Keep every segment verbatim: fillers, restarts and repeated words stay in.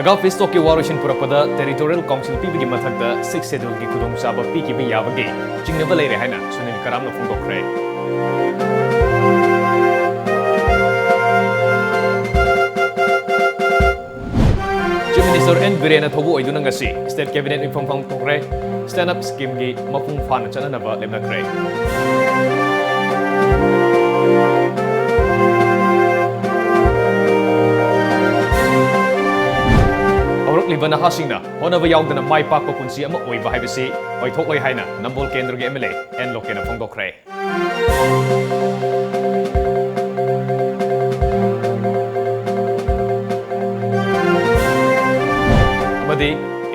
Naga fees ꯇꯣꯛꯀꯤ ꯋꯥꯔꯣꯏꯁꯤꯟ ꯄꯨꯔꯛꯄꯗ Territorial Council ꯄꯤꯕꯒꯤ ꯃꯊꯛꯇ Sixth Schedule ꯒꯤ ꯈꯨꯗꯣꯡꯆꯥꯕ ꯄꯤꯈꯤꯕ ꯌꯥꯕꯒꯤ ꯆꯤꯡꯅꯕ ꯂꯩꯔꯦ ꯍꯥꯏꯅ ꯁꯨꯅꯤꯜ ꯀꯔꯥꯝꯅ ꯐꯣꯡꯗꯣꯛꯈ꯭ꯔꯦ꯫ Chief Minister N ꯕꯤꯔꯦꯟꯅ ꯊꯧꯕꯨ ꯑꯣꯏꯗꯨꯅ ꯉꯁꯤ State Cabinet ꯃꯤꯐꯝ ꯄꯥꯡꯊꯣꯛꯈ꯭ꯔꯦ꯫ Stand Up Scheme ꯒꯤ ꯃꯄꯨꯡ ꯐꯥꯅ ꯆꯠꯅꯅꯕ ꯂꯦꯞꯅꯈ꯭ꯔꯦ꯫ ꯍꯧꯔꯛꯂꯤꯕ ꯅꯍꯥꯁꯤꯡꯅ ꯍꯣꯠꯅꯕ ꯌꯥꯎꯗꯅ ꯃꯥꯏ ꯄꯥꯛꯄ ꯄꯨꯟꯁꯤ ꯑꯃ ꯑꯣꯏꯕ ꯍꯥꯏꯕꯁꯤ ꯑꯣꯏꯊꯣꯛꯂꯣꯏ ꯍꯥꯏꯅ ꯅꯝꯕꯣꯜ ꯀꯦꯟꯗ꯭ꯔꯒꯤ M L A N ꯂꯣꯀꯦꯟꯅ ꯐꯣꯡꯗꯣꯛꯈ꯭ꯔꯦ꯫ ꯑꯃꯗꯤ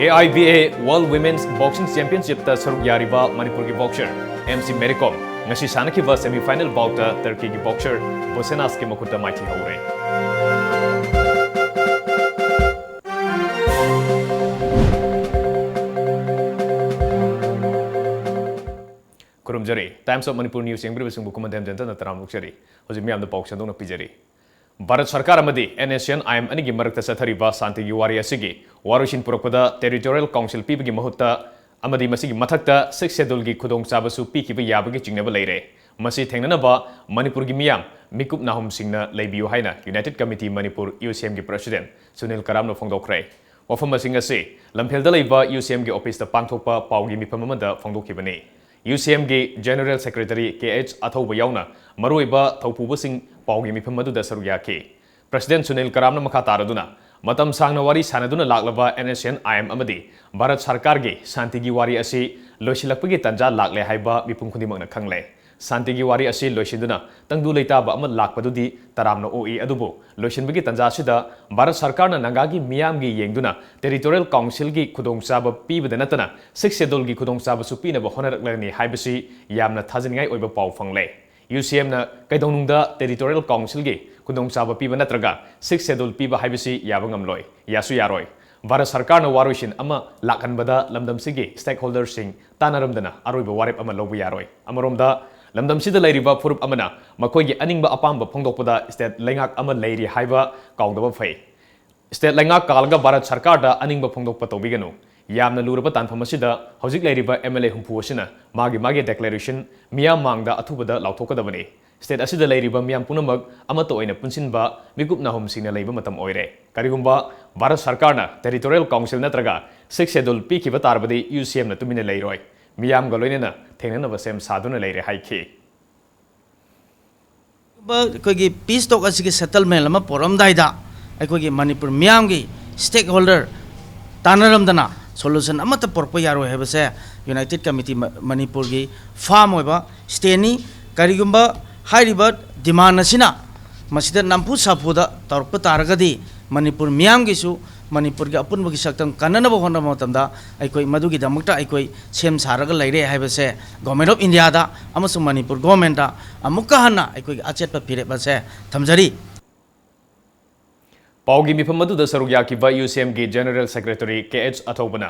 A I B A World Women's Boxing Championship ꯇ ꯁꯔꯨꯛ ꯌꯥꯔꯤꯕ ꯃꯅꯤꯄꯨꯔꯒꯤ boxer M C Mary Kom ꯉꯁꯤ ꯁꯥꯟꯅꯈꯤꯕ semi final bout ꯇ ꯇꯔꯀꯤꯒꯤ boxer ꯕꯣꯁꯦꯅꯥꯁꯀꯤ ꯃꯈꯨꯠꯇ ꯃꯥꯏꯊꯤꯍꯧꯔꯦ꯫ ꯈꯨꯔꯨꯝꯖꯔꯤ꯫ Times of Manipur News ꯌꯦꯡꯕꯤꯔꯤꯕꯁꯤꯡꯕꯨ ꯈꯨꯃꯟꯊꯦꯝ ꯖꯦꯟꯇꯅ ꯇꯔꯥꯝꯅ ꯑꯣꯛꯆꯔꯤ꯫ ꯍꯧꯖꯤꯛ ꯃꯤꯌꯥꯝꯗ ꯄꯥꯎ ꯁꯟꯗꯣꯛꯅ ꯄꯤꯖꯔꯤ꯫ ꯚꯥꯔꯠ ꯁꯔꯀꯥꯔ ꯑꯃꯗꯤ N S C N I M ꯑꯅꯤꯒꯤ ꯃꯔꯛꯇ ꯆꯠꯊꯔꯤꯕ ꯁꯥꯟꯇꯤꯒꯤ ꯋꯥꯔꯤ ꯑꯁꯤꯒꯤ ꯋꯥꯔꯣꯏꯁꯤꯟ ꯄꯨꯔꯛꯄꯗ Territorial Council ꯄꯤꯕꯒꯤ ꯃꯍꯨꯠꯇ ꯑꯃꯗꯤ ꯃꯁꯤꯒꯤ ꯃꯊꯛꯇ Sixth Schedule ꯒꯤ ꯈꯨꯗꯣꯡꯆꯥꯕꯁꯨ ꯄꯤꯈꯤꯕ ꯌꯥꯕꯒꯤ ꯆꯤꯡꯅꯕ ꯂꯩꯔꯦ꯫ ꯃꯁꯤ ꯊꯦꯡꯅꯅꯕ ꯃꯅꯤꯄꯨꯔꯒꯤ ꯃꯤꯌꯥꯝ ꯃꯤꯀꯨꯞ ꯅꯥꯍꯨꯝꯁꯤꯡꯅ ꯂꯩꯕꯤꯌꯨ ꯍꯥꯏꯅ United Committee Manipur, U C M ꯒꯤ president ꯁꯨꯅꯤꯜ ꯀꯔꯥꯝꯅ ꯐꯣꯡꯗꯣꯛꯈ꯭ꯔꯦ꯫ ꯋꯥꯐꯝꯁꯤꯡ ꯑꯁꯤ ꯂꯝꯐꯦꯜꯗ ꯂꯩꯕ U C M ꯒꯤ office ꯇ ꯄꯥꯡꯊꯣꯛꯄ ꯄꯥꯎꯒꯤ ꯃꯤꯐꯝ ꯑꯃꯗ ꯐꯣꯡꯗꯣꯛꯈꯤꯕꯅꯤ꯫ U C M ꯒꯤ General Secretary K H ꯑꯊꯧꯕ ꯌꯥꯎꯅ ꯃꯔꯨꯑꯣꯏꯕ ꯊꯧꯄꯨꯕꯁꯤꯡ ꯄꯥꯎꯒꯤ ꯃꯤꯐꯝ ꯑꯗꯨꯗ ꯁꯔꯨꯛ ꯌꯥꯈꯤ꯫ President ꯁꯨꯅꯤꯜ ꯀꯔꯥꯝꯅ ꯃꯈꯥ ꯇꯥꯔꯗꯨꯅ, ꯃꯇꯝ ꯁꯥꯡꯅ ꯋꯥꯔꯤ ꯁꯥꯅꯗꯨꯅ ꯂꯥꯛꯂꯕ N S C N I M ꯑꯃꯗꯤ ꯚꯥꯔꯠ ꯁꯔꯀꯥꯔꯒꯤ ꯁꯥꯟꯇꯤꯒꯤ ꯋꯥꯔꯤ ꯑꯁꯤ ꯂꯣꯏꯁꯤꯜꯂꯛꯄꯒꯤ ꯇꯥꯟꯖꯥ ꯂꯥꯛꯂꯦ ꯍꯥꯏꯕ ꯃꯤꯄꯨꯝ ꯈꯨꯗꯤꯡꯃꯛꯅ ꯈꯪꯂꯦ꯫ ꯁꯥꯟꯇꯤꯒꯤ ꯋꯥꯔꯤ ꯑꯁꯤ ꯂꯣꯏꯁꯤꯟꯗꯨꯅ ꯇꯪꯗꯨ ꯂꯩꯇꯥꯕ ꯑꯃ ꯂꯥꯛꯄꯗꯨꯗꯤ ꯇꯔꯥꯝꯅ ꯑꯣꯛꯏ, ꯑꯗꯨꯕꯨ ꯂꯣꯏꯁꯤꯟꯕꯒꯤ ꯇꯥꯟꯖꯥ ꯑꯁꯤꯗ ꯚꯥꯔꯠ ꯁꯔꯀꯥꯔꯅ ꯅꯥꯒꯥꯒꯤ ꯃꯤꯌꯥꯝꯒꯤ ꯌꯦꯡꯗꯨꯅ Territorial Council ꯒꯤ ꯈꯨꯗꯣꯡꯆꯥꯕ ꯄꯤꯕꯗ ꯅꯠꯇꯅ Sixth Schedule ꯒꯤ ꯈꯨꯗꯣꯡꯆꯥꯕꯁꯨ ꯄꯤꯅꯕ ꯍꯣꯠꯅꯔꯛꯂꯒꯅꯤ ꯍꯥꯏꯕꯁꯤ ꯌꯥꯝꯅ ꯊꯥꯖꯅꯤꯡꯉꯥꯏ ꯑꯣꯏꯕ ꯄꯥꯎ ꯐꯪꯂꯦ꯫ U C M ꯅ ꯀꯩꯗꯧꯅꯨꯡꯗ Territorial Council ꯒꯤ ꯈꯨꯗꯣꯡꯆꯥꯕ ꯄꯤꯕ ꯅꯠꯇ꯭ꯔꯒ Sixth Schedule ꯄꯤꯕ ꯍꯥꯏꯕꯁꯤ ꯌꯥꯕ ꯉꯝꯂꯣꯏ, ꯌꯥꯁꯨ ꯌꯥꯔꯣꯏ꯫ ꯚꯥꯔꯠ ꯁꯔꯀꯥꯔꯅ ꯋꯥꯔꯣꯏꯁꯤꯟ ꯑꯃ ꯂꯥꯛꯍꯟꯕꯗ ꯂꯝꯗꯝꯁꯤꯒꯤ stakeholder ꯁꯤꯡ ꯇꯥꯟꯅꯔꯝꯗꯅ ꯑꯔꯣꯏꯕ ꯋꯥꯔꯦꯞ ꯑꯃ ꯂꯧꯕ ꯌꯥꯔꯣꯏ꯫ ꯑꯃꯔꯣꯝꯗ, ꯂꯝꯗꯝꯁꯤꯗ ꯂꯩꯔꯤꯕ ꯐꯨꯔꯨꯞ ꯑꯃꯅ ꯃꯈꯣꯏꯒꯤ ꯑꯅꯤꯡꯕ ꯑꯄꯥꯝꯕ ꯐꯣꯡꯗꯣꯛꯄꯗ state ꯂꯩꯉꯥꯛ ꯑꯃ ꯂꯩꯔꯤ ꯍꯥꯏꯕ ꯀꯥꯎꯗꯕ ꯐꯩ꯫ State ꯂꯩꯉꯥꯛ ꯀꯥꯜꯂꯒ ꯚꯥꯔꯠ ꯁꯔꯀꯥꯔꯗ ꯑꯅꯤꯡꯕ ꯐꯣꯡꯗꯣꯛꯄ ꯇꯧꯕꯤꯒꯅꯨ꯫ ꯌꯥꯝꯅ ꯂꯨꯔꯕ ꯇꯥꯟꯐꯝ ꯑꯁꯤꯗ ꯍꯧꯖꯤꯛ ꯂꯩꯔꯤꯕ MLA ꯍꯨꯝꯐꯨ ꯑꯁꯤꯅ ꯃꯥꯒꯤ ꯃꯥꯒꯤ declaration ꯃꯤꯌꯥꯝ ꯃꯥꯡꯗ ꯑꯊꯨꯕꯗ ꯂꯥꯎꯊꯣꯛꯀꯗꯕꯅꯤ꯫ State ꯑꯁꯤꯗ ꯂꯩꯔꯤꯕ ꯃꯤꯌꯥꯝ ꯄꯨꯝꯅꯃꯛ ꯑꯃꯠꯇ ꯑꯣꯏꯅ ꯄꯨꯟꯁꯤꯟꯕ, ꯃꯤꯀꯨꯞ ꯅꯥꯍꯨꯝ ꯁꯤꯡꯅ ꯂꯩꯕ ꯃꯇꯝ ꯑꯣꯏꯔꯦ꯫ ꯀꯔꯤꯒꯨꯝꯕ ꯚꯥꯔꯠ ꯁꯔꯀꯥꯔꯅ Territorial Council ꯅꯠꯇ꯭ꯔꯒ Sixth Schedule ꯄꯤꯈꯤꯕ ꯇꯥꯔꯕꯗꯤ UCM ꯅ ꯇꯨꯃꯤꯟꯅ ꯂꯩꯔꯣꯏ꯫ ꯃꯤꯌꯥꯝꯒ ꯂꯣꯏꯅꯅ ꯊꯦꯡꯅꯅꯕ ꯁꯦꯝ ꯁꯥꯗꯨꯅ ꯂꯩꯔꯦ ꯍꯥꯏꯈꯤ꯫ ꯑꯩꯈꯣꯏꯒꯤ peace talk ꯑꯁꯤꯒꯤ settlement ꯑꯃ ꯄꯨꯔꯛꯑꯝꯗꯥꯏꯗ ꯑꯩꯈꯣꯏꯒꯤ ꯃꯅꯤꯄꯨꯔ ꯃꯤꯌꯥꯝꯒꯤ stakeholder ꯇꯥꯟꯅꯔꯝꯗꯅ solution ꯑꯃꯠꯇ ꯄꯨꯔꯛꯄ ꯌꯥꯔꯣꯏ ꯍꯥꯏꯕꯁꯦ United Committee ꯃ-, ꯃꯅꯤꯄꯨꯔꯒꯤ firm ꯑꯣꯏꯕ stance ꯅꯤ꯫ ꯀꯔꯤꯒꯨꯝꯕ ꯍꯥꯏꯔꯤꯕ demand ꯑꯁꯤꯅ ꯃꯁꯤꯗ ꯅꯝꯐꯨ ꯁꯥꯐꯨꯗ ꯇꯧꯔꯛꯄ ꯇꯥꯔꯒꯗꯤ ꯃꯅꯤꯄꯨꯔ ꯃꯤꯌꯥꯝꯒꯤꯁꯨ, ꯃꯅꯤꯄꯨꯔꯒꯤ ꯑꯄꯨꯟꯕꯒꯤ ꯁꯛꯇꯝ ꯀꯟꯅꯅꯕ ꯍꯣꯠꯅꯕ ꯃꯇꯝꯗ ꯑꯩꯈꯣꯏ ꯃꯗꯨꯒꯤꯗꯃꯛꯇ ꯑꯩꯈꯣꯏ ꯁꯦꯝ ꯁꯥꯔꯒ ꯂꯩꯔꯦ ꯍꯥꯏꯕꯁꯦ Government of India ꯗ ꯑꯃꯁꯨꯡ ꯃꯅꯤꯄꯨꯔ government ꯇ ꯑꯃꯨꯛꯀ ꯍꯟꯅ ꯑꯩꯈꯣꯏꯒꯤ ꯑꯆꯦꯠꯄ ꯐꯤꯔꯦꯞ ꯑꯁꯦ ꯊꯝꯖꯔꯤ꯫ ꯄꯥꯎꯒꯤ ꯃꯤꯐꯝ ꯑꯗꯨꯗ ꯁꯔꯨꯛ ꯌꯥꯈꯤꯕ UCM ꯒꯤ General Secretary ꯀꯦ ꯑꯦꯆ ꯑꯊꯧꯕꯅ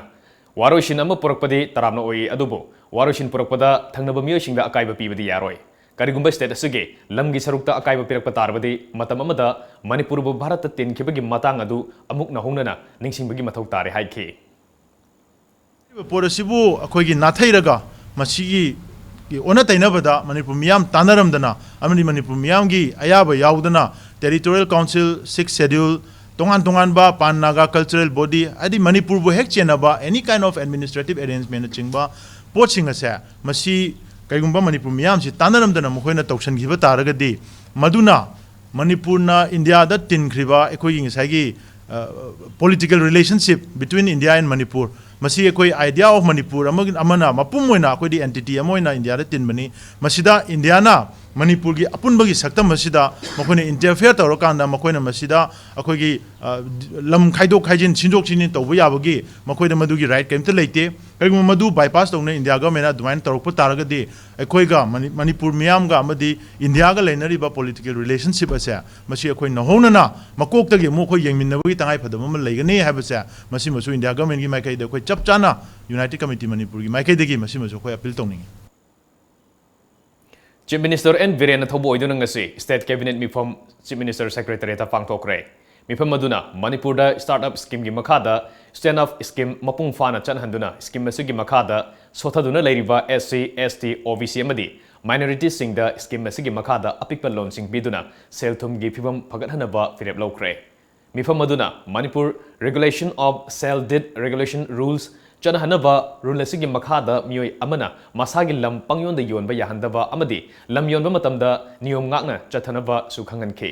ꯋꯥꯔꯣꯏꯁꯤꯟ ꯑꯃ ꯄꯨꯔꯛꯄꯗꯤ ꯇꯔꯥꯝꯅ ꯑꯣꯏ, ꯑꯗꯨꯕꯨ ꯋꯥꯔꯣꯏꯁꯤꯟ ꯄꯨꯔꯛꯄꯗ ꯊꯪꯅꯕ ꯃꯤꯑꯣꯏꯁꯤꯡꯗ ꯑꯀꯥꯏꯕ ꯄꯤꯕꯗꯤ ꯌꯥꯔꯣꯏ꯫ ꯀꯔꯤꯒꯨꯝꯕ state ꯑꯁꯤꯒꯤ ꯂꯝꯒꯤ ꯁꯔꯨꯛꯇ ꯑꯀꯥꯏꯕ ꯄꯤꯔꯛꯄ ꯇꯥꯔꯕꯗꯤ ꯃꯇꯝ ꯑꯃꯗ ꯃꯅꯤꯄꯨꯔꯕꯨ ꯚꯥꯔꯠꯇ ꯇꯤꯟꯈꯤꯕꯒꯤ ꯃꯇꯥꯡ ꯑꯗꯨ ꯑꯃꯨꯛ ꯅꯧꯍꯧꯅꯅ ꯅꯤꯡꯁꯤꯡꯕꯒꯤ ꯃꯊꯧ ꯇꯥꯔꯦ ꯍꯥꯏꯈꯤ꯫ ꯍꯥꯏꯔꯤꯕ ꯄꯣꯠ ꯑꯁꯤꯕꯨ ꯑꯩꯈꯣꯏꯒꯤ ꯅꯥꯊꯩꯔꯒ ꯃꯁꯤꯒꯤ ꯑꯣꯟꯅ ꯇꯩꯅꯕꯗ ꯃꯅꯤꯄꯨꯔ ꯃꯤꯌꯥꯝ ꯇꯥꯟꯅꯔꯝꯗꯅ ꯑꯃꯗꯤ ꯃꯅꯤꯄꯨꯔ ꯃꯤꯌꯥꯝꯒꯤ ꯑꯌꯥꯕ ꯌꯥꯎꯗꯅ Territorial Council, Sixth Schedule, ꯇꯣꯉꯥꯟ ꯇꯣꯉꯥꯟꯕ Pan Naga Cultural Body, ꯍꯥꯏꯗꯤ ꯃꯅꯤꯄꯨꯔꯕꯨ ꯍꯦꯛ ꯆꯦꯟꯅꯕ any kind of administrative arrangement ꯅꯆꯤꯡꯕ ꯄꯣꯠꯁꯤꯡ ꯑꯁꯦ ꯃꯁꯤ ꯀꯩꯒꯨꯝꯕ ꯃꯅꯤꯄꯨꯔ ꯃꯤꯌꯥꯝꯁꯤ ꯇꯥꯟꯅꯔꯝꯗꯅ ꯃꯈꯣꯏꯅ ꯇꯧꯁꯤꯟꯈꯤꯕ ꯇꯥꯔꯒꯗꯤ ꯃꯗꯨꯅ ꯃꯅꯤꯄꯨꯔꯅ ꯏꯟꯗꯤꯌꯥꯗ ꯇꯤꯟꯈ꯭ꯔꯤꯕ ꯑꯩꯈꯣꯏꯒꯤ ꯉꯁꯥꯏꯒꯤ, ꯑ, political relationship between India and Manipur, ꯃꯁꯤ ꯑꯩꯈꯣꯏ idea of Manipur ꯑꯃꯒꯤ, ꯑꯃꯅ ꯃꯄꯨꯝ ꯑꯣꯏꯅ ꯑꯩꯈꯣꯏꯗꯤ entity ꯑꯃ ꯑꯣꯏꯅ ꯏꯟꯗꯤꯌꯥꯗ ꯇꯤꯟꯕꯅꯤ꯫ ꯃꯁꯤꯗ ꯏꯟꯗꯤꯌꯥꯅ ꯃꯅꯤꯄꯨꯔꯒꯤ ꯑꯄꯨꯟꯕꯒꯤ ꯁꯛꯇꯝ ꯑꯁꯤꯗ ꯃꯈꯣꯏꯅ interfere ꯇꯧꯔꯀꯥꯟꯗ ꯃꯈꯣꯏꯅ ꯃꯁꯤꯗ ꯑꯩꯈꯣꯏꯒꯤ, ꯑ, ꯂꯝ ꯈꯥꯏꯗꯣꯛ ꯈꯥꯏꯖꯤꯟ, ꯁꯤꯟꯗꯣꯛ ꯁꯤꯟꯖꯤꯟ ꯇꯧꯕ ꯌꯥꯕꯒꯤ ꯃꯈꯣꯏꯗ ꯃꯗꯨꯒꯤ right ꯀꯔꯤꯝꯇ ꯂꯩꯇꯦ꯫ ꯀꯔꯤꯒꯨꯝꯕ ꯃꯗꯨ bypass ꯇꯧꯅ ꯏꯟꯗꯤꯌꯥ government ꯅ ꯑꯗꯨꯃꯥꯏꯅ ꯇꯧꯔꯛꯄ ꯇꯥꯔꯒꯗꯤ ꯑꯩꯈꯣꯏꯒ ꯃꯅꯤ-, ꯃꯅꯤꯄꯨꯔ ꯃꯤꯌꯥꯝꯒ ꯑꯃꯗꯤ ꯏꯟꯗꯤꯌꯥꯒ ꯂꯩꯅꯔꯤꯕ political relationship ꯑꯁꯦ ꯃꯁꯤ ꯑꯩꯈꯣꯏ ꯅꯧꯍꯧꯅꯅ ꯃꯀꯣꯛꯇꯒꯤ ꯑꯃꯨꯛ ꯑꯩꯈꯣꯏ ꯌꯦꯡꯃꯤꯟꯅꯕꯒꯤ ꯇꯉꯥꯏ ꯐꯗꯕ ꯑꯃ ꯂꯩꯒꯅꯤ ꯍꯥꯏꯕꯁꯦ ꯃꯁꯤꯃꯁꯨ ꯏꯟꯗꯤꯌꯥ government ꯀꯤ ꯃꯥꯏꯀꯩꯗ ꯑꯩꯈꯣꯏ ꯆꯞ ꯆꯥꯅ United Committee ꯃꯅꯤꯄꯨꯔꯒꯤ ꯃꯥꯏꯀꯩꯗꯒꯤ ꯃꯁꯤꯃꯁꯨ ꯑꯩꯈꯣꯏ appeal ꯇꯧꯅꯤꯡꯉꯤ꯫ Chief Minister N ꯕꯤꯔꯦꯟꯅ ꯊꯧꯕ ꯑꯣꯏꯗꯨꯅ ꯉꯁꯤ State Cabinet ꯃꯤꯐꯝ Chief Minister Secretariat ꯇ ꯄꯥꯡꯊꯣꯛꯈ꯭ꯔꯦ꯫ ꯃꯤꯐꯝ ꯑꯗꯨꯅ ꯃꯅꯤꯄꯨꯔꯗ startup schemeꯒꯤ ꯃꯈꯥꯗ stand up scheme ꯃꯄꯨꯡ ꯐꯥꯅ ꯆꯠꯍꯟꯗꯨꯅ scheme ꯑꯁꯤꯒꯤ ꯃꯈꯥꯗ ꯁꯣꯊꯗꯨꯅ ꯂꯩꯔꯤꯕ SC, ST, OBC ꯑꯃꯗꯤ minoritiesꯁꯤꯡꯗ scheme ꯑꯁꯤꯒꯤ ꯃꯈꯥꯗ ꯑꯄꯤꯛꯄ loanꯁꯤꯡ ꯄꯤꯗꯨꯅ ꯁꯦꯜ ꯊꯨꯝꯒꯤ ꯐꯤꯕꯝ ꯐꯒꯠꯍꯟꯅꯕ ꯐꯤꯔꯦꯞ ꯂꯧꯈ꯭ꯔꯦ꯫ ꯃꯤꯐꯝ ꯑꯗꯨꯅ Manipur Regulation of Sale Deed Regulation Rules ꯆꯠꯅꯍꯟꯅꯕ rule ꯑꯁꯤꯒꯤ ꯃꯈꯥꯗ ꯃꯤꯑꯣꯏ ꯑꯃꯅ ꯃꯁꯥꯒꯤ ꯂꯝ ꯄꯪꯌꯣꯟꯗ ꯌꯣꯟꯕ ꯌꯥꯍꯟꯗꯕ ꯑꯃꯗꯤ ꯂꯝ ꯌꯣꯟꯕ ꯃꯇꯝꯗ ꯅꯤꯌꯣꯝ ꯉꯥꯛꯅ ꯆꯠꯊꯅꯕꯁꯨ ꯈꯪꯍꯟꯈꯤ꯫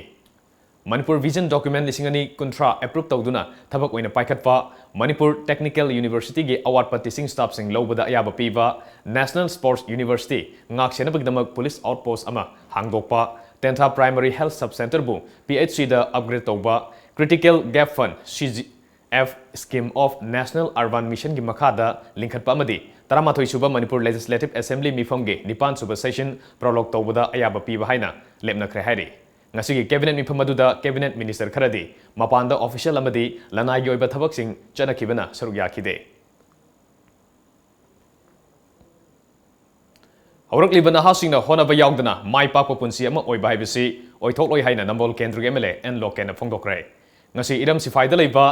ꯃꯅꯤꯄꯨꯔ Vision Document ꯂꯤꯁꯤꯡ ꯑꯅꯤ ꯀꯨꯟꯊ꯭ꯔꯥ approve ꯇꯧꯗꯨꯅ ꯊꯕꯛ ꯑꯣꯏꯅ ꯄꯥꯏꯈꯠꯄ, ꯃꯅꯤꯄꯨꯔ Technical Universityꯒꯤ ꯑꯋꯥꯠꯄ teaching staffꯁꯤꯡ ꯂꯧꯕꯗ ꯑꯌꯥꯕ ꯄꯤꯕ, National Sports University ꯉꯥꯛ ꯁꯦꯟꯅꯕꯒꯤꯗꯃꯛ police outpost ꯑꯃ ꯍꯥꯡꯗꯣꯛꯄ, ꯇꯦꯟꯊꯥ Primary Health Sub Centreꯕꯨ PHCꯗ upgrade ꯇꯧꯕ, Critical Gap Fund, CGF, Scheme of National Urban Missionꯒꯤ ꯃꯈꯥꯗ ꯂꯤꯡꯈꯠꯄ ꯑꯃꯗꯤ ꯇꯔꯥꯃꯥꯊꯣꯏ ꯁꯨꯕ ꯃꯅꯤꯄꯨꯔ Legislative Assembly ꯃꯤꯐꯝꯒꯤ ꯅꯤꯄꯥꯟ ꯁꯨꯕ session prorogue ꯇꯧꯕꯗ ꯑꯌꯥꯕ ꯄꯤꯕ ꯍꯥꯏꯅ ꯂꯦꯞꯅꯈ꯭ꯔꯦ ꯍꯥꯏꯔꯤ꯫ ꯉꯁꯤꯒꯤ cabinet ꯃꯤꯐꯝ ꯑꯗꯨꯗ cabinet minister ꯈꯔꯗꯤ ꯃꯄꯥꯟꯗ official ꯑꯃꯗꯤ ꯂꯅꯥꯏꯒꯤ ꯑꯣꯏꯕ ꯊꯕꯛꯁꯤꯡ ꯆꯠꯅꯈꯤꯕꯅ ꯁꯔꯨꯛ ꯌꯥꯈꯤꯗꯦ꯫ ꯍꯧꯔꯛꯂꯤꯕ ꯅꯍꯥꯁꯤꯡꯅ ꯍꯣꯠꯅꯕ ꯌꯥꯎꯗꯅ ꯃꯥꯏ ꯄꯥꯛꯄ ꯄꯨꯟꯁꯤ ꯑꯃ ꯑꯣꯏꯕ ꯍꯥꯏꯕꯁꯤ ꯑꯣꯏꯊꯣꯛꯂꯣꯏ ꯍꯥꯏꯅ ꯅꯝꯕꯣꯜ ꯀꯦꯟꯗ꯭ꯔꯒꯤ MLA ꯑꯦꯟ ꯂꯣꯀꯦꯟꯅ ꯐꯣꯡꯗꯣꯛꯈ꯭ꯔꯦ꯫ ꯉꯁꯤ ꯏꯔꯝ ꯁꯤꯐꯥꯏꯗ ꯂꯩꯕ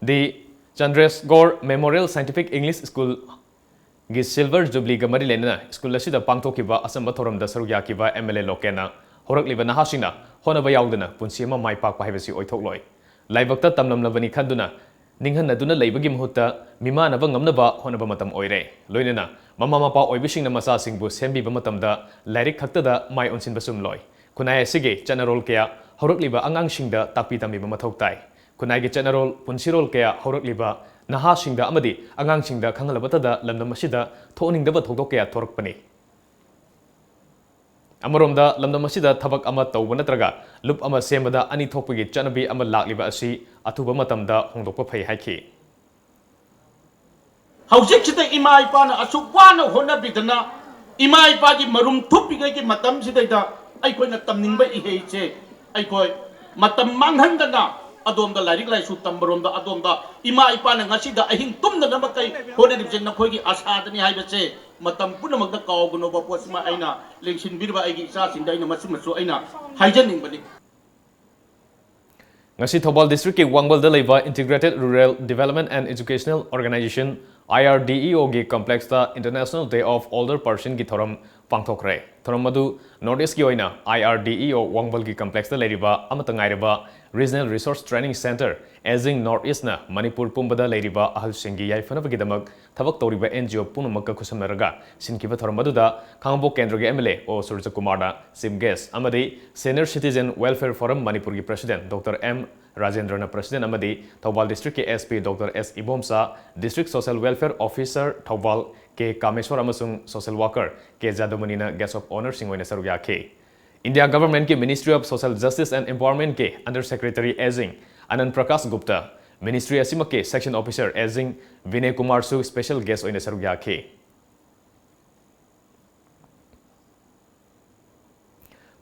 ꯗꯤ ꯆꯟꯗ꯭ꯔꯦꯁꯒꯣꯔ Memorial Scientific English Schoolꯒꯤ Silver Jubileeꯒ ꯃꯔꯤ ꯂꯩꯅꯅ school ꯑꯁꯤꯗ ꯄꯥꯡꯊꯣꯛꯈꯤꯕ ꯑꯆꯝꯕ ꯊꯧꯔꯝꯗ ꯁꯔꯨꯛ ꯌꯥꯈꯤꯕ MLA ꯂꯣꯀꯦꯟꯅ ꯍꯧꯔꯛꯂꯤꯕ ꯅꯍꯥꯁꯤꯡꯅ ꯍꯣꯠꯅꯕ ꯌꯥꯎꯗꯅ ꯄꯨꯟꯁꯤ ꯑꯃ ꯃꯥꯏ ꯄꯥꯛꯄ ꯍꯥꯏꯕꯁꯤ ꯑꯣꯏꯊꯣꯛꯂꯣꯏ꯫ ꯂꯥꯏꯕꯛꯇ ꯇꯝꯂꯝꯂꯕꯅꯤ ꯈꯟꯗꯨꯅ ꯅꯤꯡꯍꯟꯅꯗꯨꯅ ꯂꯩꯕꯒꯤ ꯃꯍꯨꯠꯇ ꯃꯤꯃꯥꯟꯅꯕ ꯉꯝꯅꯕ ꯍꯣꯠꯅꯕ ꯃꯇꯝ ꯑꯣꯏꯔꯦ꯫ ꯂꯣꯏꯅꯅ ꯃꯃꯥ ꯃꯄꯥ ꯑꯣꯏꯕꯁꯤꯡꯅ ꯃꯆꯥꯁꯤꯡꯕꯨ ꯁꯦꯝꯕꯤꯕ ꯃꯇꯝꯗ ꯂꯥꯏꯔꯤꯛ ꯈꯛꯇꯗ ꯃꯥꯏ ꯑꯣꯟꯁꯤꯟꯕ ꯆꯨꯝꯂꯣꯏ꯫ ꯈꯨꯟꯅꯥꯏ ꯑꯁꯤꯒꯤ ꯆꯠꯅꯔꯣꯜ ꯀꯌꯥ ꯍꯧꯔꯛꯂꯤꯕ ꯑꯉꯥꯡꯁꯤꯡꯗ ꯇꯥꯛꯄꯤ ꯇꯝꯕꯤꯕ ꯃꯊꯧ ꯇꯥꯏ꯫ ꯈꯨꯟꯅꯥꯏꯒꯤ ꯆꯠꯅꯔꯣꯜ, ꯄꯨꯟꯁꯤꯔꯣꯜ ꯀꯌꯥ ꯍꯧꯔꯛꯂꯤꯕ ꯅꯍꯥꯁꯤꯡꯗ ꯑꯃꯗꯤ ꯑꯉꯥꯡꯁꯤꯡꯗ ꯈꯪꯍꯜꯂꯕꯇꯗ ꯂꯝꯗꯝ ꯑꯁꯤꯗ ꯊꯣꯛꯍꯟꯅꯤꯡꯗꯕ ꯊꯧꯗꯣꯛ ꯀꯌꯥ ꯊꯣꯔꯛꯄꯅꯤ꯫ ꯑꯃꯔꯣꯝꯗ ꯂꯝꯗꯝ ꯑꯁꯤꯗ ꯊꯕꯛ ꯑꯃ ꯇꯧꯕ ꯅꯠꯇ꯭ꯔꯒ ꯂꯨꯞ ꯑꯃ ꯁꯦꯝꯕꯗ ꯑꯅꯤ ꯊꯣꯛꯄꯒꯤ ꯆꯠꯅꯕꯤ ꯑꯃ ꯂꯥꯛꯂꯤꯕ ꯑꯁꯤ ꯑꯊꯨꯕ ꯃꯇꯝꯗ ꯍꯣꯡꯗꯣꯛꯄ ꯐꯩ ꯍꯥꯏꯈꯤ꯫ ꯍꯧꯖꯤꯛꯁꯤꯗ ꯏꯃꯥ ꯏꯄꯥꯅ ꯑꯁꯨꯛ ꯋꯥꯅ ꯍꯣꯠꯅꯕꯤꯗꯅ ꯏꯃꯥ ꯏꯄꯥꯒꯤ ꯃꯔꯨꯝ ꯊꯨꯞꯄꯤꯉꯩꯒꯤ ꯃꯇꯝꯁꯤꯗꯩꯗ ꯑꯩꯈꯣꯏꯅ ꯇꯝꯅꯤꯡꯕ ꯏꯍꯩꯁꯦ ꯑꯩꯈꯣꯏ ꯃꯇꯝ ꯃꯥꯡꯍꯟꯗꯅ ꯑꯗꯣꯝꯗ ꯂꯥꯏꯔꯤꯛ ꯂꯥꯏꯁꯨ ꯇꯝꯕꯔꯣꯝꯗ ꯑꯗꯣꯝꯗ ꯏꯃꯥ ꯏꯄꯥꯅ ꯉꯁꯤꯗ ꯑꯍꯤꯡ ꯇꯨꯝꯗꯅꯕ ꯀꯩ ꯍꯣꯠꯅꯔꯤꯕꯁꯦ ꯅꯈꯣꯏꯒꯤ ꯑꯁꯥꯗꯅꯤ ꯍꯥꯏꯕꯁꯦ ꯃꯇꯝ ꯄꯨꯝꯅꯃꯛꯇ ꯀꯥꯎꯒꯅꯨꯕ ꯄꯣꯠꯁꯤꯃ ꯑꯩꯅ ꯂꯦꯡꯁꯤꯟꯕꯤꯔꯤꯕ ꯑꯩꯒꯤ ꯏꯆꯥꯁꯤꯡꯗ ꯑꯩꯅ ꯃꯁꯤꯃꯁꯨ ꯑꯩꯅ ꯍꯥꯏꯖꯅꯤꯡꯕꯅꯤ꯫ ꯉꯁꯤ ꯊꯧꯕꯥꯜ ꯗꯤꯁꯇ꯭ꯔꯤꯛꯀꯤ ꯋꯥꯡꯕꯜꯗ ꯂꯩꯕ Integrated Rural Development and Educational Organization, IRDEO ꯒꯤ complexꯇ International Day of Older Personꯒꯤ ꯊꯧꯔꯝ ꯄꯥꯡꯊꯣꯛꯈ꯭ꯔꯦ꯫ ꯊꯧꯔꯝ ꯑꯗꯨ North Eastꯀꯤ ꯑꯣꯏꯅ IRDEO ꯋꯥꯡꯕꯜꯒꯤ complexꯇ ꯂꯩꯔꯤꯕ ꯑꯃꯠꯇ ꯉꯥꯏꯔꯕ Regional Resource Training Centre, Ageing North Eastꯅ Manipur ꯄꯨꯝꯕꯗ ꯂꯩꯔꯤꯕ ꯑꯍꯜꯁꯤꯡꯒꯤ ꯌꯥꯏꯐꯅꯕꯒꯤꯗꯃꯛ ꯊꯕꯛ ꯇꯧꯔꯤꯕ NGO ꯄꯨꯝꯅꯃꯛꯀ ꯈꯨꯠꯁꯝꯅꯔꯒ ꯁꯤꯟꯈꯤꯕ ꯊꯧꯔꯝ ꯑꯗꯨꯗ ꯈꯥꯉꯕꯣꯛ ꯀꯦꯟꯗ꯭ꯔꯒꯤ MLA ꯑꯣ ꯁꯨꯔꯖꯀꯨꯃꯥꯔꯅ Chief Guest ꯑꯃꯗꯤ Senior Citizen Welfare Forum ꯃꯅꯤꯄꯨꯔꯒꯤ President Doctor M ꯔꯥꯖꯦꯟꯗ꯭ꯔꯅ President ꯑꯃꯗꯤ ꯊꯧꯕꯥꯜ ꯗꯤꯁꯇ꯭ꯔꯤꯛꯀꯤ SP Doctor S Ibomcha, District Social Welfare Officer Thoubal ꯀꯦ ꯀꯥꯃꯦꯁꯣꯔ ꯑꯃꯁꯨꯡ Social Worker K ꯖꯥꯗꯨꯃꯅꯤꯅ Guest of Honourꯁꯤꯡ ꯑꯣꯏꯅ ꯁꯔꯨꯛ ꯌꯥꯈꯤ꯫ India Governmentꯀꯤ Ministry of Social Justice and Empowermentꯀꯤ Under Secretary Ageing ꯑꯅꯟ Prakash Gupta, Ministry ꯑꯁꯤꯃꯛꯀꯤ Section Officer Ageing ꯕꯤꯅꯦ ꯀꯨꯃꯥꯔꯁꯨ special guest ꯑꯣꯏꯅ ꯁꯔꯨꯛ ꯌꯥꯈꯤ꯫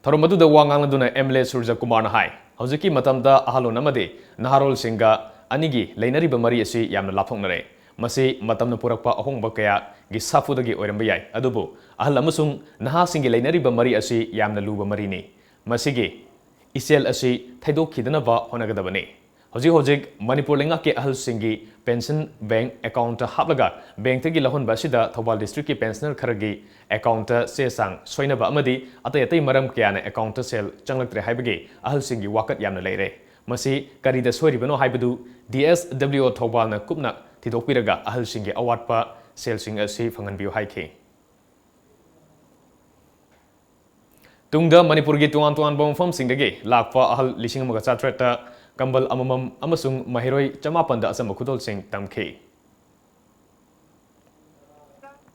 ꯊꯧꯔꯝ ꯑꯗꯨꯗ ꯋꯥ ꯉꯥꯡꯂꯗꯨꯅ MLA ꯁꯨꯔꯖ ꯀꯨꯃꯥꯔꯅ ꯍꯥꯏ, ꯍꯧꯖꯤꯛꯀꯤ ꯃꯇꯝꯗ ꯑꯍꯜꯂꯣꯟ ꯑꯃꯗꯤ ꯅꯍꯥꯔꯣꯜꯁꯤꯡꯒ ꯑꯅꯤꯒꯤ ꯂꯩꯅꯔꯤꯕ ꯃꯔꯤ ꯑꯁꯤ ꯌꯥꯝꯅ ꯂꯥꯞꯊꯣꯛꯅꯔꯦ꯫ ꯃꯁꯤ ꯃꯇꯝꯅ ꯄꯨꯔꯛꯄ ꯑꯍꯣꯡꯕ ꯀꯌꯥꯒꯤ ꯁꯥꯐꯨꯗꯒꯤ ꯑꯣꯏꯔꯝꯕ ꯌꯥꯏ, ꯑꯗꯨꯕꯨ ꯑꯍꯜ ꯑꯃꯁꯨꯡ ꯅꯍꯥꯁꯤꯡꯒꯤ ꯂꯩꯅꯔꯤꯕ ꯃꯔꯤ ꯑꯁꯤ ꯌꯥꯝꯅ ꯂꯨꯕ ꯃꯔꯤꯅꯤ꯫ ꯃꯁꯤꯒꯤ ꯏꯆꯦꯜ ꯑꯁꯤ ꯊꯩꯗꯣꯛꯈꯤꯗꯅꯕ ꯍꯣꯠꯅꯒꯗꯕꯅꯤ꯫ ꯍꯧꯖꯤꯛ ꯍꯧꯖꯤꯛ ꯃꯅꯤꯄꯨꯔ ꯂꯩꯉꯥꯛꯀꯤ ꯑꯍꯜꯁꯤꯡꯒꯤ pension bank accountꯇ ꯍꯥꯞꯂꯒ bankꯇꯒꯤ ꯂꯧꯍꯟꯕ ꯑꯁꯤꯗ ꯊꯧꯕꯥꯜ districtꯀꯤ pensioner ꯈꯔꯒꯤ accountꯇ ꯆꯦ ꯆꯥꯡ ꯁꯣꯏꯅꯕ ꯑꯃꯗꯤ ꯑꯇꯩ ꯑꯇꯩ ꯃꯔꯝ ꯀꯌꯥꯅ accountꯇ ꯁꯦꯜ ꯆꯪꯂꯛꯇ꯭ꯔꯦ ꯍꯥꯏꯕꯒꯤ ꯑꯍꯜꯁꯤꯡꯒꯤ ꯋꯥꯀꯠ ꯌꯥꯝꯅ ꯂꯩꯔꯦ꯫ ꯃꯁꯤ ꯀꯔꯤꯗ ꯁꯣꯏꯔꯤꯕꯅꯣ ꯍꯥꯏꯕꯗꯨ DSWO ꯊꯧꯕꯥꯜꯅ ꯀꯨꯞꯅ ꯊꯤꯗꯣꯛꯄꯤꯔꯒ ꯑꯍꯜꯁꯤꯡꯒꯤ ꯑꯋꯥꯠꯄ ꯁꯦꯜꯁꯤꯡ ꯑꯁꯤ ꯐꯪꯍꯟꯕꯤꯌꯨ ꯍꯥꯏꯈꯤ꯫ ꯇꯨꯡꯗ ꯃꯅꯤꯄꯨꯔꯒꯤ ꯇꯣꯉꯥꯟ ꯇꯣꯉꯥꯟꯕ ꯃꯐꯝꯁꯤꯡꯗꯒꯤ ꯂꯥꯛꯄ ꯑꯍꯜ ꯂꯤꯁꯤꯡ ꯑꯃꯒ ꯆꯥꯇ꯭ꯔꯦꯠꯇ ꯀꯝꯕꯜ ꯑꯃꯃꯝ ꯑꯃꯁꯨꯡ ꯃꯍꯩꯔꯣꯏ ꯆꯃꯥꯄꯟꯗ ꯑꯆꯝꯕ ꯈꯨꯗꯣꯜꯁꯤꯡ ꯇꯝꯈꯤ꯫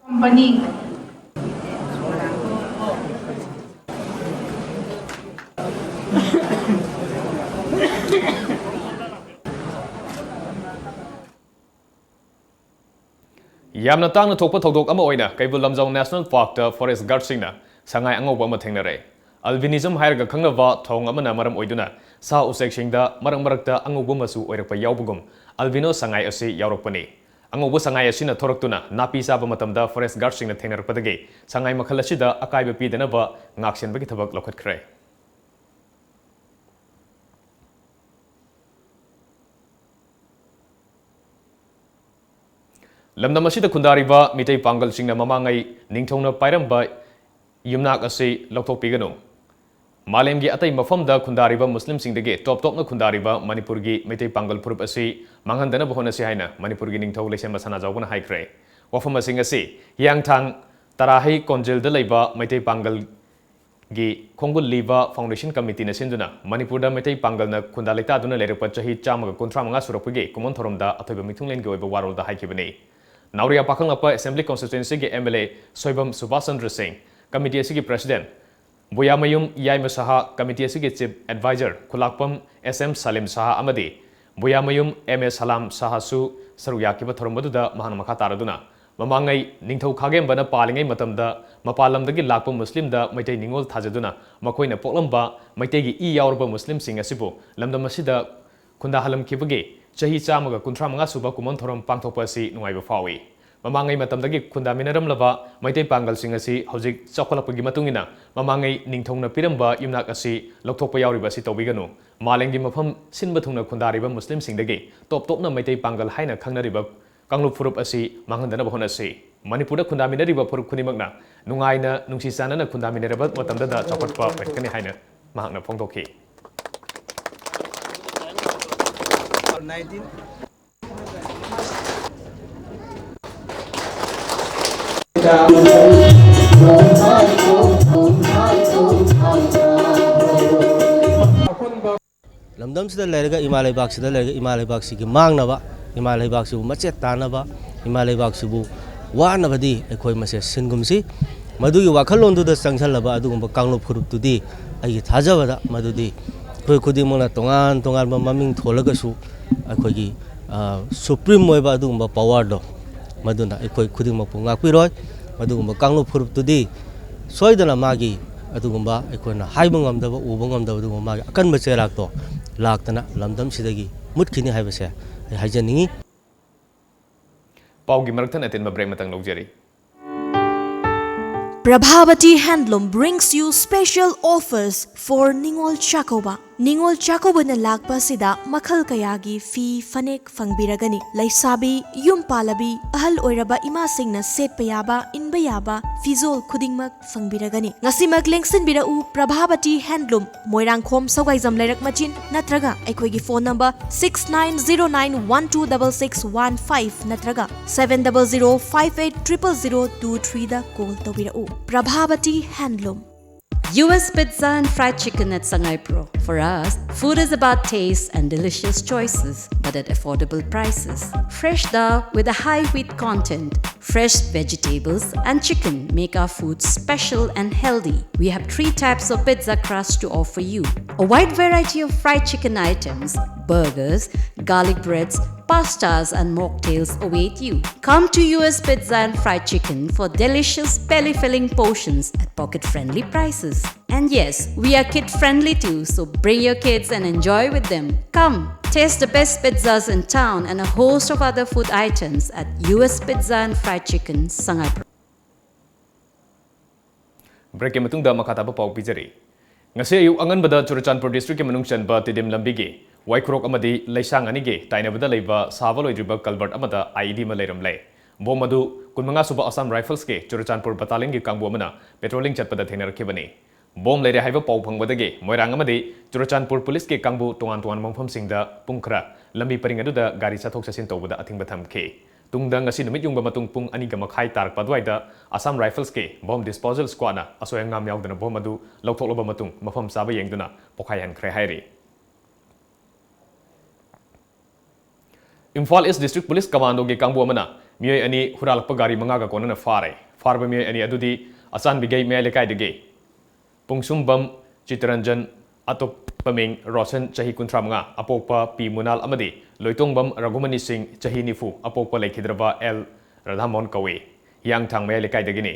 ꯀꯝꯄꯅꯤ꯫ ꯌꯥꯝꯅ ꯇꯥꯡꯅ ꯊꯣꯛꯄ ꯊꯧꯗꯣꯛ ꯑꯃ ꯑꯣꯏꯅ ꯀꯩꯕꯨꯜ ꯂꯝꯖꯥꯎ National Parkꯇ forest guardꯁꯤꯡꯅ ꯁꯉꯥꯏ ꯑꯉꯧꯕ ꯑꯃ ꯊꯦꯡꯅꯔꯦ꯫ Albinism ꯍꯥꯏꯔꯒ ꯈꯪꯅꯕ ꯊꯧꯑꯣꯡ ꯑꯃꯅ ꯃꯔꯝ ꯑꯣꯏꯗꯨꯅ ꯁꯥ ꯎꯆꯦꯛꯁꯤꯡꯗ ꯃꯔꯛ ꯃꯔꯛꯇ ꯑꯉꯧꯕ ꯃꯆꯨ ꯑꯣꯏꯔꯛꯄ ꯌꯥꯎꯕꯒꯨꯝ albino ꯁꯉꯥꯏ ꯑꯁꯤ ꯌꯥꯎꯔꯛꯄꯅꯤ꯫ ꯑꯉꯧꯕ ꯁꯉꯥꯏ ꯑꯁꯤꯅ ꯊꯣꯔꯛꯇꯨꯅ ꯅꯥꯄꯤ ꯆꯥꯕ ꯃꯇꯝꯗ forest guardꯁꯤꯡꯅ ꯊꯦꯡꯅꯔꯛꯄꯗꯒꯤ ꯁꯉꯥꯏ ꯃꯈꯜ ꯑꯁꯤꯗ ꯑꯀꯥꯏꯕ ꯄꯤꯗꯅꯕ ꯉꯥꯛꯁꯦꯟꯕꯒꯤ ꯊꯕꯛ ꯂꯧꯈꯠꯈ꯭ꯔꯦ꯫ ꯂꯝꯗꯝ ꯑꯁꯤꯗ ꯈꯨꯟꯗꯥꯔꯤꯕ ꯃꯤꯇꯩ ꯄꯥꯡꯒꯜꯁꯤꯡꯅ ꯃꯃꯥꯡꯉꯩ ꯅꯤꯡꯊꯧꯅ ꯄꯥꯏꯔꯝꯕ ꯌꯨꯝꯅꯥꯛ ꯑꯁꯤ ꯂꯧꯊꯣꯛꯄꯤꯒꯅꯨ꯫ ꯃꯥꯂꯦꯝꯒꯤ ꯑꯇꯩ ꯃꯐꯝꯗ ꯈꯨꯟꯗꯥꯔꯤꯕ ꯃꯨꯁꯂꯤꯝꯁꯤꯡꯗꯒꯤ ꯇꯣꯞ ꯇꯣꯞꯅ ꯈꯨꯟꯗꯥꯔꯤꯕ ꯃꯅꯤꯄꯨꯔꯒꯤ ꯃꯩꯇꯩ ꯄꯥꯡꯒꯜ ꯐꯨꯔꯨꯞ ꯑꯁꯤ ꯃꯥꯡꯍꯟꯗꯅꯕ ꯍꯣꯠꯅꯁꯤ ꯍꯥꯏꯅ ꯃꯅꯤꯄꯨꯔꯒꯤ ꯅꯤꯡꯊꯧ ꯂꯩꯁꯦꯝꯕ ꯁꯅꯥꯖꯥꯎꯕꯅ ꯍꯥꯏꯈ꯭ꯔꯦ꯫ ꯋꯥꯐꯝ ꯑꯁꯤꯡ ꯑꯁꯤ ꯍꯤꯌꯥꯡꯊꯥꯡ ꯇꯔꯥꯍꯩ ꯀꯣꯟꯖꯤꯜꯗ ꯂꯩꯕ ꯃꯩꯇꯩ ꯄꯥꯡꯒꯜ ꯒꯤ ꯈꯣꯡꯒꯨꯜ ꯂꯤꯕ ꯐꯥꯎꯟꯗꯦꯁꯟ ꯀꯃꯤꯇꯤꯅ ꯁꯤꯟꯗꯨꯅ ꯃꯅꯤꯄꯨꯔꯗ ꯃꯩꯇꯩ ꯄꯥꯡꯒꯜꯅ ꯈꯨꯟꯗꯥ ꯂꯩꯇꯥꯗꯨꯅ ꯂꯩꯔꯛꯄ ꯆꯍꯤ ꯆꯥꯝꯃꯒ ꯀꯨꯟꯊ꯭ꯔꯥ ꯃꯉꯥ ꯁꯨꯔꯛꯄꯒꯤ ꯀꯨꯃꯣꯟ ꯊꯧꯔꯝꯗ ꯑꯊꯣꯏꯕ ꯃꯤꯊꯨꯡꯂꯦꯟꯒꯤ ꯑꯣꯏꯕ ꯋꯥꯔꯣꯜꯗ ꯍꯥꯏꯈꯤꯕꯅꯤ꯫ ꯅꯥꯎꯔꯤꯌꯥ ꯄꯥꯈꯪꯂꯛꯄ ꯑꯦꯁꯦꯝꯕ꯭ꯂꯤ ꯀꯣꯟꯁꯇꯤꯇ꯭ꯋꯦꯟꯁꯤꯒꯤ M L A Soibam Subash Chandra Singh, committee ꯑꯁꯤꯒꯤ ꯄ꯭ꯔꯦꯁꯤꯗꯦꯟꯠ ꯕꯨꯌꯥꯃꯌꯨꯝ ꯌꯥꯏꯃ ꯁꯍꯥ, ꯀꯃꯤꯇꯤ ꯑꯁꯤꯒꯤ chief adviser Khulakpam S M Salim Saha ꯑꯃꯗꯤ ꯕꯨꯌꯥꯃꯌꯨꯝ ꯑꯦꯝ ꯑꯦ ꯁꯂꯥꯝ ꯁꯍꯥꯁꯨ ꯁꯔꯨꯛ ꯌꯥꯈꯤꯕ ꯊꯧꯔꯝ ꯑꯗꯨꯗ ꯃꯍꯥꯛꯅ ꯃꯈꯥ ꯇꯥꯔꯗꯨꯅ, ꯃꯃꯥꯡꯉꯩ ꯅꯤꯡꯊꯧ ꯈꯥꯒꯦꯝꯕꯅ ꯄꯥꯜꯂꯤꯉꯩ ꯃꯇꯝꯗ ꯃꯄꯥꯟ ꯂꯝꯗꯒꯤ ꯂꯥꯛꯄ ꯃꯨꯁꯂꯤꯝꯗ ꯃꯩꯇꯩ ꯅꯤꯉꯣꯜ ꯊꯥꯖꯗꯨꯅ ꯃꯈꯣꯏꯅ ꯄꯣꯛꯂꯝꯕ ꯃꯩꯇꯩꯒꯤ ꯏ ꯌꯥꯎꯔꯕ ꯃꯨꯁꯂꯤꯝꯁꯤꯡ ꯑꯁꯤꯕꯨ ꯂꯝꯗꯝ ꯑꯁꯤꯗ ꯈꯨꯟꯗꯥꯍꯜꯂꯝꯈꯤꯕꯒꯤ ꯆꯍꯤ ꯆꯥꯝꯃꯒ ꯀꯨꯟꯊ꯭ꯔꯥ ꯃꯉꯥ ꯁꯨꯕ ꯀꯨꯃꯣꯟ ꯊꯧꯔꯝ ꯄꯥꯡꯊꯣꯛꯄ ꯑꯁꯤ ꯅꯨꯡꯉꯥꯏꯕ ꯐꯥꯎꯏ꯫ ꯃꯃꯥꯡꯉꯩ ꯃꯇꯝꯗꯒꯤ ꯈꯨꯟꯗꯥꯃꯤꯟꯅꯔꯝꯂꯕ ꯃꯩꯇꯩ ꯄꯥꯡꯒꯜꯁꯤꯡ ꯑꯁꯤ ꯍꯧꯖꯤꯛ ꯆꯥꯎꯈꯠꯂꯛꯄꯒꯤ ꯃꯇꯨꯡ ꯏꯟꯅ ꯃꯃꯥꯡꯉꯩ ꯅꯤꯡꯊꯧꯅ ꯄꯤꯔꯝꯕ ꯌꯨꯝꯅꯥꯛ ꯑꯁꯤ ꯂꯧꯊꯣꯛꯄ ꯌꯥꯎꯔꯤꯕ ꯑꯁꯤ ꯇꯧꯕꯤꯒꯅꯨ꯫ ꯃꯥꯂꯦꯝꯒꯤ ꯃꯐꯝ ꯁꯤꯟꯕ ꯊꯨꯡꯅ ꯈꯨꯟꯗꯥꯔꯤꯕ ꯃꯨꯁꯂꯤꯝꯁꯤꯡꯗꯒꯤ ꯇꯣꯞ ꯇꯣꯞꯅ ꯃꯩꯇꯩ ꯄꯥꯡꯒꯜ ꯍꯥꯏꯅ ꯈꯪꯅꯔꯤꯕ ꯀꯥꯡꯂꯨꯞ ꯐꯨꯔꯨꯞ ꯑꯁꯤ ꯃꯥꯡꯍꯟꯗꯅꯕ ꯍꯣꯠꯅꯁꯤ꯫ ꯃꯅꯤꯄꯨꯔꯗ ꯈꯨꯟꯗꯥꯃꯤꯟꯅꯔꯤꯕ ꯐꯨꯔꯨꯞ ꯈꯨꯗꯤꯡꯃꯛꯅ ꯅꯨꯡꯉꯥꯏꯅ, ꯅꯨꯡꯁꯤ ꯆꯥꯟꯅꯅ ꯈꯨꯟꯗꯥꯃꯤꯟꯅꯔꯕ ꯃꯇꯝꯗꯗ ꯆꯥꯎꯈꯠꯄ ꯑꯣꯏꯔꯛꯀꯅꯤ ꯍꯥꯏꯅ ꯃꯍꯥꯛꯅ ꯐꯣꯡꯗꯣꯛꯈꯤ꯫ ꯂꯝꯗꯝꯁꯤꯗ ꯂꯩꯔꯒ, ꯏꯃꯥ ꯂꯩꯕꯥꯛꯁꯤꯗ ꯂꯩꯔꯒ, ꯏꯃꯥ ꯂꯩꯕꯥꯛꯁꯤꯒꯤ ꯃꯥꯡꯅꯕ, ꯏꯃꯥ ꯂꯩꯕꯥꯛꯁꯤꯕꯨ ꯃꯆꯦꯠ ꯇꯥꯅꯕ, ꯏꯃꯥ ꯂꯩꯕꯥꯛꯁꯤꯕꯨ ꯋꯥꯅꯕꯗꯤ ꯑꯩꯈꯣꯏ ꯃꯁꯦ ꯁꯤꯟꯒꯨꯝꯁꯤ꯫ ꯃꯗꯨꯒꯤ ꯋꯥꯈꯜꯂꯣꯟꯗꯨꯗ ꯆꯪꯁꯤꯜꯂꯕ ꯑꯗꯨꯒꯨꯝꯕ ꯀꯥꯡꯂꯨꯞ ꯐꯨꯔꯨꯞꯇꯨꯗꯤ ꯑꯩꯒꯤ ꯊꯥꯖꯕꯗ ꯃꯗꯨꯗꯤ ꯑꯩꯈꯣꯏ ꯈꯨꯗꯤꯡꯃꯛꯅ ꯇꯣꯉꯥꯟ ꯇꯣꯉꯥꯟꯕ ꯃꯃꯤꯡ ꯊꯣꯜꯂꯒꯁꯨ ꯑꯩꯈꯣꯏꯒꯤ, ꯑ, ꯁꯨꯄ꯭ꯔꯤꯝ ꯑꯣꯏꯕ ꯑꯗꯨꯒꯨꯝꯕ ꯄꯋꯥꯔꯗꯣ ꯃꯗꯨꯅ ꯑꯩꯈꯣꯏ ꯈꯨꯗꯤꯡꯃꯛꯄꯨ ꯉꯥꯛꯄꯤꯔꯣꯏ꯫ ꯃꯗꯨꯒꯨꯝꯕ ꯀꯥꯡꯂꯨꯞ ꯐꯨꯔꯨꯞꯇꯨꯗꯤ ꯁꯣꯏꯗꯅ ꯃꯥꯒꯤ ꯑꯗꯨꯒꯨꯝꯕ ꯑꯩꯈꯣꯏꯅ ꯍꯥꯏꯕ ꯉꯝꯗꯕ, ꯎꯕ ꯉꯝꯗꯕ ꯑꯗꯨꯒꯨꯝꯕ ꯃꯥꯒꯤ ꯑꯀꯟꯕ ꯆꯩꯔꯥꯛꯇꯣ ꯂꯥꯛꯇꯅ ꯂꯝꯗꯝꯁꯤꯗꯒꯤ ꯃꯨꯠꯈꯤꯅꯤ ꯍꯥꯏꯕꯁꯦ ꯑꯩ ꯍꯥꯏꯖꯅꯤꯡꯏ꯫ ꯄꯥꯎꯒꯤ ꯃꯔꯛꯇ ꯑꯇꯦꯟꯕ ꯕ꯭ꯔꯦꯛ ꯑꯃꯇꯪ ꯂꯧꯖꯔꯤ꯫ Prabhavati Handloom brings you special offers for Ningol Chakova. ꯅꯤꯉꯣꯜ ꯆꯥꯛꯀꯧꯕꯅ ꯂꯥꯛꯄ ꯑꯁꯤꯗ ꯃꯈꯜ ꯀꯌꯥꯒꯤ ꯐꯤ ꯐꯅꯦꯛ ꯐꯪꯕꯤꯔꯒꯅꯤ꯫ ꯂꯩꯁꯥꯕꯤ, ꯌꯨꯝ ꯄꯥꯜꯂꯕꯤ, ꯑꯍꯜ ꯑꯣꯏꯔꯕ ꯏꯃꯥꯁꯤꯡꯅ ꯁꯦꯠꯄ ꯌꯥꯕ, ꯏꯟꯕ ꯌꯥꯕ ꯐꯤꯖꯣꯜ ꯈꯨꯗꯤꯡꯃꯛ ꯐꯪꯕꯤꯔꯒꯅꯤ꯫ ꯉꯁꯤꯃꯛ ꯂꯦꯡꯁꯤꯟꯕꯤꯔꯛꯎ ꯄ꯭ꯔꯚꯥꯕꯇꯤ ꯍꯦꯟꯗꯂꯨꯝ, ꯃꯣꯏꯔꯥꯡꯈꯣꯝ ꯁꯧꯒꯥꯏꯖꯝ ꯂꯩꯔꯛ ꯃꯆꯤꯟ, ꯅꯠꯇ꯭ꯔꯒ ꯑꯩꯈꯣꯏꯒꯤ phone number six nine zero nine one two double six one five ꯅꯠꯇ꯭ꯔꯒ seven double zero five eight triple zero two three ꯗ call ꯇꯧꯕꯤꯔꯛꯎ꯫ Prabhavati handloom. U S Pizza and Fried Chicken at Sangaipro. For us, food is about taste and delicious choices, but at affordable prices. Fresh dal with a high wheat content, fresh vegetables and chicken make our food special and healthy. We have three types of pizza crust to offer you. A wide variety of fried chicken items, burgers, garlic breads, pastas and mocktails await you. Come to U S Pizza and Fried Chicken for delicious belly-filling portions at pocket-friendly prices. And yes, we are kid-friendly too, so bring your kids and enjoy with them. Come, taste the best pizzas in town and a host of other food items at U S Pizza and Fried Chicken, Sangaipro. Break ꯀꯤ ꯃꯇꯨꯡꯗ ꯃꯈꯥ ꯇꯥꯕ ꯄꯥꯎ ꯄꯤꯖꯔꯤ꯫ ꯉꯁꯤ ꯑꯌꯨꯛ ꯑꯉꯟꯕꯗ Churachandpur district ꯀꯤ ꯃꯅꯨꯡ ꯆꯟꯕ ꯇꯤꯗꯤꯝ ꯂꯝꯕꯤꯒꯤ ꯋꯥꯏꯈꯨꯔꯣꯛ ꯑꯃꯗꯤ ꯂꯩꯁꯥꯡ ꯑꯅꯤꯒꯤ ꯇꯥꯏꯅꯕꯗ ꯂꯩꯕ ꯁꯥꯕ ꯂꯣꯏꯗ꯭ꯔꯤꯕ culvert ꯑꯃꯗ I E D ꯑꯃ ꯂꯩꯔꯝꯂꯦ꯫ Bomb ꯑꯗꯨ ꯀꯨꯟꯃꯉꯥ ꯁꯨꯕ Assam Rifles ꯀꯤ ꯆꯨꯔꯆꯥꯟꯄꯨꯔ battalion ꯒꯤ ꯀꯥꯡꯕꯨ ꯑꯃꯅ patrolling ꯆꯠꯄꯗ ꯊꯦꯡꯅꯔꯛꯈꯤꯕꯅꯤ꯫ Bomb ꯂꯩꯔꯦ ꯍꯥꯏꯕ ꯄꯥꯎ ꯐꯪꯕꯗꯒꯤ ꯃꯣꯏꯔꯥꯡ ꯑꯃꯗꯤ ꯆꯨꯔꯆꯥꯟꯄꯨꯔ police ꯀꯤ ꯀꯥꯡꯕꯨ ꯇꯣꯉꯥꯟ ꯇꯣꯉꯥꯟꯕ ꯃꯐꯝꯁꯤꯡꯗ ꯄꯨꯡ ꯈꯔ ꯂꯝꯕꯤ ꯄꯔꯤꯡ ꯑꯗꯨꯗ ꯒꯥꯔꯤ ꯆꯠꯊꯣꯛ ꯆꯠꯁꯤꯟ ꯇꯧꯕꯗ ꯑꯊꯤꯡꯕ ꯊꯝꯈꯤ꯫ ꯇꯨꯡꯗ ꯉꯁꯤ ꯅꯨꯃꯤꯠ ꯌꯨꯡꯕ ꯃꯇꯨꯡ ꯄꯨꯡ ꯑꯅꯤꯒ ꯃꯈꯥꯏ ꯇꯥꯔꯛꯄ ꯑꯗꯨꯋꯥꯏꯗ Assam Rifles ꯀꯤ bomb disposal squad ꯅ ꯑꯁꯣꯏ ꯑꯉꯥꯝ ꯌꯥꯎꯗꯅ bomb ꯑꯗꯨ ꯂꯧꯊꯣꯛꯂꯕ ꯃꯇꯨꯡ ꯃꯐꯝ ꯆꯥꯕ ꯌꯦꯡꯗꯨꯅ ꯄꯣꯈꯥꯏꯍꯟꯈ꯭ꯔꯦ ꯍꯥꯏꯔꯤ꯫ Imphal East District Police Commando ꯒꯤ ꯀꯥꯡꯕꯨ ꯑꯃꯅ ꯃꯤꯑꯣꯏ ꯑꯅꯤ ꯍꯨꯔꯥꯜꯂꯛꯄ ꯒꯥꯔꯤ ꯃꯉꯥꯒ ꯀꯣꯟꯅꯅ ꯐꯥꯔꯦ꯫ ꯐꯥꯔꯕ ꯃꯤꯑꯣꯏ ꯑꯅꯤ ꯑꯗꯨꯗꯤ ꯑꯆꯥꯟꯕꯤꯒꯩ ꯃꯌꯥꯏ ꯂꯩꯀꯥꯏꯗꯒꯤ ꯄꯨꯡꯁꯨꯝꯕꯝ ꯆꯤꯇꯔꯟꯖꯟ, ꯑꯇꯣꯞꯄ ꯃꯤꯡ ꯔꯣꯁꯟ, ꯆꯍꯤ ꯀꯨꯟꯊ꯭ꯔꯥ ꯃꯉꯥ, ꯑꯄꯣꯛꯄ ꯄꯤ ꯃꯨꯅꯥꯜ ꯑꯃꯗꯤ ꯂꯣꯏꯇꯣꯡꯕꯝ ꯔꯘꯨꯃꯅꯤ ꯁꯤꯡ, ꯆꯍꯤ ꯅꯤꯐꯨ, ꯑꯄꯣꯛꯄ ꯂꯩꯈꯤꯗ꯭ꯔꯕ ꯑꯦꯜ ꯔꯥꯙꯥꯃꯣꯍꯟ ꯀꯧꯏ꯫ ꯍꯤꯌꯥꯡꯊꯥꯡ ꯃꯌꯥꯏ ꯂꯩꯀꯥꯏꯗꯒꯤꯅꯤ꯫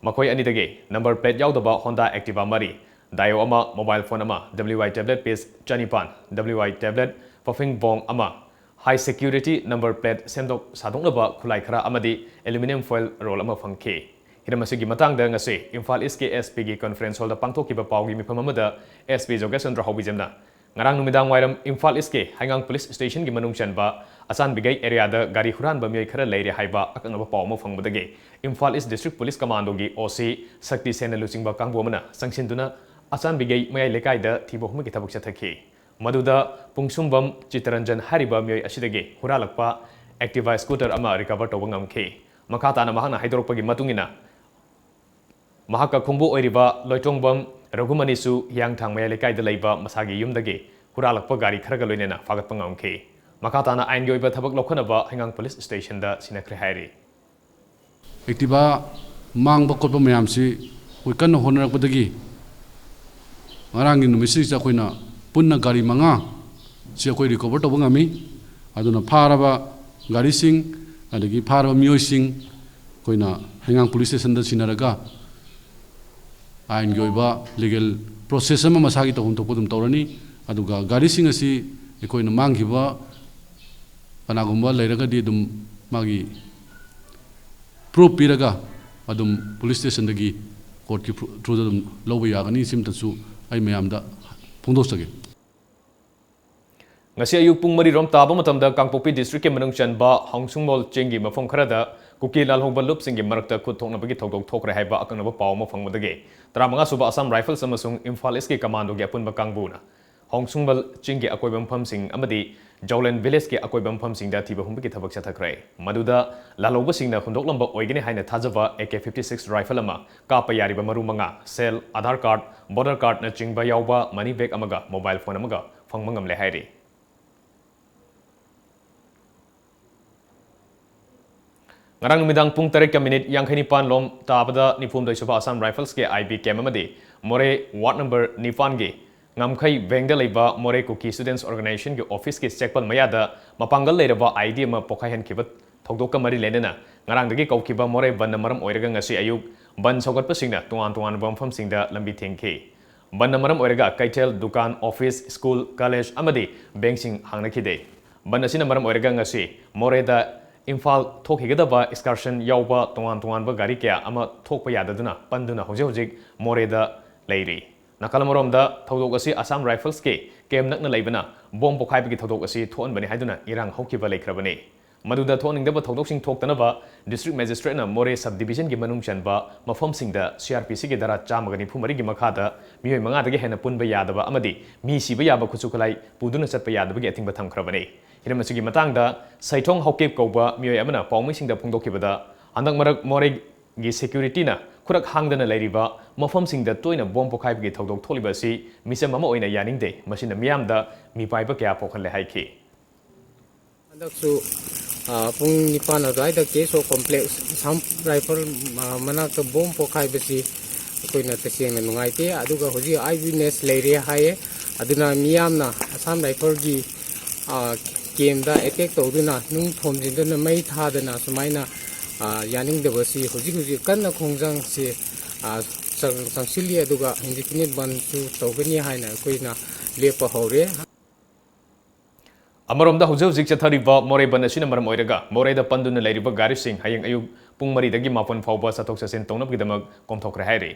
ꯃꯈꯣꯏ ꯑꯅꯤꯗꯒꯤ number plate ꯌꯥꯎꯗꯕ Honda Activa ꯃꯔꯤ, Daewoo ꯑꯃ, mobile phone ꯑꯃ, W I tablet piece ꯆꯅꯤꯄꯥꯟ, W I tablet puffing bong ꯑꯃ, high security number plate ꯁꯦꯝꯗꯣꯛ ꯁꯥꯗꯣꯛꯅꯕ ꯈꯨꯠꯂꯥꯏ ꯈꯔ ꯑꯃꯗꯤ aluminium foil roll ꯑꯃ ꯐꯪꯈꯤ꯫ ꯍꯤꯔꯝ ꯑꯁꯤꯒꯤ ꯃꯇꯥꯡꯗ ꯉꯁꯤ ꯏꯝꯐꯥꯜ ꯏꯁꯀꯤ ꯑꯦꯁ ꯄꯤꯒꯤ ꯀꯣꯟꯐꯔꯦꯟꯁ ꯍꯣꯜꯗ ꯄꯥꯡꯊꯣꯛꯈꯤꯕ ꯄꯥꯎꯒꯤ ꯃꯤꯐꯝ ꯑꯃꯗ ꯑꯦꯁ ꯄꯤ ꯖꯣꯒꯦꯁ ꯆꯟꯗ꯭ꯔ ꯍꯥꯎꯕꯤꯖꯝꯅ ꯉꯔꯥꯡ ꯅꯨꯃꯤꯗꯥꯡ ꯋꯥꯏꯔꯝ ꯏꯝꯐꯥꯜ ꯏꯁꯀꯤ ꯍꯩꯉꯥꯡ ꯄꯨꯂꯤꯁ ꯁ꯭ꯇꯦꯁꯟꯒꯤ ꯃꯅꯨꯡ ꯆꯟꯕ ꯑꯆꯥꯟꯕꯤꯒꯩ ꯑꯦꯔꯤꯌꯥꯗ ꯒꯥꯔꯤ ꯍꯨꯔꯥꯟꯕ ꯃꯤꯑꯣꯏ ꯈꯔ ꯂꯩꯔꯦ ꯍꯥꯏꯕ ꯑꯀꯛꯅꯕ ꯄꯥꯎ ꯑꯃ ꯐꯪꯕꯗꯒꯤ ꯏꯝꯐꯥꯜ ꯏꯁ ꯗꯤꯁꯇ꯭ꯔꯤꯛ ꯄꯨꯂꯤꯁ ꯀꯃꯥꯟꯗꯣꯒꯤ ꯑꯣ ꯁꯤ ꯁꯛꯇꯤ ꯁꯦꯟꯅ ꯂꯨꯆꯤꯡꯕ ꯀꯥꯡꯕꯨ ꯑꯃꯅ ꯆꯪꯁꯤꯟꯗꯨꯅ ꯑꯆꯥꯟꯕꯤꯒꯩ ꯃꯌꯥꯏ ꯂꯩꯀꯥꯏꯗ ꯊꯤꯕ ꯍꯨꯝꯕꯒꯤ ꯊꯕꯛ ꯆꯠꯊꯈꯤ꯫ ꯃꯗꯨꯗ ꯄꯨꯡꯁꯨꯝꯕꯝ ꯆꯤꯇꯔꯟꯖꯟ ꯍꯥꯏꯔꯤꯕ ꯃꯤꯑꯣꯏ ꯑꯁꯤꯗꯒꯤ ꯍꯨꯔꯥꯜꯂꯛꯄ Activa ꯁ꯭ꯀꯨꯇꯔ ꯑꯃ ꯔꯤꯀꯚꯔ ꯇꯧꯕ ꯉꯝꯈꯤ꯫ ꯃꯈꯥ ꯇꯥꯅ ꯃꯍꯥꯛꯅ ꯍꯥꯏꯗꯣꯔꯛꯄꯒꯤ ꯃꯇꯨꯡ ꯏꯟꯅ, ꯃꯍꯥꯛꯀ ꯈꯣꯡꯕꯨ ꯑꯣꯏꯔꯤꯕ ꯂꯣꯏꯇꯣꯡꯕꯝ ꯔꯘꯨꯃꯅꯤꯁꯨ ꯍꯤꯌꯥꯡꯊꯥꯡ ꯃꯌꯥꯏ ꯂꯩꯀꯥꯏꯗ ꯂꯩꯕ ꯃꯁꯥꯒꯤ ꯌꯨꯝꯗꯒꯤ ꯍꯨꯔꯥꯜꯂꯛꯄ ꯒꯥꯔꯤ ꯈꯔꯒ ꯂꯣꯏꯅꯅ ꯐꯥꯒꯠꯄ ꯉꯝꯈꯤ꯫ ꯃꯈꯥ ꯇꯥꯅ ꯑꯥꯏꯟꯒꯤ ꯑꯣꯏꯕ ꯊꯕꯛ ꯂꯧꯈꯠꯅꯕ ꯍꯩꯉꯥꯡ ꯄꯨꯂꯤꯁ ꯁ꯭ꯇꯦꯁꯟꯗ ꯁꯤꯟꯅꯈ꯭ꯔꯦ ꯍꯥꯏꯔꯤ꯫ Activa ꯃꯥꯡꯕ ꯈꯣꯠꯄ ꯃꯌꯥꯝꯁꯤ ꯑꯩꯈꯣꯏ ꯀꯟꯅ ꯍꯣꯠꯅꯔꯛꯄꯗꯒꯤ ꯉꯔꯥꯡꯒꯤ ꯅꯨꯃꯤꯠꯁꯤꯗ ꯑꯩꯈꯣꯏꯅ ꯄꯨꯟꯅ ꯒꯥꯔꯤ ꯃꯉꯥ ꯁꯤ ꯑꯩꯈꯣꯏ ꯔꯤꯀꯣꯚꯔ ꯇꯧꯕ ꯉꯝꯃꯤ꯫ ꯑꯗꯨꯅ ꯐꯥꯔꯕ ꯒꯥꯔꯤꯁꯤꯡ ꯑꯗꯒꯤ ꯐꯥꯔꯕ ꯃꯤꯑꯣꯏꯁꯤꯡ ꯑꯩꯈꯣꯏꯅ ꯍꯩꯉꯥꯡ ꯄꯨꯂꯤꯁ ꯁ꯭ꯇꯦꯁꯟꯗ ꯁꯤꯟꯅꯔꯒ ꯑꯥꯏꯟꯒꯤ ꯑꯣꯏꯕ ꯂꯤꯒꯦꯜ ꯄ꯭ꯔꯣꯁꯦꯁ ꯑꯃ ꯃꯁꯥꯒꯤ ꯇꯧꯐꯝ ꯊꯣꯛꯄ ꯑꯗꯨꯝ ꯇꯧꯔꯅꯤ꯫ ꯑꯗꯨꯒ ꯒꯥꯔꯤꯁꯤꯡ ꯑꯁꯤ ꯑꯩꯈꯣꯏꯅ ꯃꯥꯡꯈꯤꯕ ꯀꯅꯥꯒꯨꯝꯕ ꯂꯩꯔꯒꯗꯤ ꯑꯗꯨꯝ ꯃꯥꯒꯤ ꯄ꯭ꯔꯨꯐ ꯄꯤꯔꯒ ꯑꯗꯨꯝ ꯄꯨꯂꯤꯁ ꯁ꯭ꯇꯦꯁꯟꯗꯒꯤ ꯀꯣꯔꯠꯀꯤ ꯊ꯭ꯔꯨꯗ ꯑꯗꯨꯝ ꯂꯧꯕ ꯌꯥꯒꯅꯤ꯫ ꯁꯤꯃꯇꯁꯨ ꯑꯩ ꯃꯌꯥꯝꯗ ꯐꯣꯡꯗꯣꯛꯆꯒꯦ꯫ ꯉꯁꯤ ꯑꯌꯨꯛ ꯄꯨꯡ ꯃꯔꯤ ꯔꯣꯝ ꯇꯥꯕ ꯃꯇꯝꯗ ꯀꯥꯡꯄꯣꯛꯄꯤ ꯗꯤꯁꯇ꯭ꯔꯤꯛꯀꯤ ꯃꯅꯨꯡ ꯆꯟꯕ ꯍꯥꯎꯁꯨꯡꯃꯣꯜ ꯆꯤꯡꯒꯤ ꯃꯐꯝ ꯈꯔꯗ ꯀꯨꯀꯤ ꯂꯥꯜꯍꯧꯕ ꯂꯨꯞꯁꯤꯡꯒꯤ ꯃꯔꯛꯇ ꯈꯨꯠ ꯊꯣꯛꯅꯕꯒꯤ ꯊꯧꯗꯣꯛ ꯊꯣꯛꯈ꯭ꯔꯦ ꯍꯥꯏꯕ ꯑꯀꯛꯅꯕ ꯄꯥꯎ ꯑꯃ ꯐꯪꯕꯗꯒꯤ ꯇꯔꯥꯃꯉꯥ ꯁꯨꯕ ꯑꯁꯥꯝ ꯔꯥꯏꯐꯜꯁ ꯑꯃꯁꯨꯡ ꯏꯝꯐꯥꯜ ꯏꯁꯀꯤ ꯀꯃꯥꯟꯗꯣꯒꯤ ꯑꯄꯨꯟꯕ ꯀꯥꯡꯕꯨꯅ ꯍꯣꯡꯁꯨꯡꯕꯜ ꯆꯤꯡꯒꯤ ꯑꯀꯣꯏꯕ ꯃꯐꯝꯁꯤꯡ ꯑꯃꯗꯤ ꯖꯧꯂꯦꯟ ꯚꯤꯂꯦꯖꯀꯤ ꯑꯀꯣꯏꯕ ꯃꯐꯝꯁꯤꯡꯗ ꯊꯤꯕ ꯍꯨꯝꯕꯒꯤ ꯊꯕꯛ ꯆꯠꯊꯈ꯭ꯔꯦ꯫ ꯃꯗꯨꯗ ꯂꯥꯜꯍꯧꯕꯁꯤꯡꯅ ꯍꯨꯟꯗꯣꯛꯂꯝꯕ ꯑꯣꯏꯒꯅꯤ ꯍꯥꯏꯅ ꯊꯥꯖꯕ A K fifty six rifle ꯑꯃ, ꯀꯥꯞꯄ ꯌꯥꯔꯤꯕ ꯃꯔꯨ ꯃꯉꯥ, ꯁꯦꯜ, ꯑꯙꯥꯔ ꯀꯥꯔꯗ, ꯚꯣꯇꯔ ꯀꯥꯔꯗꯅꯆꯤꯡꯕ ꯌꯥꯎꯕ ꯃꯅꯤ ꯕꯦꯒ ꯑꯃꯒ ꯃꯣꯕꯥꯏꯜ ꯐꯣꯟ ꯑꯃꯒ ꯐꯪꯕ ꯉꯝꯂꯦ ꯍꯥꯏꯔꯤ꯫ ꯉꯔꯥꯡ ꯅꯨꯃꯤꯗꯥꯡ ꯄꯨꯡ ꯇꯔꯦꯠꯀ ꯃꯤꯅꯤꯠ ꯌꯥꯡꯈꯩ ꯅꯤꯄꯥꯟ ꯂꯣꯝ ꯇꯥꯕꯗ ꯅꯤꯐꯨꯍꯨꯝꯗꯣꯏ ꯁꯨꯕ ꯑꯁꯥꯝ ꯔꯥꯏꯐꯜꯁꯀꯤ ꯑꯥꯏ ꯕꯤ ꯀꯦꯝ ꯑꯃꯗꯤ ꯃꯣꯔꯦ ꯋꯥꯔꯗ ꯅꯝꯕꯔ ꯅꯤꯄꯥꯟꯒꯤ ꯉꯝꯈꯩ ꯚꯦꯡꯗ ꯂꯩꯕ ꯃꯣꯔꯦ ꯀꯨꯀꯤ ꯁ꯭ꯇꯨꯗꯦꯟꯠꯁ ꯑꯣꯔꯒꯅꯥꯏꯖꯦꯁꯟꯒꯤ ꯑꯣꯐꯤꯁꯀꯤ ꯆꯦꯛꯄꯜ ꯃꯌꯥꯗ ꯃꯄꯥꯡꯒꯜ ꯂꯩꯔꯕ ꯑꯥꯏ ꯏ ꯗꯤ ꯑꯃ ꯄꯣꯈꯥꯏꯍꯟꯈꯤꯕ ꯊꯧꯗꯣꯛꯀ ꯃꯔꯤ ꯂꯩꯅꯅ ꯉꯔꯥꯡꯗꯒꯤ ꯀꯧꯈꯤꯕ ꯃꯣꯔꯦ ꯕꯟꯗ ꯃꯔꯝ ꯑꯣꯏꯔꯒ ꯉꯁꯤ ꯑꯌꯨꯛ ꯕꯟꯗ ꯁꯧꯒꯠꯄꯁꯤꯡꯅ ꯇꯣꯉꯥꯟ ꯇꯣꯉꯥꯟꯕ ꯃꯐꯝꯁꯤꯡꯗ ꯂꯝꯕꯤ ꯊꯤꯡꯈꯤ꯫ ꯕꯟꯗ ꯃꯔꯝ ꯑꯣꯏꯔꯒ ꯀꯩꯊꯦꯜ, ꯗꯨꯀꯥꯟ, ꯑꯣꯐꯤꯁ, ꯁ꯭ꯀꯨꯜ, ꯀꯣꯂꯦꯖ ꯑꯃꯗꯤ ꯕꯦꯡꯛꯁꯤꯡ ꯍꯥꯡꯅꯈꯤꯗꯦ꯫ ꯕꯟꯗ ꯑꯁꯤꯅ ꯃꯔꯝ ꯑꯣꯏꯔꯒ ꯉꯁꯤ ꯃꯣꯔꯦꯗ ꯏꯝꯐꯥꯜ ꯊꯣꯛꯈꯤꯒꯗꯕ excursion ꯌꯥꯎꯕ ꯇꯣꯉꯥꯟ ꯇꯣꯉꯥꯟꯕ ꯒꯥꯔꯤ ꯀꯌꯥ ꯑꯃ ꯊꯣꯛꯄ ꯌꯥꯗꯗꯨꯅ ꯄꯟꯗꯨꯅ ꯍꯧꯖꯤꯛ ꯍꯧꯖꯤꯛ ꯃꯣꯔꯦꯗ ꯂꯩꯔꯤ꯫ ꯅꯥꯀꯜ ꯑꯃꯔꯣꯝꯗ ꯊꯧꯗꯣꯛ ꯑꯁꯤ Assam Riflesꯀꯤ camp ꯅꯛꯅ ꯂꯩꯕꯅ ꯕꯣꯝ ꯄꯣꯈꯥꯏꯕꯒꯤ ꯊꯧꯗꯣꯛ ꯑꯁꯤ ꯊꯣꯛꯍꯟꯕꯅꯤ ꯍꯥꯏꯗꯨꯅ ꯏꯔꯥꯡ ꯍꯧꯈꯤꯕ ꯂꯩꯈ꯭ꯔꯕꯅꯤ꯫ ꯃꯗꯨꯗ ꯊꯣꯛꯍꯟꯅꯤꯡꯗꯕ ꯊꯧꯗꯣꯛꯁꯤꯡ ꯊꯣꯛꯇꯅꯕ district magistrateꯅ ꯃꯣꯔꯦ sub divisionꯒꯤ ꯃꯅꯨꯡ ꯆꯟꯕ ꯃꯐꯝꯁꯤꯡꯗ CRPCꯒꯤ ꯙꯥꯔꯥ ꯆꯥꯝꯃꯒ ꯅꯤꯐꯨ ꯃꯔꯤꯒꯤ ꯃꯈꯥꯗ ꯃꯤꯑꯣꯏ ꯃꯉꯥꯗꯒꯤ ꯍꯦꯟꯅ ꯄꯨꯟꯕ ꯌꯥꯗꯕ ꯑꯃꯗꯤ ꯃꯤ ꯁꯤꯕ ꯌꯥꯕ ꯈꯨꯠꯁꯨ ꯈꯨꯠꯂꯥꯏ ꯄꯨꯗꯨꯅ ꯆꯠꯄ ꯌꯥꯗꯕꯒꯤ ꯑꯊꯤꯡꯕ ꯊꯝꯈ꯭ꯔꯕꯅꯤ꯫ ꯍꯤꯔꯝ ꯑꯁꯤꯒꯤ ꯃꯇꯥꯡꯗ ꯁꯩꯊꯣꯡ ꯍꯥꯎꯀꯦꯞ ꯀꯧꯕ ꯃꯤꯑꯣꯏ ꯑꯃꯅ ꯄꯥꯎꯃꯤꯁꯤꯡꯗ ꯐꯣꯡꯗꯣꯛꯈꯤꯕꯗ, ꯍꯟꯗꯛ ꯃꯔꯛ ꯃꯣꯔꯦꯒꯤ securityꯅ ꯈꯨꯔꯛ ꯍꯥꯡꯗꯅ ꯂꯩꯔꯤꯕ ꯃꯐꯝꯁꯤꯡꯗ ꯇꯣꯏꯅ ꯕꯣꯝ ꯄꯣꯈꯥꯏꯕꯒꯤ ꯊꯧꯗꯣꯛ ꯊꯣꯛꯂꯤꯕ ꯑꯁꯤ ꯃꯤꯆꯝ ꯑꯃ ꯑꯣꯏꯅ ꯌꯥꯅꯤꯡꯗꯦ꯫ ꯃꯁꯤꯅ ꯃꯤꯌꯥꯝꯗ ꯃꯤꯄꯥꯏꯕ ꯀꯌꯥ ꯄꯣꯛꯍꯜꯂꯦ ꯍꯥꯏꯈꯤ꯫ ꯍꯟꯗꯛꯁꯨ, ꯑ, ꯄꯨꯡ ꯅꯤꯄꯥꯟ ꯑꯗꯨꯋꯥꯏꯗ ꯀꯦ ꯑꯦꯁ ꯑꯣ complex, Assam Rifle, ꯑ, ꯃꯅꯥꯛꯇ ꯕꯣꯝ ꯄꯣꯈꯥꯏꯕꯁꯤ ꯑꯩꯈꯣꯏꯅ ꯇꯁꯦꯡꯅ ꯅꯨꯡꯉꯥꯏꯇꯦ꯫ ꯑꯗꯨꯒ ꯍꯧꯖꯤꯛ eyewitness ꯂꯩꯔꯦ ꯍꯥꯏꯌꯦ꯫ ꯑꯗꯨꯅ ꯃꯤꯌꯥꯝꯅ Assam Rifleꯒꯤ, ꯑ, campꯇ attack ꯇꯧꯗꯨꯅ, ꯅꯨꯡ ꯊꯣꯝꯖꯤꯟꯗꯨꯅ, ꯃꯩ ꯊꯥꯗꯅ ꯁꯨꯃꯥꯏꯅ, ꯑ, ꯌꯥꯅꯤꯡꯗꯕꯁꯤ ꯍꯧꯖꯤꯛ ꯍꯧꯖꯤꯛ ꯀꯟꯅ ꯈꯣꯡꯖꯪꯁꯤ, ꯑ, ꯆꯪ-, ꯆꯪꯁꯤꯜꯂꯤ꯫ ꯑꯗꯨꯒ indefinite bandꯁꯨ ꯇꯧꯒꯅꯤ ꯍꯥꯏꯅ ꯑꯩꯈꯣꯏꯅ ꯂꯦꯞꯄ ꯍꯧꯔꯦ꯫ ꯑꯃꯔꯣꯝꯗ ꯍꯧꯖꯤꯛ ꯍꯧꯖꯤꯛ ꯆꯠꯊꯔꯤꯕ ꯃꯣꯔꯦ ꯕꯟ ꯑꯁꯤꯅ ꯃꯔꯝ ꯑꯣꯏꯔꯒ ꯃꯣꯔꯦꯗ ꯄꯟꯗꯨꯅ ꯂꯩꯔꯤꯕ ꯒꯥꯔꯤꯁꯤꯡ ꯍꯌꯦꯡ ꯑꯌꯨꯛ ꯄꯨꯡ ꯃꯔꯤꯗꯒꯤ ꯃꯥꯄꯟ ꯐꯥꯎꯕ ꯆꯠꯊꯣꯛ ꯆꯠꯁꯤꯟ ꯇꯧꯅꯕꯒꯤꯗꯃꯛ ꯀꯣꯝꯊꯣꯛꯈ꯭ꯔꯦ ꯍꯥꯏꯔꯤ꯫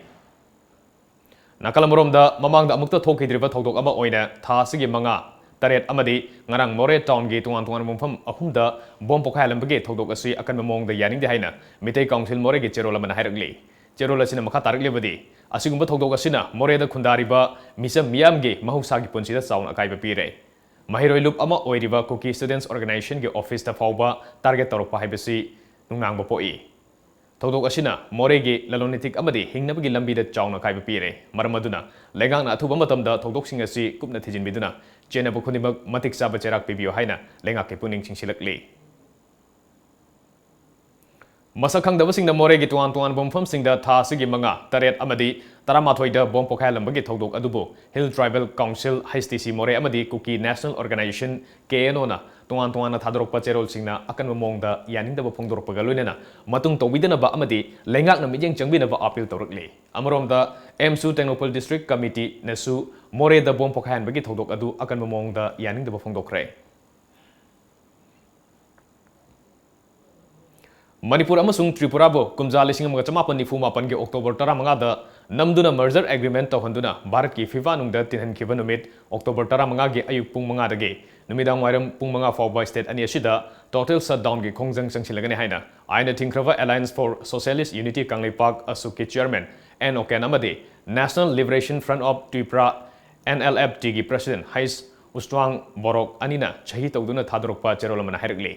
ꯅꯥꯀꯜ ꯑꯃꯔꯣꯝꯗ ꯃꯃꯥꯡꯗ ꯑꯃꯨꯛꯇ ꯊꯣꯛꯈꯤꯗ꯭ꯔꯤꯕ ꯊꯧꯗꯣꯛ ꯑꯃ ꯑꯣꯏꯅ ꯊꯥ ꯑꯁꯤꯒꯤ ꯃꯉꯥ, ꯇꯔꯦꯠ ꯑꯃꯗꯤ ꯉꯔꯥꯡ ꯃꯣꯔꯦ townꯒꯤ ꯇꯣꯉꯥꯟ ꯇꯣꯉꯥꯟꯕ ꯃꯐꯝ ꯑꯍꯨꯝꯗ ꯕꯣꯝ ꯄꯣꯈꯥꯏꯍꯜꯂꯝꯕꯒꯤ ꯊꯧꯗꯣꯛ ꯑꯁꯤ ꯑꯀꯟꯕ ꯃꯑꯣꯡꯗ ꯌꯥꯅꯤꯡꯗꯦ ꯍꯥꯏꯅ ꯃꯤꯇꯩ council ꯃꯣꯔꯦꯒꯤ ꯆꯦꯔꯣꯜ ꯑꯃꯅ ꯍꯥꯏꯔꯛꯂꯤ꯫ ꯆꯦꯔꯣꯜ ꯑꯁꯤꯅ ꯃꯈꯥ ꯇꯥꯔꯛꯂꯤꯕꯗꯤ, ꯑꯁꯤꯒꯨꯝꯕ ꯊꯧꯗꯣꯛ ꯑꯁꯤꯅ ꯃꯣꯔꯦꯗ ꯈꯨꯟꯗꯥꯔꯤꯕ ꯃꯤꯆꯝ ꯃꯤꯌꯥꯝꯒꯤ ꯃꯍꯧꯁꯥꯒꯤ ꯄꯨꯟꯁꯤꯗ ꯆꯥꯎꯅ ꯑꯀꯥꯏꯕ ꯄꯤꯔꯦ꯫ ꯃꯍꯩꯔꯣꯏ ꯂꯨꯞ ꯑꯃ ꯑꯣꯏꯔꯤꯕ Kuki Students Organizationꯒꯤ officeꯇ ꯐꯥꯎꯕ target ꯇꯧꯔꯛꯄ ꯍꯥꯏꯕꯁꯤ ꯅꯨꯡꯅꯥꯡꯕ ꯄꯣꯛꯏ꯫ ꯊꯧꯗꯣꯛ ꯑꯁꯤꯅ ꯃꯣꯔꯦꯒꯤ ꯂꯂꯣꯟ ꯏꯇꯤꯛ ꯑꯃꯗꯤ ꯍꯤꯡꯅꯕꯒꯤ ꯂꯝꯕꯤꯗ ꯆꯥꯎꯅ ꯑꯀꯥꯏꯕ ꯄꯤꯔꯦ꯫ ꯃꯔꯝ ꯑꯗꯨꯅ ꯂꯩꯉꯥꯛꯅ ꯑꯊꯨꯕ ꯃꯇꯝꯗ ꯊꯧꯗꯣꯛꯁꯤꯡ ꯑꯁꯤ ꯀꯨꯞꯅ ꯊꯤꯖꯤꯟꯕꯤꯗꯨꯅ ꯆꯦꯟꯅꯕ ꯈꯨꯗꯤꯡꯃꯛ ꯃꯇꯤꯛ ꯆꯥꯕ ꯆꯩꯔꯥꯛ ꯄꯤꯕꯤꯌꯨ ꯍꯥꯏꯅ ꯂꯩꯉꯥꯛꯀꯤ ꯄꯨꯛꯅꯤꯡ ꯆꯤꯡꯁꯤꯜꯂꯛꯂꯤ꯫ ꯃꯁꯛ ꯈꯪꯗꯕꯁꯤꯡꯅ ꯃꯣꯔꯦꯒꯤ ꯇꯣꯉꯥꯟ ꯇꯣꯉꯥꯟꯕ ꯃꯐꯝꯁꯤꯡꯗ ꯊꯥ ꯑꯁꯤꯒꯤ ꯃꯉꯥ, ꯇꯔꯦꯠ ꯑꯃꯗꯤ ꯇꯔꯥꯃꯥꯊꯣꯏꯗ ꯕꯣꯝ ꯄꯣꯈꯥꯏꯍꯜꯂꯝꯕꯒꯤ ꯊꯧꯗꯣꯛ ꯑꯗꯨꯕꯨ Hill Tribal Council, HTC ꯃꯣꯔꯦ ꯑꯃꯗꯤ Kuki National Organization, KNOꯅ ꯇꯣꯉꯥꯟ ꯇꯣꯉꯥꯟꯅ ꯊꯥꯗꯣꯔꯛꯄ ꯆꯦꯔꯣꯜꯁꯤꯡꯅ ꯑꯀꯟꯕ ꯃꯑꯣꯡꯗ ꯌꯥꯅꯤꯡꯗꯕ ꯐꯣꯡꯗꯣꯔꯛꯄꯒ ꯂꯣꯏꯅꯅ ꯃꯇꯨꯡ ꯇꯧꯕꯤꯗꯅꯕ ꯑꯃꯗꯤ ꯂꯩꯉꯥꯛꯅ ꯃꯤꯠꯌꯦꯡ ꯆꯪꯕꯤꯅꯕ appeal ꯇꯧꯔꯛꯂꯤ꯫ ꯑꯃꯔꯣꯝꯗ, ꯑꯦꯝꯁꯨ ꯇꯦꯡꯅꯧꯄꯜ District Committeeꯅꯁꯨ ꯃꯣꯔꯦꯗ ꯕꯣꯝ ꯄꯣꯈꯥꯏꯍꯟꯕꯒꯤ ꯊꯧꯗꯣꯛ ꯑꯗꯨ ꯑꯀꯟꯕ ꯃꯑꯣꯡꯗ ꯌꯥꯅꯤꯡꯗꯕ ꯐꯣꯡꯗꯣꯛꯈ꯭ꯔꯦ꯫ ꯃꯅꯤꯄꯨꯔ ꯑꯃꯁꯨꯡ ꯇ꯭ꯔꯤꯄꯨꯔꯥꯕꯨ ꯀꯨꯝꯖꯥ ꯂꯤꯁꯤꯡ ꯑꯃꯒ ꯆꯃꯥꯄꯟ ꯅꯤꯐꯨ ꯃꯥꯄꯟꯒꯤ October ꯇꯔꯥꯃꯉꯥꯗ ꯅꯝꯗꯨꯅ merger agreement ꯇꯧꯍꯟꯗꯨꯅ ꯚꯥꯔꯠꯀꯤ ꯐꯤꯐꯥ ꯅꯨꯡꯗ ꯇꯤꯟꯍꯟꯈꯤꯕ ꯅꯨꯃꯤꯠ October ꯇꯔꯥꯃꯉꯥꯒꯤ ꯑꯌꯨꯛ ꯄꯨꯡ ꯃꯉꯥꯗꯒꯤ ꯅꯨꯃꯤꯗꯥꯡ ꯋꯥꯏꯔꯝ ꯄꯨꯡ ꯃꯉꯥ ꯐꯥꯎꯕ state ꯑꯅꯤ ꯑꯁꯤꯗ total shutdownꯒꯤ ꯈꯣꯡꯖꯪ ꯆꯪꯁꯤꯜꯂꯒꯅꯤ ꯍꯥꯏꯅ ꯑꯥꯏꯟꯅ ꯊꯤꯡꯈ꯭ꯔꯕ Alliance for Socialist Unity Kangleipak, ꯑꯁꯨꯛꯀꯤ chairman ꯑꯦꯟ ꯑꯣꯀꯦꯟ ꯑꯃꯗꯤ National Liberation Front of Tripura, NLFTꯒꯤ president ꯍꯩꯁ ꯎꯁꯇ꯭ꯋꯥꯡ ꯕꯣꯔꯣꯛ ꯑꯅꯤꯅ ꯁꯍꯤ ꯇꯧꯗꯨꯅ ꯊꯥꯗꯣꯔꯛꯄ ꯆꯦꯔꯣꯜ ꯑꯃꯅ ꯍꯥꯏꯔꯛꯂꯤ꯫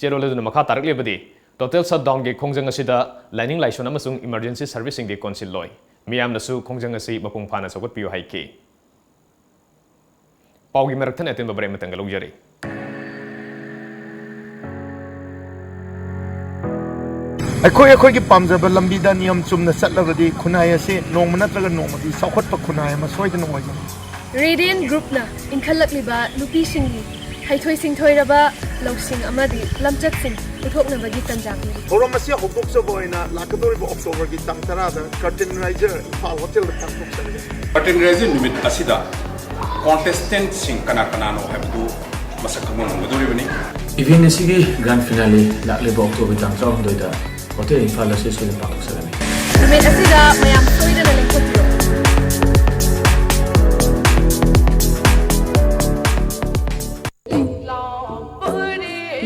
ꯆꯦꯔꯣꯜ ꯑꯗꯨꯅ ꯃꯈꯥ ꯇꯥꯔꯛꯂꯤꯕꯗꯤ, total shutdownꯒꯤ ꯈꯣꯡꯖꯪ ꯑꯁꯤꯗ ꯂꯥꯏꯅꯤꯡ ꯂꯥꯏꯁꯣꯟ ꯑꯃꯁꯨꯡ emergency serviceꯁꯤꯡꯗꯤ ꯀꯣꯟꯁꯤꯜꯂꯣꯏ꯫ ꯃꯤꯌꯥꯝꯅꯁꯨ ꯈꯣꯡꯖꯪ ꯑꯁꯤ ꯃꯄꯨꯡ ꯐꯥꯅ ꯁꯧꯒꯠꯄꯤꯌꯨ ꯍꯥꯏꯈꯤ꯫ ꯄꯥꯎꯒꯤ ꯃꯔꯛ ꯊꯠꯅ ꯑꯇꯦꯟꯕ break ꯑꯃꯇꯪꯒ ꯂꯧꯖꯔꯤ꯫ ꯑꯩꯈꯣꯏ ꯑꯩꯈꯣꯏꯒꯤ ꯄꯥꯝꯖꯕ ꯂꯝꯕꯤꯗ ꯅꯤꯌꯝ ꯆꯨꯝꯅ ꯆꯠꯂꯕꯗꯤ ꯈꯨꯟꯅꯥꯏ ꯑꯁꯤ ꯅꯣꯡꯃ ꯅꯠꯇ꯭ꯔꯒ ꯅꯣꯡꯃꯗꯤ ꯆꯥꯎꯈꯠꯄ ꯈꯨꯟꯅꯥꯏ ꯑꯃ ꯁꯣꯏꯗꯅ ꯑꯣꯏꯒꯅꯤ꯫ Radiant Groupꯅ ꯏꯟꯈꯠꯂꯛꯂꯤꯕ ꯅꯨꯄꯤꯁꯤꯡꯒꯤ ꯍꯩꯊꯣꯏ ꯁꯤꯡꯊꯣꯏꯔꯕ ꯂꯧꯁꯤꯡ ꯑꯃꯗꯤ ꯂꯝꯆꯠꯁꯤꯡ ꯄꯨꯊꯣꯛꯅꯕꯒꯤ ꯇꯟꯖꯥ ꯄꯤꯔꯤ꯫ ꯊꯧꯔꯝ ꯑꯁꯤ ꯍꯧꯗꯣꯛꯆꯕ ꯑꯣꯏꯅ ꯂꯥꯛꯀꯗꯧꯔꯤꯕ Octoberꯒꯤ ꯇꯥꯡ ꯇꯔꯥꯗ Curtain Raiser ꯏꯝꯐꯥꯜ ꯍꯣꯇꯦꯜꯗ ꯄꯥꯡꯊꯣꯛꯆꯔꯒꯅꯤ꯫ Curtain Raiser ꯅꯨꯃꯤꯠ ꯑꯁꯤꯗ contestantꯁꯤꯡ ꯀꯅꯥ ꯀꯅꯥꯅꯣ ꯍꯥꯏꯕꯗꯨ ꯃꯁꯛ ꯈꯪꯕ ꯉꯝꯒꯗꯧꯔꯤꯕꯅꯤ꯫ Event ꯑꯁꯤꯒꯤ grand finale ꯂꯥꯛꯂꯤꯕ October ꯇꯥꯡ ꯇꯔꯥꯍꯨꯝꯗꯣꯏꯗ ꯍꯣꯇꯦꯜ ꯏꯝꯐꯥꯜ ꯑꯁꯤ ꯁꯣꯏꯗꯅ ꯄꯥꯡꯊꯣꯛꯆꯒꯅꯤ꯫ ꯅꯨꯃꯤꯠ ꯑꯁꯤꯗ ꯃꯌꯥꯝ ꯁꯣꯏꯗꯅ ꯂꯦꯡꯊꯣꯛꯄꯤꯔꯣ꯫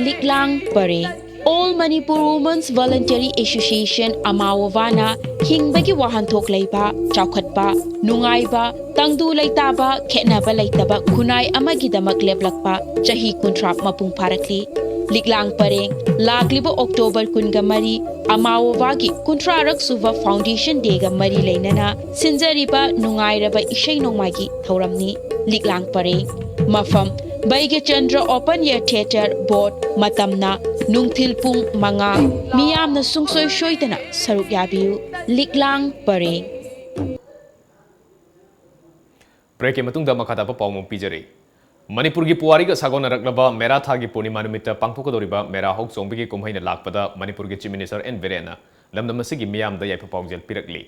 ꯂꯤꯛꯂꯥꯡ ꯄꯔꯦꯡ꯫ All Manipur Women's Voluntary Association, ꯑꯃꯥꯋꯣꯕꯥꯅ ꯍꯤꯡꯕꯒꯤ ꯋꯥꯍꯟꯊꯣꯛ ꯂꯩꯕ, ꯆꯥꯎꯈꯠꯄ, ꯅꯨꯡꯉꯥꯏꯕ, ꯇꯪꯗꯨ ꯂꯩꯇꯥꯕ, ꯈꯦꯠꯅꯕ ꯂꯩꯇꯕ ꯈꯨꯟꯅꯥꯏ ꯑꯃꯒꯤꯗꯃꯛ ꯂꯦꯞꯂꯛꯄ ꯆꯍꯤ ꯀꯨꯟꯊ꯭ꯔꯥ ꯃꯄꯨꯡ ꯐꯥꯔꯛꯂꯤ꯫ ꯂꯤꯛꯂꯥꯡ ꯄꯔꯦꯡ꯫ ꯂꯥꯛꯂꯤꯕ October ꯀꯨꯟꯒ ꯃꯔꯤ, ꯑꯃꯥꯋꯣꯕꯥꯒꯤ ꯀꯨꯟꯊ꯭ꯔꯥꯔꯛ ꯁꯨꯕ foundation dayꯒ ꯃꯔꯤ ꯂꯩꯅꯅ ꯁꯤꯟꯖꯔꯤꯕ ꯅꯨꯡꯉꯥꯏꯔꯕ ꯏꯁꯩ ꯅꯣꯡꯃꯥꯏꯒꯤ ꯊꯧꯔꯝꯅꯤ꯫ ꯂꯤꯛꯂꯥꯡ ꯄꯔꯦꯡ꯫ ꯃꯐꯝ: ꯕꯩꯒ꯭ꯌꯆꯟꯗ꯭ꯔ Open Air Theatre, ꯕꯣꯠ꯫ ꯃꯇꯝꯅ ꯅꯨꯡꯊꯤꯜ ꯄꯨꯡ ꯃꯉꯥ꯫ ꯃꯤꯌꯥꯝꯅ ꯁꯨꯡꯁꯣꯏ ꯁꯣꯏꯗꯅ ꯁꯔꯨꯛ ꯌꯥꯕꯤꯌꯨ꯫ ꯂꯤꯛꯂꯥꯡ ꯄꯔꯦꯡ꯫ Breakꯀꯤ ꯃꯇꯨꯡꯗ ꯃꯈꯥ ꯇꯥꯕ ꯄꯥꯎ ꯑꯃ ꯄꯤꯖꯔꯤ꯫ ꯃꯅꯤꯄꯨꯔꯒꯤ ꯄꯨꯋꯥꯔꯤꯒ ꯁꯥꯒꯣꯟꯅꯔꯛꯂꯕ ꯃꯦꯔꯥ ꯊꯥꯒꯤ ꯄꯨꯔꯅꯤꯃꯥ ꯅꯨꯃꯤꯠꯇ ꯄꯥꯡꯊꯣꯛꯀꯗꯧꯔꯤꯕ ꯃꯦꯔꯥ ꯍꯧ ꯆꯣꯡꯕꯒꯤ ꯀꯨꯝꯍꯩꯅ ꯂꯥꯛꯄꯗ ꯃꯅꯤꯄꯨꯔꯒꯤ Chief Minister ꯑꯦꯟ ꯕꯤꯔꯦꯟꯅ ꯂꯝꯗꯝ ꯑꯁꯤꯒꯤ ꯃꯤꯌꯥꯝꯗ ꯌꯥꯏꯐ ꯄꯥꯎꯖꯦꯜ ꯄꯤꯔꯛꯂꯤ꯫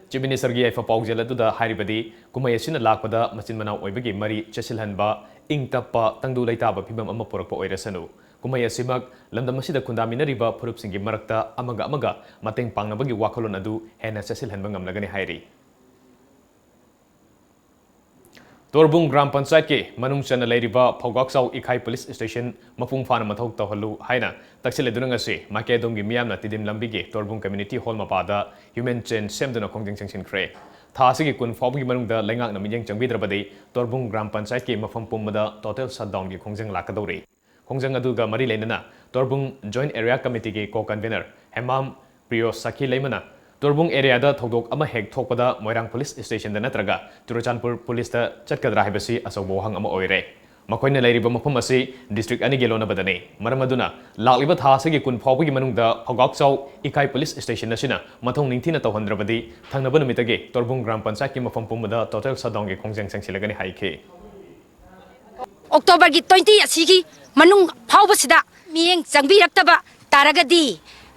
Chief Ministerꯒꯤ ꯌꯥꯏꯐ ꯄꯥꯎꯖꯦꯜ ꯑꯗꯨꯗ ꯍꯥꯏꯔꯤꯕꯗꯤ, ꯀꯨꯝꯍꯩ ꯑꯁꯤꯅ ꯂꯥꯛꯄꯗ ꯃꯆꯤꯟ ꯃꯅꯥꯎ ꯑꯣꯏꯕꯒꯤ ꯃꯔꯤ ꯆꯦꯠꯁꯤꯜꯍꯟꯕ, ꯏꯪ ꯇꯞꯄ, ꯇꯪꯗꯨ ꯂꯩꯇꯥꯕ ꯐꯤꯕꯝ ꯑꯃ ꯄꯨꯔꯛꯄ ꯑꯣꯏꯔꯁꯅꯨ꯫ ꯀꯨꯝꯍꯩ ꯑꯁꯤꯃꯛ ꯂꯝꯗꯝ ꯑꯁꯤꯗ ꯈꯨꯟꯗꯥꯃꯤꯟꯅꯔꯤꯕ ꯐꯨꯔꯨꯞꯁꯤꯡꯒꯤ ꯃꯔꯛꯇ ꯑꯃꯒ ꯑꯃꯒ ꯃꯇꯦꯡ ꯄꯥꯡꯅꯕꯒꯤ ꯋꯥꯈꯜꯂꯣꯟ ꯑꯗꯨ ꯍꯦꯟꯅ ꯆꯦꯠꯁꯤꯜꯍꯟꯕ ꯉꯝꯂꯒꯅꯤ ꯍꯥꯏꯔꯤ꯫ ꯇꯣꯔꯕꯨꯡ ꯒ꯭ꯔꯥꯝ ꯄꯟꯆꯥꯌꯠꯀꯤ ꯃꯅꯨꯡ ꯆꯟꯅ ꯂꯩꯔꯤꯕ ꯐꯧꯒꯥꯛꯆꯥꯎ ꯏꯈꯥꯏ ꯄꯨꯂꯤꯁ ꯁ꯭ꯇꯦꯁꯟ ꯃꯄꯨꯡ ꯐꯥꯅ ꯃꯊꯧ ꯇꯧꯍꯜꯂꯨ ꯍꯥꯏꯅ ꯇꯛꯁꯤꯜꯂꯗꯨꯅ ꯉꯁꯤ ꯃꯥꯏꯀꯩ ꯑꯗꯣꯝꯒꯤ ꯃꯤꯌꯥꯝꯅ ꯇꯤꯗꯤꯝ ꯂꯝꯕꯤꯒꯤ ꯇꯣꯔꯕꯨꯡ ꯀꯝꯃ꯭ꯌꯨꯅꯤꯇꯤ ꯍꯣꯜ ꯃꯄꯥꯗ ꯍ꯭ꯌꯨꯃꯦꯟ ꯆꯦꯟ ꯁꯦꯝꯗꯨꯅ ꯈꯣꯡꯖꯪ ꯆꯪꯁꯤꯟꯈ꯭ꯔꯦ꯫ ꯊꯥ ꯑꯁꯤꯒꯤ ꯀꯨꯟ ꯐꯥꯎꯕꯒꯤ ꯃꯅꯨꯡꯗ ꯂꯩꯉꯥꯛꯅ ꯃꯤꯠꯌꯦꯡ ꯆꯪꯕꯤꯗ꯭ꯔꯕꯗꯤ ꯇꯣꯔꯕꯨꯡ ꯒ꯭ꯔꯥꯝ ꯄꯟꯆꯥꯌꯠꯀꯤ ꯃꯐꯝ ꯄꯨꯝꯕꯗ ꯇꯣꯇꯦꯜ ꯁꯠꯗꯥꯎꯟꯒꯤ ꯈꯣꯡꯖꯪ ꯂꯥꯛꯀꯗꯧꯔꯤ꯫ ꯈꯣꯡꯖꯪ ꯑꯗꯨꯒ ꯃꯔꯤ ꯂꯩꯅꯅ ꯇꯣꯔꯕꯨꯡ ꯖꯣꯏꯟꯠ ꯑꯦꯔꯤꯌꯥ ꯀꯃꯤꯇꯤꯒꯤ ꯀꯣ ꯀꯟꯚꯦꯅꯔ ꯍꯦꯃꯥꯝ ꯄ꯭ꯔꯤꯌꯣ ꯁꯈꯤ ꯂꯩꯃꯅ ꯇꯣꯔꯕꯨꯡ ꯑꯦꯔꯤꯌꯥꯗ ꯊꯧꯗꯣꯛ ꯑꯃ ꯍꯦꯛ ꯊꯣꯛꯄꯗ ꯃꯣꯏꯔꯥꯡ ꯄꯨꯂꯤꯁ ꯁ꯭ꯇꯦꯁꯟꯗ ꯅꯠꯇ꯭ꯔꯒ ꯆꯨꯔꯆꯥꯟꯄꯨꯔ ꯄꯨꯂꯤꯁꯇ ꯆꯠꯀꯗ꯭ꯔꯥ ꯍꯥꯏꯕꯁꯤ ꯑꯆꯧꯕ ꯋꯥꯍꯪ ꯑꯃ ꯑꯣꯏꯔꯦ꯫ ꯃꯈꯣꯏꯅ ꯂꯩꯔꯤꯕ ꯃꯐꯝ ꯑꯁꯤ ꯗꯤꯁꯇ꯭ꯔꯤꯛ ꯑꯅꯤꯒꯤ ꯂꯣꯟꯅꯕꯗꯅꯤ꯫ ꯃꯔꯝ ꯑꯗꯨꯅ ꯂꯥꯛꯂꯤꯕ ꯊꯥ ꯑꯁꯤꯒꯤ ꯀꯨꯟ ꯐꯥꯎꯕꯒꯤ ꯃꯅꯨꯡꯗ ꯐꯧꯒꯥꯛꯆꯥꯎ ꯏꯀꯥꯏ ꯄꯨꯂꯤꯁ ꯁ꯭ꯇꯦꯁꯟ ꯑꯁꯤꯅ ꯃꯊꯧ ꯅꯤꯡꯊꯤꯅ ꯇꯧꯍꯟꯗ꯭ꯔꯕꯗꯤ ꯊꯪꯅꯕ ꯅꯨꯃꯤꯠꯇꯒꯤ ꯇꯣꯔꯕꯨꯡ ꯒ꯭ꯔꯥꯝ ꯄꯟꯆꯥꯌꯠꯀꯤ ꯃꯐꯝ ꯄꯨꯝꯕꯗ ꯇꯣꯇꯦꯜ ꯁꯠꯗꯥꯎꯟꯒꯤ ꯈꯣꯡꯖꯪ ꯆꯪꯁꯤꯜꯂꯒꯅꯤ ꯍꯥꯏꯈꯤ꯫ ꯑꯣꯛꯇꯣꯕꯔꯒꯤ ꯇ꯭ꯋꯦꯟꯇꯤ ꯑꯁꯤꯒꯤ ꯃꯅꯨꯡ ꯐꯥꯎꯕꯁꯤꯗ ꯃꯤꯠꯌꯦꯡ ꯆꯪꯕꯤꯔꯛꯇꯕ ꯇꯥꯔꯒꯗꯤ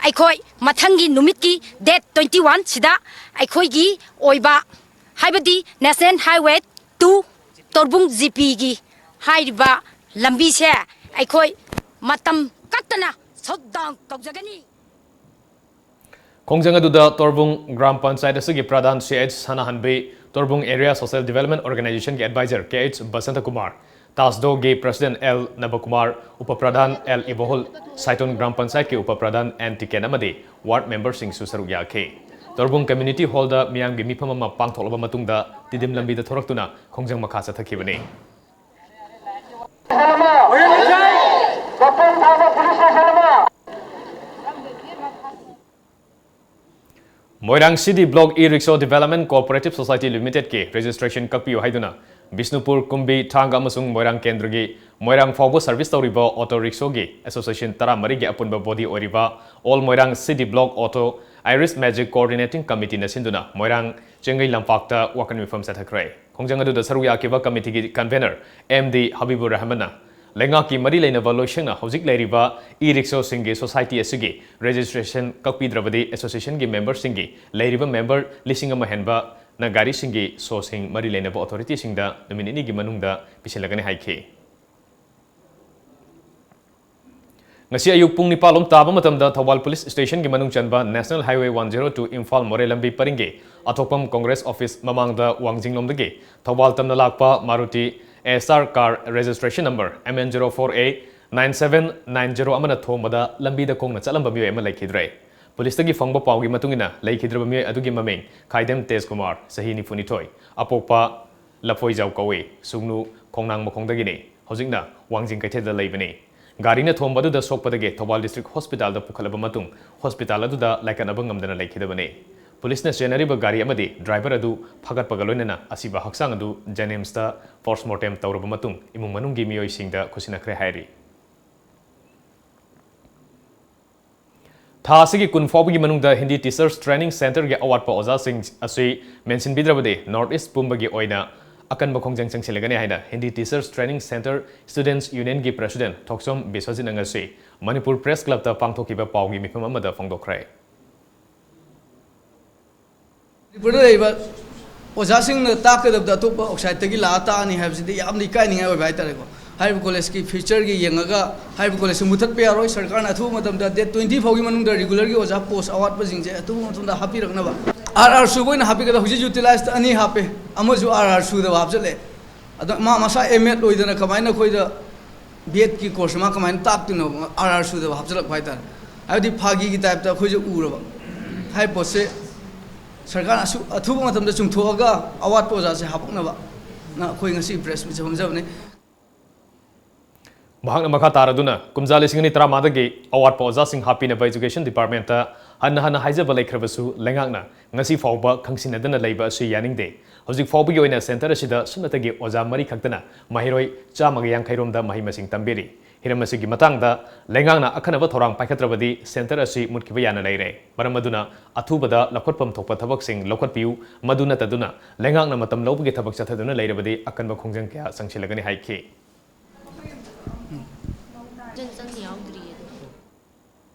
ꯑꯩꯈꯣꯏ ꯃꯊꯪꯒꯤ ꯅꯨꯃꯤꯠꯀꯤ ꯗꯦꯠ ꯇ꯭ꯋꯦꯟꯇꯤ ꯋꯥꯟꯁꯤꯗ ꯑꯩꯈꯣꯏꯒꯤ ꯑꯣꯏꯕ ꯍꯥꯏꯕꯗꯤ ꯅꯦꯁꯅꯦꯜ ꯍꯥꯏꯋꯦ ꯇꯨ ꯇꯣꯔꯕꯨꯡ ꯖꯤ ꯄꯤꯒꯤ ꯍꯥꯏꯔꯤꯕ ꯂꯝꯕꯤꯁꯦ ꯑꯩꯈꯣꯏ ꯃꯇꯝ ꯀꯛꯇꯅ ꯁꯠ ꯗꯥꯎꯟ ꯇꯧꯖꯒꯅꯤ꯫ ꯈꯣꯡꯖꯪ ꯑꯗꯨꯗ ꯇꯣꯔꯕꯨꯡ ꯒ꯭ꯔꯥꯝ ꯄꯟꯆꯥꯌꯠ ꯑꯁꯤꯒꯤ ꯄ꯭ꯔꯙꯥꯟ ꯁꯤ ꯑꯩꯆ ꯁꯅꯥꯍꯟꯕꯤ, ꯇꯣꯔꯕꯨꯡ ꯑꯦꯔꯤꯌꯥ ꯁꯣꯁꯤꯌꯦꯜ ꯗꯤꯕꯦꯂꯞꯃꯦꯟ ꯑꯣꯔꯒꯅꯥꯏꯖꯦꯁꯟꯒꯤ adviser K H Basanta Kumar, ꯇꯥꯁꯗꯣꯒꯤ president L Nabakumar, upa pradhan L Ibohul, Saiton gram ꯄꯟꯆꯥꯌꯠꯀꯤ ꯎꯄ ꯄ꯭ꯔꯙꯥꯟ ꯑꯦꯟ ꯇꯤꯀꯦꯟ ꯑꯃꯗꯤ ꯋꯥꯔꯗ ꯃꯦꯝꯕꯔꯁꯤꯡꯁꯨ ꯁꯔꯨꯛ ꯌꯥꯈꯤ꯫ ꯇꯣꯔꯕꯨꯡ ꯀꯝꯃ꯭ꯌꯨꯅꯤꯇꯤ ꯍꯣꯜꯗ ꯃꯤꯌꯥꯝꯒꯤ ꯃꯤꯐꯝ ꯑꯃ ꯄꯥꯡꯊꯣꯛꯂꯕ ꯃꯇꯨꯡꯗ ꯇꯤꯗꯤꯝ ꯂꯝꯕꯤꯗ ꯊꯣꯔꯛꯇꯨꯅ ꯈꯣꯡꯖꯪ ꯃꯈꯥ ꯆꯠꯊꯈꯤꯕꯅꯤ꯫ Moirang C D block E rickshaw development cooperative society ꯂꯤꯃꯤꯇꯦꯗꯀꯤ ꯔꯦꯖꯤꯁꯇ꯭ꯔꯦꯁꯟ ꯀꯛꯄꯤꯌꯨ ꯍꯥꯏꯗꯨꯅ ꯕꯤꯁꯅꯨꯄꯨꯔ, ꯀꯨꯝꯕꯤ, ꯊꯥꯡꯒ ꯑꯃꯁꯨꯡ ꯃꯣꯏꯔꯥꯡ ꯀꯦꯟꯗ꯭ꯔꯒꯤ ꯃꯣꯏꯔꯥꯡ ꯐꯥꯎꯕ ꯁꯔꯚꯤꯁ ꯇꯧꯔꯤꯕ ꯑꯣꯇꯣ ꯔꯤꯛꯁꯣꯒꯤ ꯑꯦꯁꯣꯁꯤꯌꯦꯁꯟ ꯇꯔꯥꯃꯔꯤꯒꯤ ꯑꯄꯨꯟꯕ ꯕꯣꯗꯤ ꯑꯣꯏꯔꯤꯕ all Moirang C D block auto iris magic coordinating ꯀꯃꯤꯇꯤꯅ ꯁꯤꯟꯗꯨꯅ ꯃꯣꯏꯔꯥꯡ ꯆꯦꯡꯒꯩ ꯂꯝꯄꯥꯛꯇ ꯋꯥꯀꯠ ꯃꯤꯐꯝ ꯆꯠꯊꯈ꯭ꯔꯦ꯫ ꯈꯣꯡꯖꯪ ꯑꯗꯨꯗ ꯁꯔꯨꯛ ꯌꯥꯈꯤꯕ ꯀꯃꯤꯇꯤꯒꯤ ꯀꯟꯚꯦꯅꯔ ꯑꯦꯝ ꯗꯤ ꯍꯕꯤꯕꯨꯔ ꯔꯍꯃꯟꯅ ꯂꯩꯉꯥꯛꯀꯤ ꯃꯔꯤ ꯂꯩꯅꯕ ꯂꯣꯏꯁꯪꯅ ꯍꯧꯖꯤꯛ ꯂꯩꯔꯤꯕ ꯏ ꯔꯤꯛꯁꯣꯁꯤꯡꯒꯤ ꯁꯣꯁꯥꯏꯇꯤ ꯑꯁꯤꯒꯤ ꯔꯦꯖꯤꯁꯇ꯭ꯔꯦꯁꯟ ꯀꯛꯄꯤꯗ꯭ꯔꯕꯗꯤ ꯑꯦꯁꯣꯁꯤꯌꯦꯁꯟꯒꯤ ꯃꯦꯝꯕꯔꯁꯤꯡꯒꯤ ꯂꯩꯔꯤꯕ ꯃꯦꯝꯕꯔ ꯂꯤꯁꯤꯡ ꯑꯃ ꯍꯦꯟꯕꯅ ꯒꯥꯔꯤꯁꯤꯡꯒꯤ ꯁꯣꯁꯤꯡ ꯃꯔꯤ ꯂꯩꯅꯕ ꯑꯣꯊꯣꯔꯤꯇꯤꯁꯤꯡꯗ ꯅꯨꯃꯤꯠ ꯅꯤꯅꯤꯒꯤ ꯃꯅꯨꯡꯗ ꯄꯤꯁꯤꯜꯂꯒꯅꯤ ꯍꯥꯏꯈꯤ꯫ ꯉꯁꯤ ꯑꯌꯨꯛ ꯄꯨꯡ ꯅꯤꯄꯥꯜ ꯂꯣꯝ ꯇꯥꯕ ꯃꯇꯝꯗ ꯊꯧꯕꯥꯜ ꯄꯨꯂꯤꯁ ꯁ꯭ꯇꯦꯁꯟꯒꯤ ꯃꯅꯨꯡ ꯆꯟꯕ National Highway one zero two Imphal ꯃꯣꯔꯦ ꯂꯝꯕꯤ ꯄꯔꯤꯡꯒꯤ ꯑꯊꯣꯛꯄꯝ ꯀꯣꯡꯒ꯭ꯔꯦꯁ ꯑꯣꯐꯤꯁ ꯃꯃꯥꯡꯗ ꯋꯥꯡꯖꯤꯡꯂꯣꯝꯗꯒꯤ ꯊꯧꯕꯥꯜ ꯇꯝꯅ ꯂꯥꯛꯄ Maruti S R car registration number M N zero four A nine seven nine zero ꯑꯃꯅ ꯊꯣꯝꯕꯗ ꯂꯝꯕꯤꯗ ꯈꯣꯡꯅ ꯆꯠꯂꯝꯕ ꯃꯤꯑꯣꯏ ꯑꯃ ꯂꯩꯈꯤꯗ꯭ꯔꯦ꯫ ꯄꯨꯂꯤꯁꯇꯒꯤ ꯐꯪꯕ ꯄꯥꯎꯒꯤ ꯃꯇꯨꯡ ꯏꯟꯅ ꯂꯩꯈꯤꯗ꯭ꯔꯕ ꯃꯤꯑꯣꯏ ꯑꯗꯨꯒꯤ ꯃꯃꯤꯡ ꯈꯥꯏꯗꯦꯝ ꯇꯦꯖꯀꯨꯃꯥꯔ, ꯆꯍꯤ ꯅꯤꯐꯨꯅꯤꯊꯣꯏ, ꯑꯄꯣꯛꯄ ꯂꯐꯣꯏꯖꯥꯎ ꯀꯧꯏ, ꯁꯨꯡꯅꯨ ꯈꯣꯡꯅꯥꯡ ꯃꯈꯣꯡꯗꯒꯤꯅꯤ꯫ ꯍꯧꯖꯤꯛꯅ ꯋꯥꯡꯖꯤꯡ ꯀꯩꯊꯦꯜꯗ ꯂꯩꯕꯅꯤ꯫ ꯒꯥꯔꯤꯅ ꯊꯣꯝꯕ ꯑꯗꯨꯗ ꯁꯣꯛꯄꯗꯒꯤ ꯊꯧꯕꯥꯜ ꯗꯤꯁꯇ꯭ꯔꯤꯛ ꯍꯣꯁꯄꯤꯇꯥꯜꯗ ꯄꯨꯈꯠꯂꯕ ꯃꯇꯨꯡ ꯍꯣꯁꯄꯤꯇꯥꯜ ꯑꯗꯨꯗ ꯂꯥꯏꯀꯠꯅꯕ ꯉꯝꯗꯅ ꯂꯩꯈꯤꯗꯕꯅꯤ꯫ ꯄꯨꯂꯤꯁꯅ ꯆꯦꯟꯅꯔꯤꯕ ꯒꯥꯔꯤ ꯑꯃꯗꯤ ꯗ꯭ꯔꯥꯏꯚꯔ ꯑꯗꯨ ꯐꯥꯒꯠꯄꯒ ꯂꯣꯏꯅꯅ ꯑꯁꯤꯕ ꯍꯛꯆꯥꯡ ꯑꯗꯨ ꯖꯦꯅꯤꯝꯁꯇ ꯄꯣꯁꯃꯣꯔꯇꯦꯝ ꯇꯧꯔꯕ ꯃꯇꯨꯡ ꯏꯃꯨꯡ ꯃꯅꯨꯡꯒꯤ ꯃꯤꯑꯣꯏꯁꯤꯡꯗ ꯈꯨꯠꯁꯤꯟꯅꯈ꯭ꯔꯦ ꯍꯥꯏꯔꯤ꯫ ꯊꯥ ꯑꯁꯤꯒꯤ ꯀꯨꯟ ꯐꯥꯎꯕꯒꯤ ꯃꯅꯨꯡꯗ ꯍꯤꯟꯗꯤ ꯇꯤꯆꯔꯁ ꯇ꯭ꯔꯦꯅꯤꯡ ꯁꯦꯟꯇꯔꯒꯤ ꯑꯋꯥꯠꯄ ꯑꯣꯖꯥꯁꯤꯡ ꯑꯁꯤ ꯃꯦꯟꯁꯤꯟꯕꯤꯗ꯭ꯔꯕꯗꯤ ꯅꯣꯔꯠ ꯏꯁ ꯄꯨꯝꯕꯒꯤ ꯑꯣꯏꯅ ꯑꯀꯟꯕ ꯈꯣꯡꯖꯪ ꯆꯪꯁꯤꯜꯂꯒꯅꯤ ꯍꯥꯏꯅ Hindi teachers training centre students ꯌꯨꯅꯤꯌꯟꯒꯤ ꯄ꯭ꯔꯦꯁꯤꯗꯦꯟꯠ ꯊꯣꯛꯆꯣꯝ ꯕꯤꯁ꯭ꯋꯖꯤꯠꯅ ꯉꯁꯤ ꯃꯅꯤꯄꯨꯔ ꯄ꯭ꯔꯦꯁ ꯀ꯭ꯂꯕꯇ ꯄꯥꯡꯊꯣꯛꯈꯤꯕ ꯄꯥꯎꯒꯤ ꯃꯤꯐꯝ ꯑꯃꯗ ꯐꯣꯡꯗꯣꯛꯈ꯭ꯔꯦ꯫ ꯃꯅꯤꯄꯨꯔꯗ ꯂꯩꯔꯤꯕ ꯑꯣꯖꯥꯁꯤꯡꯅ ꯇꯥꯛꯀꯗꯕꯗ ꯑꯇꯣꯞꯄ ꯑꯥꯎꯠꯁꯥꯏꯠꯇꯒꯤ ꯂꯥꯛꯑ ꯇꯥꯛꯑꯅꯤ ꯍꯥꯏꯕꯁꯤꯗꯤ ꯌꯥꯝꯅ ꯏꯀꯥꯏꯅꯤꯡꯉꯥꯏ ꯑꯣꯏꯕ ꯍꯥꯏꯇꯥꯔꯦꯀꯣ꯫ ꯍꯥꯏꯔꯤꯕ ꯀꯣꯂꯦꯖꯀꯤ ꯐ꯭ꯌꯨꯆꯔꯒꯤ ꯌꯦꯡꯉꯒ ꯍꯥꯏꯔꯤꯕ ꯀꯣꯂꯦꯖꯁꯤ ꯃꯨꯊꯠꯄ ꯌꯥꯔꯣꯏ꯫ ꯁꯔꯀꯥꯔꯅ ꯑꯊꯨꯕ ꯃꯇꯝꯗ ꯗꯦꯠ ꯇ꯭ꯋꯦꯟꯇꯤ ꯐꯥꯎꯒꯤ ꯃꯅꯨꯡꯗ ꯔꯤꯒꯨꯂꯔꯒꯤ ꯑꯣꯖꯥ ꯄꯣꯁ ꯑꯋꯥꯠꯄꯁꯤꯡꯁꯦ ꯑꯊꯨꯕ ꯃꯇꯝꯗ ꯍꯥꯞꯄꯤꯔꯛꯅꯕ꯫ ꯑꯥꯔ ꯑꯥꯔ ꯁꯨꯕ ꯑꯣꯏꯅ ꯍꯥꯞꯄꯤꯒꯗꯕ꯫ ꯍꯧꯖꯤꯛ ꯌꯨꯇꯤꯂꯥꯏꯖꯇ ꯑꯅꯤ ꯍꯥꯞꯄꯦ, ꯑꯃꯁꯨ ꯑꯥꯔ ꯑꯥꯔ ꯁꯨꯗꯕ ꯍꯥꯞꯆꯜꯂꯦ꯫ ꯑꯗꯣ ꯃꯥ ꯃꯁꯥ ꯑꯦꯝ ꯑꯦꯗ ꯑꯣꯏꯗꯅ ꯀꯃꯥꯏꯅ ꯑꯩꯈꯣꯏꯗ ꯕꯤ ꯑꯦꯗꯀꯤ ꯀꯣꯔꯁ ꯃꯥ ꯀꯃꯥꯏꯅ ꯇꯥꯛꯇꯣꯏꯅꯣ? ꯑꯥꯔ ꯑꯥꯔ ꯁꯨꯗꯕ ꯍꯥꯞꯆꯜꯂꯛꯄ ꯍꯥꯏꯇꯥꯔꯦ꯫ ꯍꯥꯏꯕꯗꯤ ꯐꯥꯒꯤꯒꯤ ꯇꯥꯏꯞꯇ ꯑꯩꯈꯣꯏꯁꯨ ꯎꯔꯕ꯫ ꯍꯥꯏꯔꯤꯕ ꯄꯣꯠꯁꯦ ꯁꯔꯀꯥꯔꯅ ꯑꯁꯨ-, ꯑꯊꯨꯕ ꯃꯇꯝꯗ ꯆꯨꯝꯊꯣꯛꯑꯒ ꯑꯋꯥꯠꯄ ꯑꯣꯖꯥꯁꯦ ꯍꯥꯄꯛꯅꯕ ꯅ ꯑꯩꯈꯣꯏ ꯉꯁꯤ ꯄ꯭ꯔꯦꯁ ꯃꯤꯠꯁꯦ ꯐꯝꯖꯕꯅꯤ꯫ ꯃꯍꯥꯛꯅ ꯃꯈꯥ ꯇꯥꯔꯗꯨꯅ ꯀꯨꯝꯖꯥ ꯂꯤꯁꯤꯡ ꯑꯅꯤ ꯇꯔꯥꯃꯉꯥꯗꯒꯤ ꯑꯋꯥꯠꯄ ꯑꯣꯖꯥꯁꯤꯡ ꯍꯥꯞꯄꯤꯅꯕ ꯏꯖꯨꯀꯦꯁꯟ ꯗꯤꯄꯥꯔꯠꯃꯦꯟꯠꯇ ꯍꯟꯅ ꯍꯟꯅ ꯍꯥꯏꯖꯕ ꯂꯩꯈ꯭ꯔꯕꯁꯨ ꯂꯩꯉꯥꯛꯅ ꯉꯁꯤ ꯐꯥꯎꯕ ꯈꯪꯁꯤꯟꯅꯗꯅ ꯂꯩꯕ ꯑꯁꯤ ꯌꯥꯅꯤꯡꯗꯦ꯫ ꯍꯧꯖꯤꯛ ꯐꯥꯎꯕꯒꯤ ꯑꯣꯏꯅ ꯁꯦꯟꯇꯔ ꯑꯁꯤꯗ ꯁꯨꯞꯅꯇꯒꯤ ꯑꯣꯖꯥ ꯃꯔꯤ ꯈꯛꯇꯅ ꯃꯍꯩꯔꯣꯏ ꯆꯥꯝꯃꯒ ꯌꯥꯡꯈꯩ ꯔꯣꯝꯗ ꯃꯍꯩ ꯃꯁꯤꯡ ꯇꯝꯕꯤꯔꯤ꯫ ꯍꯤꯔꯝ ꯑꯁꯤꯒꯤ ꯃꯇꯥꯡꯗ ꯂꯩꯉꯥꯛꯅ ꯑꯈꯟꯅꯕ ꯊꯧꯔꯥꯡ ꯄꯥꯏꯈꯠꯇ꯭ꯔꯕꯗꯤ ꯁꯦꯟꯇꯔ ꯑꯁꯤ ꯃꯨꯠꯈꯤꯕ ꯌꯥꯅ ꯂꯩꯔꯦ꯫ ꯃꯔꯝ ꯑꯗꯨꯅ ꯑꯊꯨꯕꯗ ꯂꯧꯈꯠꯐꯝ ꯊꯣꯛꯄ ꯊꯕꯛꯁꯤꯡ ꯂꯧꯈꯠꯄꯤꯌꯨ꯫ ꯃꯗꯨ ꯅꯠꯇꯗꯨꯅ ꯂꯩꯉꯥꯛꯅ ꯃꯇꯝ ꯂꯧꯕꯒꯤ ꯊꯕꯛ ꯆꯠꯊꯗꯨꯅ ꯂꯩꯔꯕꯗꯤ ꯑꯀꯟꯕ ꯈꯣꯡꯖꯪ ꯀꯌꯥ ꯆꯪꯁꯤꯜꯂꯒꯅꯤ ꯍꯥꯏꯈꯤ꯫ ꯆꯪ-, ꯆꯪ ꯌꯥꯎꯗ꯭ꯔꯤꯌꯦ ꯑꯗꯨ꯫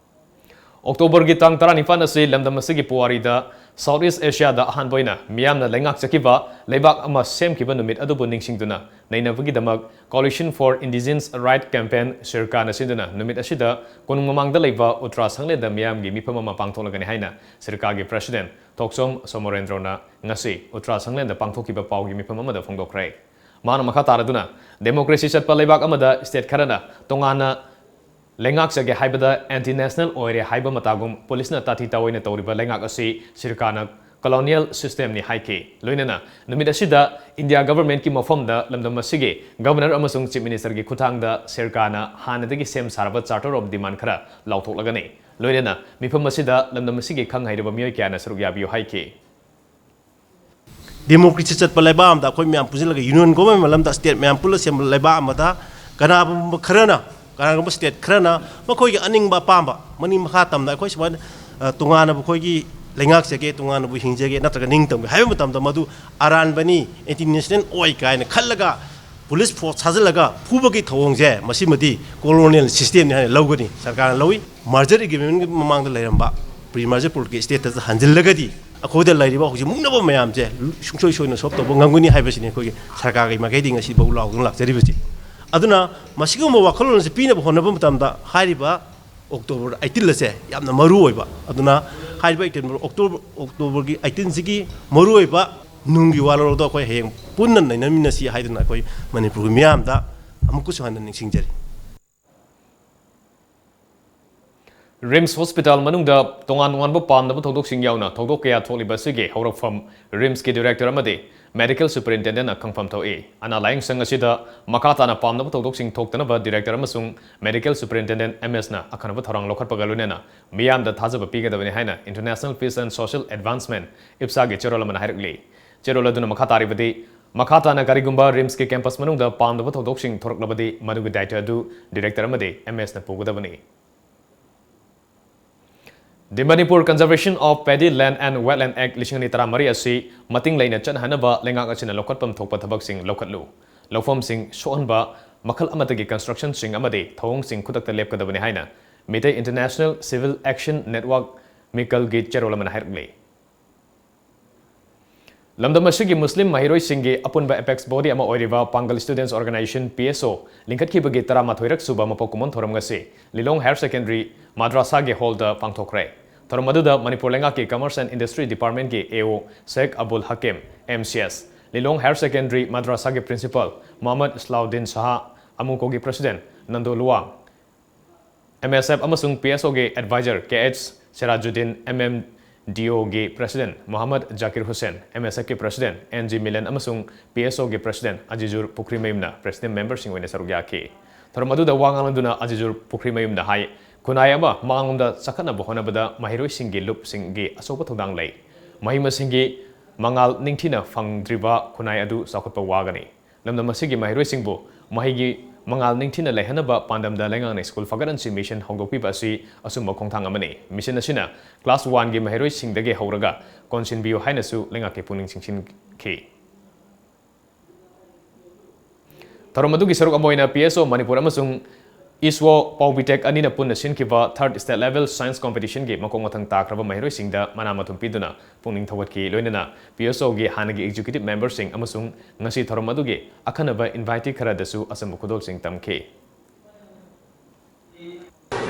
ꯑꯣꯛꯇꯣꯕꯔꯒꯤ ꯇꯥꯡ ꯇꯔꯥꯅꯤꯄꯥꯟ ꯑꯁꯤ ꯂꯝꯗꯝ ꯑꯁꯤꯒꯤ ꯄꯨꯋꯥꯔꯤꯗ South East Asiaꯗ ꯑꯍꯥꯟꯕ ꯑꯣꯏꯅ ꯃꯤꯌꯥꯝꯅ ꯂꯩꯉꯥꯛꯆꯈꯤꯕ ꯂꯩꯕꯥꯛ ꯑꯃ ꯁꯦꯝꯈꯤꯕ ꯅꯨꯃꯤꯠ ꯑꯗꯨꯕꯨ ꯅꯤꯡꯁꯤꯡꯗꯨꯅ ꯅꯩꯅꯕꯒꯤꯗꯃꯛ Coalition for Indigenous Right Campaign ꯁꯤꯔꯀꯥꯅ ꯁꯤꯟꯗꯨꯅ ꯅꯨꯃꯤꯠ ꯑꯁꯤꯗ ꯀꯣꯅꯨꯡ ꯃꯃꯥꯡꯗ ꯂꯩꯕ ꯎꯇ꯭ꯔꯥ ꯁꯪꯂꯦꯟꯗ ꯃꯤꯌꯥꯝꯒꯤ ꯃꯤꯐꯝ ꯑꯃ ꯄꯥꯡꯊꯣꯛꯂꯒꯅꯤ ꯍꯥꯏꯅ ꯁꯤꯔꯀꯥꯒꯤ President ꯊꯣꯛꯆꯣꯝ ꯁꯣꯃꯣꯔꯦꯟꯗ꯭ꯔꯣꯅ ꯉꯁꯤ ꯎꯇ꯭ꯔꯥ ꯁꯪꯂꯦꯟꯗ ꯄꯥꯡꯊꯣꯛꯈꯤꯕ ꯄꯥꯎꯒꯤ ꯃꯤꯐꯝ ꯑꯃꯗ ꯐꯣꯡꯗꯣꯛꯈ꯭ꯔꯦ꯫ ꯃꯥꯅ ꯃꯈꯥ ꯇꯥꯔꯗꯨꯅ, democracy ꯆꯠꯄ ꯂꯩꯕꯥꯛ ꯑꯃꯗ state ꯈꯔꯅ ꯇꯣꯉꯥꯟꯅ ꯂꯩꯉꯥꯛꯆꯒꯦ ꯍꯥꯏꯕꯗ anti national ꯑꯣꯏꯔꯦ ꯍꯥꯏꯕ ꯃꯇꯥꯒꯨꯝ ꯄꯨꯂꯤꯁꯅ ꯇꯥꯊꯤ ꯇꯥꯑꯣꯏꯅ ꯇꯧꯔꯤꯕ ꯂꯩꯉꯥꯛ ꯑꯁꯤ ꯁꯤꯔꯀꯥꯅ colonial systemꯅꯤ ꯍꯥꯏꯈꯤ꯫ ꯂꯣꯏꯅꯅ ꯅꯨꯃꯤꯠ ꯑꯁꯤꯗ India governmentꯀꯤ ꯃꯐꯝꯗ ꯂꯝꯗꯝ ꯑꯁꯤꯒꯤ Governor ꯑꯃꯁꯨꯡ Chief Ministerꯒꯤ ꯈꯨꯠꯊꯥꯡꯗ ꯁꯤꯔꯀꯥꯅ ꯍꯥꯟꯅꯗꯒꯤ ꯁꯦꯝ ꯁꯥꯔꯕ Charter of Demand ꯈꯔ ꯂꯥꯎꯊꯣꯛꯂꯒꯅꯤ꯫ ꯂꯣꯏꯅꯅ ꯃꯤꯐꯝ ꯑꯁꯤꯗ ꯂꯝꯗꯝ ꯑꯁꯤꯒꯤ ꯈꯪ ꯍꯩꯔꯕ ꯃꯤꯑꯣꯏ ꯀꯌꯥꯅ ꯁꯔꯨꯛ ꯌꯥꯕꯤꯌꯨ ꯍꯥꯏꯈꯤ꯫ Democracy ꯆꯠꯄ ꯂꯩꯕꯥꯛ ꯑꯃꯗ ꯑꯩꯈꯣꯏ ꯃꯌꯥꯝ ꯄꯨꯟꯁꯤꯜꯂꯒ union government ꯂꯝꯗ state ꯃꯌꯥꯝ ꯄꯨꯜꯂ ꯁꯦꯝꯕ ꯂꯩꯕꯥꯛ ꯑꯃꯗ ꯀꯅꯥꯒꯨꯝꯕ ꯈꯔꯅ, ꯀꯅꯥꯒꯨꯝꯕ state ꯈꯔꯅ ꯃꯈꯣꯏꯒꯤ ꯑꯅꯤꯡꯕ ꯑꯄꯥꯝꯕ, ꯃꯅꯤꯡ ꯃꯈꯥ ꯇꯝꯅ ꯑꯩꯈꯣꯏ ꯁꯨꯃꯥꯏꯅ, ꯑ, ꯇꯣꯉꯥꯟꯅ ꯃꯈꯣꯏꯒꯤ ꯂꯩꯉꯥꯛꯆꯒꯦ, ꯇꯣꯉꯥꯟꯅꯕꯨ ꯍꯤꯡꯖꯒꯦ ꯅꯠꯇ꯭ꯔꯒ ꯅꯤꯡꯇꯝꯒꯦ ꯍꯥꯏꯕ ꯃꯇꯝꯗ ꯃꯗꯨ ꯑꯔꯥꯟꯕꯅꯤ, anti national ꯑꯣꯏ ꯀꯥꯏꯅ ꯈꯜꯂꯒ police force ꯊꯥꯖꯤꯜꯂꯒ ꯐꯨꯕꯒꯤ ꯊꯧꯑꯣꯡꯁꯦ ꯃꯁꯤꯃꯗꯤ colonial systemꯅꯤ ꯍꯥꯏꯅ ꯂꯧꯒꯅꯤ, ꯁꯔꯀꯥꯔꯅ ꯂꯧꯏ꯫ Merger agreementꯀꯤ ꯃꯃꯥꯡꯗ ꯂꯩꯔꯝꯕ pre merger ꯄꯣꯠꯀꯤ statusꯇ ꯍꯟꯖꯤꯜꯂꯒꯗꯤ ꯑꯩꯈꯣꯏꯗ ꯂꯩꯔꯤꯕ ꯍꯧꯖꯤꯛ ꯃꯨꯛꯅꯕ ꯃꯌꯥꯝꯁꯦ ꯁꯨꯡꯁꯣꯏ ꯁꯣꯏꯗꯅ solve ꯇꯧꯕ ꯉꯝꯒꯅꯤ ꯍꯥꯏꯕꯁꯤꯅꯤ ꯑꯩꯈꯣꯏꯒꯤ ꯁꯔꯀꯥꯔꯒꯤ ꯃꯥꯏꯀꯩꯗꯒꯤ ꯉꯁꯤꯐꯥꯎ ꯂꯥꯎꯗꯨꯅ ꯂꯥꯛꯆꯔꯤꯕꯁꯤ꯫ ꯑꯗꯨꯅ ꯃꯁꯤꯒꯨꯝꯕ ꯋꯥꯈꯜꯂꯣꯟ ꯑꯁꯤ ꯄꯤꯅꯕ ꯍꯣꯠꯅꯕ ꯃꯇꯝꯗ ꯍꯥꯏꯔꯤꯕ October eighteen ꯑꯁꯦ ꯌꯥꯝꯅ ꯃꯔꯨ ꯑꯣꯏꯕ꯫ ꯑꯗꯨꯅ ꯍꯥꯏꯔꯤꯕ October, Octoberꯒꯤ eighteenꯁꯤꯒꯤ ꯃꯔꯨꯑꯣꯏꯕ ꯅꯨꯡꯒꯤ ꯋꯥꯔꯣꯜ ꯑꯗꯣ ꯑꯩꯈꯣꯏ ꯍꯌꯦꯡ ꯄꯨꯟꯅ ꯅꯩꯅꯃꯤꯟꯅꯁꯤ ꯍꯥꯏꯗꯨꯅ ꯑꯩꯈꯣꯏ ꯃꯅꯤꯄꯨꯔꯒꯤ ꯃꯤꯌꯥꯝꯗ ꯑꯃꯨꯛꯀꯁꯨ ꯍꯟꯅ ꯅꯤꯡꯁꯤꯡꯖꯔꯤ꯫ RIMS hospital ꯃꯅꯨꯡꯗ ꯇꯣꯉꯥꯟ ꯇꯣꯉꯥꯟꯕ ꯄꯥꯝꯅꯕ ꯊꯧꯗꯣꯛꯁꯤꯡ ꯌꯥꯎꯅ ꯊꯧꯗꯣꯛ ꯀꯌꯥ ꯊꯣꯛꯂꯤꯕ ꯑꯁꯤꯒꯤ ꯍꯧꯔꯛꯐꯝ RIMSꯀꯤ director ꯑꯃꯗꯤ medical superintendentꯅ ꯈꯪꯐꯝ ꯊꯣꯛꯏ꯫ ꯑꯅꯥ ꯂꯥꯌꯦꯡ ꯁꯪ ꯑꯁꯤꯗ ꯃꯈꯥ ꯇꯥꯅ ꯄꯥꯝꯅꯕ ꯊꯧꯗꯣꯛꯁꯤꯡ ꯊꯣꯛꯇꯅꯕ director ꯑꯃꯁꯨꯡ medical superintendent MSꯅ ꯑꯈꯟꯅꯕ ꯊꯧꯔꯥꯡ ꯂꯧꯈꯠꯄꯒ ꯂꯣꯏꯅꯅ ꯃꯤꯌꯥꯝꯗ ꯊꯥꯖꯕ ꯄꯤꯒꯗꯕꯅꯤ ꯍꯥꯏꯅ International Peace and Social Advancement, IPSAꯒꯤ ꯆꯦꯔꯣꯜ ꯑꯃꯅ ꯍꯥꯏꯔꯛꯂꯤ꯫ ꯆꯦꯔꯣꯜ ꯑꯗꯨꯅ ꯃꯈꯥ ꯇꯥꯔꯤꯕꯗꯤ, ꯃꯈꯥ ꯇꯥꯅ ꯀꯔꯤꯒꯨꯝꯕ RIMSꯀꯤ campus ꯃꯅꯨꯡꯗ ꯄꯥꯝꯗꯕ ꯊꯧꯗꯣꯛꯁꯤꯡ ꯊꯣꯔꯛꯂꯕꯗꯤ ꯃꯗꯨꯒꯤ ꯗꯥꯏꯇ꯭ꯋ ꯑꯗꯨ director ꯑꯃꯗꯤ MSꯅ ꯄꯨꯒꯗꯕꯅꯤ꯫ The Manipur Conservation of Paddy Land and Wetland Act ꯂꯤꯁꯤꯡ ꯑꯅꯤ ꯇꯔꯥꯃꯔꯤ ꯑꯁꯤ ꯃꯇꯤꯡ ꯂꯩꯅ ꯆꯠꯅꯍꯟꯅꯕ ꯂꯩꯉꯥꯛ ꯑꯁꯤꯅ ꯂꯧꯈꯠꯐꯝ ꯊꯣꯛꯄ ꯊꯕꯛꯁꯤꯡ ꯂꯧꯈꯠꯂꯨ꯫ ꯂꯧꯐꯝꯁꯤꯡ ꯁꯣꯛꯍꯟꯕ ꯃꯈꯜ ꯑꯃꯠꯇꯒꯤ constructionꯁꯤꯡ ꯑꯃꯗꯤ ꯊꯧꯑꯣꯡꯁꯤꯡ ꯈꯨꯗꯛꯇ ꯂꯦꯞꯀꯗꯕꯅꯤ ꯍꯥꯏꯅ Meitei International Civil Action Network, ꯃꯤꯀꯜꯒꯤ ꯆꯦꯔꯣꯜ ꯑꯃꯅ ꯍꯥꯏꯔꯛꯂꯤ꯫ ꯂꯝꯗꯝ ꯑꯁꯤꯒꯤ ꯃꯨꯁꯂꯤꯝ ꯃꯍꯩꯔꯣꯏꯁꯤꯡꯒꯤ ꯑꯄꯨꯟꯕ apex body ꯑꯃ ꯑꯣꯏꯔꯤꯕ ꯄꯥꯡꯒꯜ Students Organisation, P S O, ꯂꯤꯡꯈꯠꯈꯤꯕꯒꯤ ꯇꯔꯥꯃꯥꯊꯣꯏꯔꯛ ꯁꯨꯕ ꯃꯄꯣꯛ ꯀꯨꯝꯑꯣꯟ ꯊꯧꯔꯝ ꯉꯁꯤ ꯂꯤꯂꯣꯡ Higher Secondary ꯃꯗ꯭ꯔꯥꯁꯥꯒꯤ hallꯗ ꯄꯥꯡꯊꯣꯛꯈ꯭ꯔꯦ꯫ ꯊꯧꯔꯝ ꯑꯗꯨꯗ ꯃꯅꯤꯄꯨꯔ ꯂꯩꯉꯥꯛꯀꯤ Commerce and Industry Departmentꯀꯤ A O Sheikh Abul Hakim, M C S, Lilong Higher Secondary ꯃꯗ꯭ꯔꯥꯁꯥꯒꯤ Principal ꯃꯨꯍꯝꯃꯗ ꯁꯂꯥꯎꯗꯤꯟ ꯁꯍꯥ, ꯑꯃꯨꯀꯣꯒꯤ President Nando Luwang, M S F ꯑꯃꯁꯨꯡ P S Oꯒꯤ Advisor K H Sirajuddin, M M D Oꯒꯤ President Muhammad Zakir Hussain, M S Fꯀꯤ President N G ꯃꯤꯂꯟ ꯑꯃꯁꯨꯡ P S Oꯒꯤ President Azizur ꯄꯨꯈ꯭ꯔꯤꯃꯌꯨꯝꯅ President Memberꯁꯤꯡ ꯑꯣꯏꯅ ꯁꯔꯨꯛ ꯌꯥꯈꯤ꯫ ꯊꯧꯔꯝ ꯑꯗꯨꯗ ꯋꯥ ꯉꯥꯡꯂꯗꯨꯅ ꯑꯖꯤꯖꯨꯔ ꯄꯨꯈ꯭ꯔꯤꯃꯌꯨꯝꯅ ꯍꯥꯏ, ꯈꯨꯟꯅꯥꯏ ꯑꯃ ꯃꯥꯡꯂꯣꯝꯗ ꯆꯈꯠꯅꯕ ꯍꯣꯠꯅꯕꯗ ꯃꯍꯩꯔꯣꯏꯁꯤꯡꯒꯤ ꯂꯨꯞꯁꯤꯡꯒꯤ ꯑꯆꯧꯕ ꯊꯧꯗꯥꯡ ꯂꯩ꯫ ꯃꯍꯩ ꯃꯁꯤꯡꯒꯤ ꯃꯉꯥꯜ ꯅꯤꯡꯊꯤꯅ ꯐꯪꯗ꯭ꯔꯤꯕ ꯈꯨꯟꯅꯥꯏ ꯑꯗꯨ ꯆꯥꯎꯈꯠꯄ ꯋꯥꯒꯅꯤ꯫ ꯂꯝꯗꯝ ꯑꯁꯤꯒꯤ ꯃꯍꯩꯔꯣꯏꯁꯤꯡꯕꯨ ꯃꯍꯩꯒꯤ ꯃꯉꯥꯜ ꯅꯤꯡꯊꯤꯅ ꯂꯩꯍꯟꯅꯕ ꯄꯥꯟꯗꯝꯗ ꯂꯩꯉꯥꯛꯅ ꯁ꯭ꯀꯨꯜ ꯐꯒꯠꯍꯟꯁꯤ ꯃꯤꯁꯟ ꯍꯧꯗꯣꯛꯄꯤꯕ ꯑꯁꯤ ꯑꯆꯨꯝꯕ ꯈꯣꯡꯊꯥꯡ ꯑꯃꯅꯤ꯫ ꯃꯤꯁꯟ ꯑꯁꯤꯅ class oneꯒꯤ ꯃꯍꯩꯔꯣꯏꯁꯤꯡꯗꯒꯤ ꯍꯧꯔꯒ ꯀꯣꯟꯁꯤꯟꯕꯤꯌꯨ ꯍꯥꯏꯅꯁꯨ ꯂꯩꯉꯥꯛꯀꯤ ꯄꯨꯛꯅꯤꯡ ꯆꯤꯡꯁꯤꯟꯈꯤ꯫ ꯊꯧꯔꯝ ꯑꯗꯨꯒꯤ ꯁꯔꯨꯛ ꯑꯃ ꯑꯣꯏꯅ P S O ꯃꯅꯤꯄꯨꯔ ꯑꯃꯁꯨꯡ ISWO Paobitech ꯑꯅꯤꯅ ꯄꯨꯟꯅ ꯁꯤꯟꯈꯤꯕ Third State Level Science Competitionꯒꯤ ꯃꯀꯣꯛ ꯃꯊꯪ ꯇꯥꯈ꯭ꯔꯕ ꯃꯍꯩꯔꯣꯏꯁꯤꯡꯗ ꯃꯅꯥ ꯃꯊꯨꯝ ꯄꯤꯗꯨꯅ ꯄꯨꯛꯅꯤꯡ ꯊꯧꯒꯠꯈꯤ꯫ ꯂꯣꯏꯅꯅ P S Oꯒꯤ ꯍꯥꯟꯅꯒꯤ executive memberꯁꯤꯡ ꯑꯃꯁꯨꯡ ꯉꯁꯤ ꯊꯧꯔꯝ ꯑꯗꯨꯒꯤ ꯑꯈꯟꯅꯕ invitee ꯈꯔꯗꯁꯨ ꯑꯆꯝꯕ ꯈꯨꯗꯣꯜꯁꯤꯡ ꯇꯝꯈꯤ꯫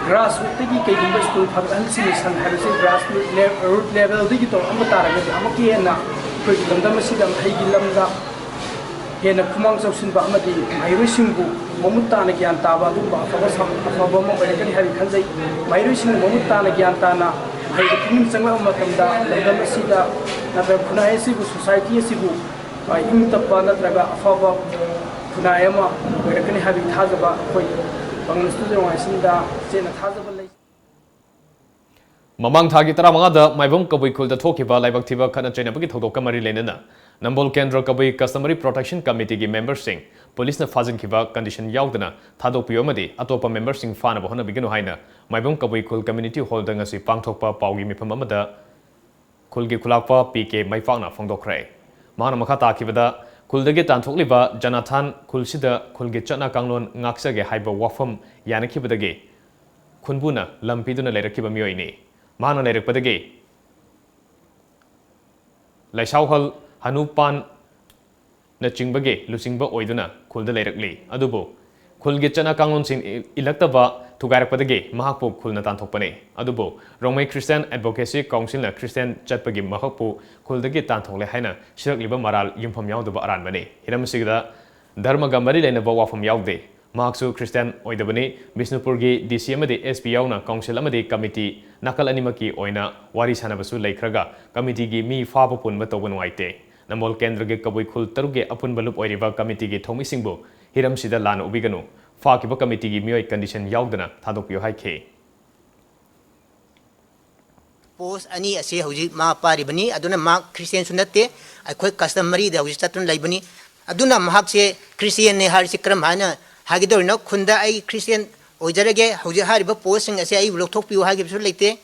Grassrootꯇꯒꯤ ꯀꯩꯒꯨꯝꯕ ꯁ꯭ꯀꯨꯜ ꯐꯒꯠꯍꯟꯁꯤ ꯃꯤꯁꯟ ꯍꯥꯏꯕꯁꯤ grassroot level, root levelꯗꯒꯤ ꯇꯧꯔꯛꯑꯝꯕ ꯇꯥꯔꯒꯗꯤ ꯑꯃꯨꯛꯀ ꯍꯦꯟꯅ ꯑꯩꯈꯣꯏꯒꯤ ꯂꯝꯗꯝ ꯑꯁꯤꯗ ꯃꯍꯩꯒꯤ ꯂꯝꯗ ꯍꯦꯟꯅ ꯈꯨꯃꯥꯡ ꯆꯥꯎꯁꯤꯟꯕ ꯑꯃꯗꯤ ꯃꯍꯩꯔꯣꯏꯁꯤꯡꯕꯨ ꯃꯃꯨꯠ ꯇꯥꯅ ꯒ꯭ꯌꯥꯟ ꯇꯥꯕ ꯑꯗꯨꯒꯨꯝꯕ ꯑꯐꯕ ꯁꯝ-, ꯑꯐꯕ ꯑꯃ ꯑꯣꯏꯔꯛꯀꯅꯤ ꯍꯥꯏꯅ ꯈꯟꯖꯩ꯫ ꯃꯍꯩꯔꯣꯏꯁꯤꯡꯕꯨ ꯃꯃꯨꯠ ꯇꯥꯅ ꯒ꯭ꯌꯥꯟ ꯇꯥꯅ ꯃꯍꯩꯗ ꯄꯨꯛꯅꯤꯡ ꯆꯪꯂꯛꯄ ꯃꯇꯝꯗ ꯂꯝꯗꯝ ꯑꯁꯤꯗ ꯅꯠꯇ꯭ꯔꯒ ꯈꯨꯟꯅꯥꯏ ꯑꯁꯤꯕꯨ, society ꯑꯁꯤꯕꯨ, ꯑ, ꯏꯪ ꯇꯞꯄ ꯅꯠꯇ꯭ꯔꯒ ꯑꯐꯕ ꯈꯨꯟꯅꯥꯏ ꯑꯃ ꯑꯣꯏꯔꯛꯀꯅꯤ ꯍꯥꯏꯕꯒꯤ ꯊꯥꯖꯕ ꯑꯩꯈꯣꯏ ꯄꯥꯡꯒꯜ Students Organizationꯗ ꯆꯦꯠꯅ ꯊꯥꯖꯕ ꯂꯩ꯫ ꯃꯃꯥꯡ ꯊꯥꯒꯤ ꯇꯔꯥꯃꯉꯥꯗ ꯃꯥꯏꯕꯝ ꯀꯕꯨꯏ ꯈꯨꯜꯗ ꯊꯣꯛꯈꯤꯕ ꯂꯥꯏꯕꯛ ꯊꯤꯕ ꯈꯠꯅ ꯆꯩꯅꯕꯒꯤ ꯊꯧꯗꯣꯛꯀ ꯃꯔꯤ ꯂꯩꯅꯅ ꯅꯝꯕꯣꯜ ꯀꯦꯟꯗ꯭ꯔ ꯀꯕꯨꯏ Customary Protection Committeeꯒꯤ memberꯁꯤꯡ ꯄꯨꯂꯤꯁꯅ ꯐꯥꯖꯤꯟꯈꯤꯕ condition ꯌꯥꯎꯗꯅ ꯊꯥꯗꯣꯛꯄꯤꯌꯨ ꯑꯃꯗꯤ ꯑꯇꯣꯞꯄ memberꯁꯤꯡ ꯐꯥꯅꯕ ꯍꯣꯠꯅꯕꯤꯒꯅꯨ ꯍꯥꯏꯅ ꯃꯥꯏꯕꯝ ꯀꯕꯨꯏ ꯈꯨꯜ community hallꯗ ꯉꯁꯤ ꯄꯥꯡꯊꯣꯛꯄ ꯄꯥꯎꯒꯤ ꯃꯤꯐꯝ ꯑꯃꯗ ꯈꯨꯜꯒꯤ ꯈꯨꯂꯥꯛꯄ P K ꯃꯩꯄꯥꯛꯅ ꯐꯣꯡꯗꯣꯛꯈ꯭ꯔꯦ꯫ ꯃꯍꯥꯛꯅ ꯃꯈꯥ ꯇꯥꯈꯤꯕꯗ, ꯈꯨꯜꯗꯒꯤ ꯇꯥꯟꯊꯣꯛꯂꯤꯕ ꯖꯅꯥꯊꯥꯟ ꯈꯨꯜꯁꯤꯗ ꯈꯨꯜꯒꯤ ꯆꯠꯅ ꯀꯥꯡꯂꯣꯟ ꯉꯥꯛꯆꯒꯦ ꯍꯥꯏꯕ ꯋꯥꯐꯝ ꯌꯥꯅꯈꯤꯕꯗꯒꯤ ꯈꯨꯟꯕꯨꯅ ꯂꯝ ꯄꯤꯗꯨꯅ ꯂꯩꯔꯛꯈꯤꯕ ꯃꯤꯑꯣꯏꯅꯤ꯫ ꯃꯍꯥꯛꯅ ꯂꯩꯔꯛꯄꯗꯒꯤ ꯂꯩꯁꯥꯎꯍꯜ ꯍꯅꯨꯄꯥꯟꯅꯆꯤꯡꯕꯒꯤ ꯂꯨꯆꯤꯡꯕ ꯑꯣꯏꯗꯨꯅ ꯈꯨꯜꯗ ꯂꯩꯔꯛꯂꯤ꯫ ꯑꯗꯨꯕꯨ ꯈꯨꯜꯒꯤ ꯆꯠꯅ ꯀꯥꯡꯂꯣꯟꯁꯤꯡ ꯏ-, ꯏꯜꯂꯛꯇꯕ ꯊꯨꯒꯥꯏꯔꯛꯄꯗꯒꯤ ꯃꯍꯥꯛꯄꯨ ꯈꯨꯜꯅ ꯇꯥꯟꯊꯣꯛꯄꯅꯤ꯫ ꯑꯗꯨꯕꯨ ꯔꯣꯡꯃꯩ Christian Advocacy Councilꯅ Christian ꯆꯠꯄꯒꯤ ꯃꯍꯥꯛꯄꯨ ꯈꯨꯜꯗꯒꯤ ꯇꯥꯟꯊꯣꯛꯂꯦ ꯍꯥꯏꯅ ꯁꯤꯔꯛꯂꯤꯕ ꯃꯔꯥꯜ ꯌꯨꯝꯐꯝ ꯌꯥꯎꯗꯕ ꯑꯔꯥꯟꯕꯅꯤ꯫ ꯍꯤꯔꯝ ꯑꯁꯤꯗ ꯙꯔꯃꯒ ꯃꯔꯤ ꯂꯩꯅꯕ ꯋꯥꯐꯝ ꯌꯥꯎꯗꯦ꯫ ꯃꯍꯥꯛꯁꯨ Christian ꯑꯣꯏꯗꯕꯅꯤ꯫ ꯕꯤꯁꯅꯨꯄꯨꯔꯒꯤ DC ꯑꯃꯗꯤ SP ꯌꯥꯎꯅ council ꯑꯃꯗꯤ committee ꯅꯥꯀꯜ ꯑꯅꯤꯃꯛꯀꯤ ꯑꯣꯏꯅ ꯋꯥꯔꯤ ꯁꯥꯅꯕꯁꯨ ꯂꯩꯈ꯭ꯔꯒ committeeꯒꯤ ꯃꯤ ꯐꯥꯕ ꯄꯨꯟꯕ ꯇꯧꯕ ꯅꯨꯡꯉꯥꯏꯇꯦ꯫ ꯅꯝꯕꯣꯜ ꯀꯦꯟꯗ꯭ꯔꯒꯤ ꯀꯕꯨꯏ ꯈꯨꯜ ꯇꯔꯨꯛꯀꯤ ꯑꯄꯨꯟꯕ ꯂꯨꯞ ꯑꯣꯏꯔꯤꯕ committeeꯒꯤ ꯊꯧꯃꯤꯁꯤꯡꯕꯨ ꯍꯤꯔꯝꯁꯤꯗ ꯂꯥꯟꯅ ꯎꯕꯤꯒꯅꯨ꯫ ꯐꯥꯈꯤꯕ committeeꯒꯤ ꯃꯤꯑꯣꯏ condition ꯌꯥꯎꯗꯅ ꯊꯥꯗꯣꯛꯄꯤꯌꯨ ꯍꯥꯏꯈꯤ꯫ Post ꯑꯅꯤ ꯑꯁꯤ ꯍꯧꯖꯤꯛ ꯃꯥ ꯄꯥꯏꯔꯤꯕꯅꯤ꯫ ꯑꯗꯨꯅ ꯃꯥ Christianꯁꯨ ꯅꯠꯇꯦ, ꯑꯩꯈꯣꯏ customary ꯗ ꯍꯧꯖꯤꯛ ꯆꯠꯇꯨꯅ ꯂꯩꯕꯅꯤ꯫ ꯑꯗꯨꯅ ꯃꯍꯥꯛꯁꯦ Christianꯅꯤ ꯍꯥꯏꯔꯤꯁꯤ ꯀꯔꯝ ꯍꯥꯏꯅ ꯍꯥꯏꯒꯗꯧꯔꯤꯅꯣ? ꯈꯨꯟꯗ ꯑꯩ Christian ꯑꯣꯏꯖꯔꯒꯦ, ꯍꯧꯖꯤꯛ ꯍꯥꯏꯔꯤꯕ postꯁꯤꯡ ꯑꯁꯦ ꯑꯩꯕꯨ ꯂꯧꯊꯣꯛꯄꯤꯌꯨ ꯍꯥꯏꯈꯤꯕꯁꯨ ꯂꯩꯇꯦ꯫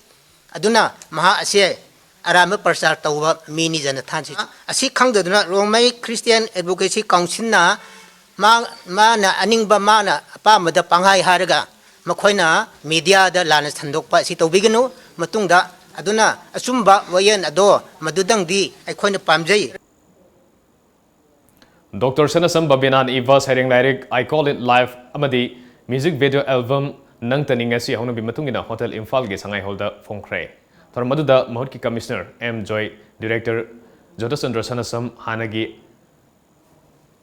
ꯑꯗꯨꯅ ꯃꯍꯥꯛ ꯑꯁꯦ ꯑꯔꯥꯟꯕ ꯄ꯭ꯔꯆꯥꯔ ꯇꯧꯕ ꯃꯤꯅꯤ, ꯖꯅꯊꯥꯟꯁꯤ꯫ ꯑꯁꯤ ꯈꯪꯗꯗꯨꯅ ꯔꯣꯡꯃꯩ Christian Advocacy Councilꯅ ꯃꯥ-, ꯃꯥꯅ ꯑꯅꯤꯡꯕ, ꯃꯥꯅ ꯑꯄꯥꯝꯕꯗ ꯄꯪꯍꯥꯏ ꯍꯥꯏꯔꯒ ꯃꯈꯣꯏꯅ mediaꯗ ꯂꯥꯟꯅ ꯁꯟꯗꯣꯛꯄ ꯑꯁꯤ ꯇꯧꯕꯤꯒꯅꯨ꯫ ꯃꯇꯨꯡꯗ ꯑꯗꯨꯅ ꯑꯆꯨꯝꯕ ꯋꯥꯌꯦꯜ ꯑꯗꯣ ꯃꯗꯨꯗꯪꯗꯤ ꯑꯩꯈꯣꯏꯅ ꯄꯥꯝꯖꯩ꯫ Doctor ꯁꯅꯥꯁꯝ ꯕꯕꯤꯅꯥꯅ ꯏꯕ ꯁꯩꯔꯦꯡ ꯂꯥꯏꯔꯤꯛ I Call It Life ꯑꯃꯗꯤ music video album ꯅꯪꯇꯅꯤ ꯉꯁꯤ ꯍꯧꯅꯕꯤ ꯃꯇꯨꯡ ꯏꯟꯅ Hotel ꯏꯝꯐꯥꯜꯒꯤ ꯁꯉꯥꯏ ꯍꯣꯜꯗ ꯐꯣꯡꯈ꯭ꯔꯦ꯫ ꯊꯧꯔꯝ ꯑꯗꯨꯗ ꯃꯍꯨꯠꯀꯤ commissioner M ꯖꯣꯏ, director ꯖꯣꯇꯆꯟꯗ꯭ꯔ ꯁꯅꯥꯁꯝ, ꯍꯥꯟꯅꯒꯤ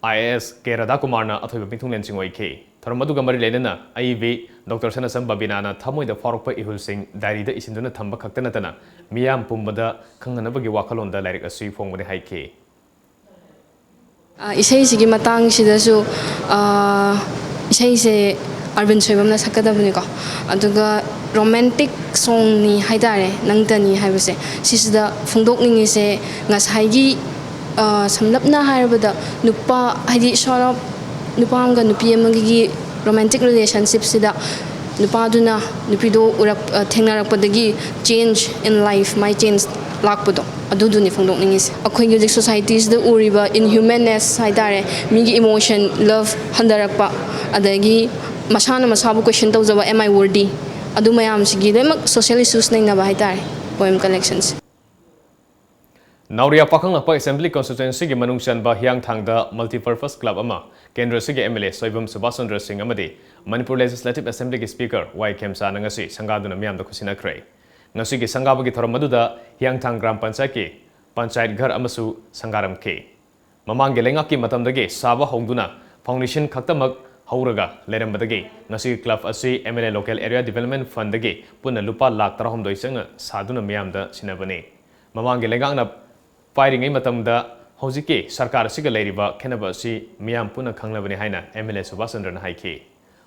IAS ꯀꯦ ꯔꯥꯙꯥꯀꯨꯃꯥꯔꯅ ꯑꯊꯣꯏꯕ ꯃꯤꯊꯨꯡꯂꯦꯟꯁꯤꯡ ꯑꯣꯏꯈꯤ꯫ ꯊꯧꯔꯝ ꯑꯗꯨꯒ ꯃꯔꯤ ꯂꯩꯅꯅ ꯑꯏꯕꯤ Doctor ꯁꯅꯥꯁꯝ ꯕꯕꯤꯅꯥꯅ ꯊꯃꯣꯏꯗ ꯐꯥꯎꯔꯛꯄ ꯏꯍꯨꯜꯁꯤꯡ diaryꯗ ꯏꯁꯤꯟꯗꯨꯅ ꯊꯝꯕ ꯈꯛꯇ ꯅꯠꯇꯅ ꯃꯤꯌꯥꯝ ꯄꯨꯝꯕꯗ ꯈꯪꯍꯟꯅꯕꯒꯤ ꯋꯥꯈꯜꯂꯣꯟꯗ ꯂꯥꯏꯔꯤꯛ ꯑꯁꯤ ꯐꯣꯡꯕꯅꯤ ꯍꯥꯏꯈꯤ꯫ ꯑ, ꯏꯁꯩꯁꯤꯒꯤ ꯃꯇꯥꯡꯁꯤꯗꯁꯨ, ꯑ, ꯏꯁꯩꯁꯦ ꯑꯔꯕꯤꯟ ꯁꯣꯏꯕꯝꯅ ꯁꯛꯀꯗꯕꯅꯤꯀꯣ꯫ ꯑꯗꯨꯒ romantic songꯅꯤ ꯍꯥꯏꯇꯥꯔꯦ, ꯅꯪꯇꯅꯤ ꯍꯥꯏꯕꯁꯦ꯫ ꯁꯤꯁꯤꯗ ꯐꯣꯡꯗꯣꯛꯅꯤꯡꯉꯤꯁꯦ ꯉꯁꯥꯏꯒꯤ, ꯑ, ꯁꯝꯂꯞꯅ ꯍꯥꯏꯔꯕꯗ ꯅꯨꯄꯥ, ꯍꯥꯏꯗꯤ sort of ꯅꯨꯄꯥ ꯑꯃꯒ ꯅꯨꯄꯤ ꯑꯃꯒꯤ romantic relationshipꯁꯤꯗ ꯅꯨꯄꯥꯗꯨꯅ ꯅꯨꯄꯤꯗꯣ ꯎꯔꯛ-, ꯑ, ꯊꯦꯡꯅꯔꯛꯄꯗꯒꯤ change in life, my change ꯂꯥꯛꯄꯗꯣ, ꯑꯗꯨꯗꯨꯅꯤ ꯐꯣꯡꯗꯣꯛꯅꯤꯡꯉꯤꯁꯦ꯫ ꯑꯩꯈꯣꯏꯒꯤ ꯍꯧꯖꯤꯛ societyꯁꯤꯗ ꯎꯔꯤꯕ inhumanness ꯍꯥꯏꯇꯥꯔꯦ, ꯃꯤꯒꯤ emotion, love ꯍꯟꯊꯔꯛꯄ, ꯑꯗꯒꯤ ꯃꯁꯥꯅ ꯃꯁꯥꯕꯨ question ꯇꯧꯖꯕ, "Am I worthy?" ꯑꯗꯨ ꯃꯌꯥꯝꯁꯤꯒꯤ ꯂꯣꯏꯅꯃꯛ social issues ꯅꯩꯅꯕ ꯍꯥꯏꯇꯥꯔꯦ poem collectionꯁꯦ꯫ ꯅꯥꯎꯔꯤꯌꯥ ꯄꯥꯈꯪꯂꯥꯛꯄ Assembly Constituencyꯒꯤ ꯃꯅꯨꯡ ꯆꯟꯕ ꯍꯤꯌꯥꯡꯊꯥꯡꯗ Multipurpose Club ꯑꯃ ꯀꯦꯟꯗ꯭ꯔ ꯑꯁꯤꯒꯤ MLA ꯁꯣꯏꯕꯝ ꯁꯨꯕꯥꯁ ꯆꯟꯗ꯭ꯔ ꯁꯤꯡ ꯑꯃꯗꯤ ꯃꯅꯤꯄꯨꯔ Legislative Assemblyꯒꯤ Speaker ꯋꯥꯏ ꯈꯦꯝꯆꯥꯅ ꯉꯁꯤ ꯁꯪꯒꯥꯗꯨꯅ ꯃꯤꯌꯥꯝꯗ ꯈꯨꯠꯁꯤꯟꯅꯈ꯭ꯔꯦ꯫ ꯉꯁꯤꯒꯤ ꯁꯪꯒꯥꯕꯒꯤ ꯊꯧꯔꯝ ꯑꯗꯨꯗ ꯍꯤꯌꯥꯡꯊꯥꯡ ꯒ꯭ꯔꯥꯝ ꯄꯟꯆꯥꯌꯠꯀꯤ ꯄꯟꯆꯥꯌꯠ ꯘꯔ ꯑꯃꯁꯨ ꯁꯪꯒꯥꯔꯝꯈꯤ꯫ ꯃꯃꯥꯡꯒꯤ ꯂꯩꯉꯥꯛꯀꯤ ꯃꯇꯝꯗꯒꯤ ꯁꯥꯕ ꯍꯧꯗꯨꯅ foundation ꯈꯛꯇꯃꯛ ꯍꯧꯔꯒ ꯂꯩꯔꯝꯕꯗꯒꯤ ꯉꯁꯤ club ꯑꯁꯤ MLA Local Area Development Fundꯗꯒꯤ ꯄꯨꯟꯅ ꯂꯨꯄꯥ ꯂꯥꯈ ꯇꯔꯥꯍꯨꯝꯗꯣꯏ ꯆꯪꯅ ꯁꯥꯗꯨꯅ ꯃꯤꯌꯥꯝꯗ ꯁꯤꯟꯅꯕꯅꯤ꯫ ꯃꯃꯥꯡꯒꯤ ꯂꯩꯉꯥꯛꯅ ꯄꯥꯏꯔꯤꯉꯩ ꯃꯇꯝꯗ ꯍꯧꯖꯤꯛꯀꯤ ꯁꯔꯀꯥꯔ ꯑꯁꯤꯒ ꯂꯩꯔꯤꯕ ꯈꯦꯠꯅꯕ ꯑꯁꯤ ꯃꯤꯌꯥꯝ ꯄꯨꯟꯅ ꯈꯪꯂꯕꯅꯤ ꯍꯥꯏꯅ MLA ꯁꯨꯕꯥꯁ ꯆꯟꯗ꯭ꯔꯅ ꯍꯥꯏꯈꯤ꯫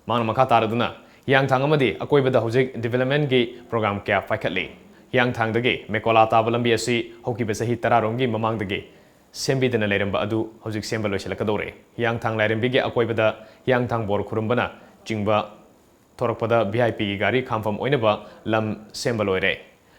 ꯃꯍꯥꯛꯅ ꯃꯈꯥ ꯇꯥꯔꯗꯨꯅ ꯍꯤꯌꯥꯡꯊꯥꯡ ꯑꯃꯗꯤ ꯑꯀꯣꯏꯕꯗ ꯍꯧꯖꯤꯛ developmentꯀꯤ program ꯀꯌꯥ ꯄꯥꯏꯈꯠꯂꯤ꯫ ꯍꯤꯌꯥꯡꯊꯥꯡꯗꯒꯤ ꯃꯦꯀꯣꯂꯥ ꯇꯥꯕ ꯂꯝꯕꯤ ꯑꯁꯤ ꯍꯧꯈꯤꯕ ꯆꯍꯤ ꯇꯔꯥꯔꯣꯝꯒꯤ ꯃꯃꯥꯡꯗꯒꯤ ꯁꯦꯝꯕꯤꯗꯅ ꯂꯩꯔꯝꯕ ꯑꯗꯨ ꯍꯧꯖꯤꯛ ꯁꯦꯝꯕ ꯂꯣꯏꯁꯤꯜꯂꯛꯀꯗꯧꯔꯦ꯫ ꯍꯤꯌꯥꯡꯊꯥꯡ ꯂꯥꯏꯔꯦꯝꯕꯤꯒꯤ ꯑꯀꯣꯏꯕꯗ ꯍꯤꯌꯥꯡꯊꯥꯡ ꯕꯣꯔ ꯈꯨꯔꯨꯝꯕꯅ ꯆꯤꯡꯕ ꯊꯣꯔꯛꯄꯗ VIPꯒꯤ ꯒꯥꯔꯤ ꯈꯥꯝꯐꯝ ꯑꯣꯏꯅꯕ ꯂꯝ ꯁꯦꯝꯕ ꯂꯣꯏꯔꯦ꯫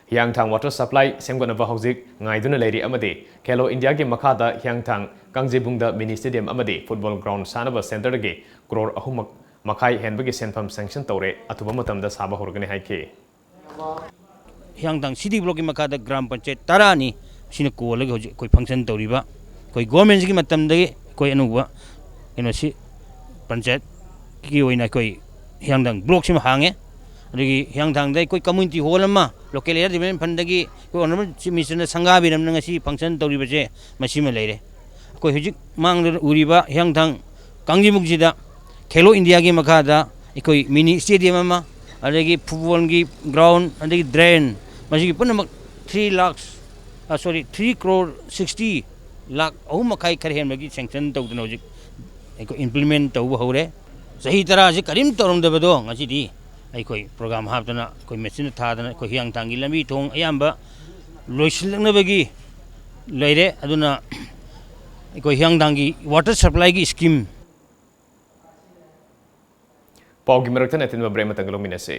ꯍꯤꯌꯥꯡꯊꯥꯡ water supply ꯁꯦꯝꯒꯠꯅꯕ ꯍꯧꯖꯤꯛ ꯉꯥꯏꯗꯨꯅ ꯂꯩꯔꯤ ꯑꯃꯗꯤ ꯈꯦꯂꯣ ꯏꯟꯗꯤꯌꯥꯒꯤ ꯃꯈꯥꯗ ꯍꯤꯌꯥꯡꯊꯥꯡ ꯀꯥꯡꯖꯩꯕꯨꯡꯗ mini stadium ꯑꯃꯗꯤ football ground ꯁꯥꯅꯕ centreꯗꯒꯤ ꯀ꯭ꯔꯣꯔ ꯑꯍꯨꯝ ꯃꯈꯥꯏ ꯍꯦꯟꯕꯒꯤ ꯁꯦꯟꯐꯝ sanction ꯇꯧꯔꯦ, ꯑꯊꯨꯕ ꯃꯇꯝꯗ ꯁꯥꯕ ꯍꯧꯔꯒꯅꯤ ꯍꯥꯏꯈꯤ꯫ ꯍꯤꯌꯥꯡꯊꯥꯡ city blockꯀꯤ ꯃꯈꯥꯗ ꯒ꯭ꯔꯥꯝ ꯄꯟꯆꯥꯌꯠ ꯇꯔꯥꯅꯤ꯫ ꯁꯤꯅ ꯀꯣꯜꯂꯒ ꯍꯧꯖꯤꯛ ꯑꯩꯈꯣꯏ function ꯇꯧꯔꯤꯕ꯫ ꯑꯩꯈꯣꯏ governmentꯀꯤ ꯃꯇꯝꯗꯒꯤ ꯑꯩꯈꯣꯏ ꯑꯅꯧꯕ ꯀꯩꯅꯣꯁꯤ ꯄꯟꯆꯥꯌꯠꯀꯤ ꯑꯣꯏꯅ ꯑꯩꯈꯣꯏ ꯍꯤꯌꯥꯡꯊꯥꯡ blockꯁꯤꯃ ꯍꯥꯡꯉꯦ꯫ ꯑꯗꯒꯤ ꯍꯤꯌꯥꯡꯊꯥꯡꯗ ꯑꯩꯈꯣꯏ community hall ꯑꯃ Local Area Development Fundꯗꯒꯤ ꯑꯩꯈꯣꯏ Honourable Chief Ministerꯅ ꯁꯪꯒꯥꯕꯤꯔꯝꯅ ꯉꯁꯤ function ꯇꯧꯔꯤꯕꯁꯦ ꯃꯁꯤꯃ ꯂꯩꯔꯦ꯫ ꯑꯩꯈꯣꯏ ꯍꯧꯖꯤꯛ ꯃꯥꯡꯗ ꯎꯔꯤꯕ ꯍꯤꯌꯥꯡꯊꯥꯡ ꯀꯥꯡꯖꯩꯕꯨꯡꯁꯤꯗ ꯈꯦꯂꯣ ꯏꯟꯗꯤꯌꯥꯒꯤ ꯃꯈꯥꯗ ꯑꯩꯈꯣꯏ mini stadium ꯑꯃ, ꯑꯗꯒꯤ footballꯒꯤ ground, ꯑꯗꯒꯤ drain, ꯃꯁꯤꯒꯤ ꯄꯨꯝꯅꯃꯛ three lakhs, sorry, three crore sixty, lakh ꯑꯍꯨꯝ ꯃꯈꯥꯏ ꯈꯔ ꯍꯦꯟꯕꯒꯤ sanction ꯇꯧꯗꯅ ꯍꯧꯖꯤꯛ ꯑꯩꯈꯣꯏ implement ꯇꯧꯕ ꯍꯧꯔꯦ꯫ ꯆꯍꯤ ꯇꯔꯥꯁꯤ ꯀꯔꯤꯝ ꯇꯧꯔꯝꯗꯕꯗꯣ ꯉꯁꯤꯗꯤ ꯑꯩꯈꯣꯏ program ꯍꯥꯞꯇꯅ, ꯑꯩꯈꯣꯏ ꯃꯦꯆꯤꯟꯅ ꯊꯥꯗꯅ, ꯑꯩꯈꯣꯏ ꯍꯤꯌꯥꯡꯊꯥꯡꯒꯤ ꯂꯝꯕꯤ ꯊꯣꯡ ꯑꯌꯥꯝꯕ ꯂꯣꯏꯁꯤꯜꯂꯛꯅꯕꯒꯤ ꯂꯩꯔꯦ꯫ ꯑꯗꯨꯅ ꯑꯩꯈꯣꯏ ꯍꯤꯌꯥꯡꯊꯥꯡꯒꯤ water supplyꯒꯤ scheme꯫ ꯄꯥꯎꯒꯤ ꯃꯔꯛꯇ ꯑꯇꯦꯟꯕ break ꯑꯃꯇꯪ ꯂꯧꯃꯤꯟꯅꯁꯤ꯫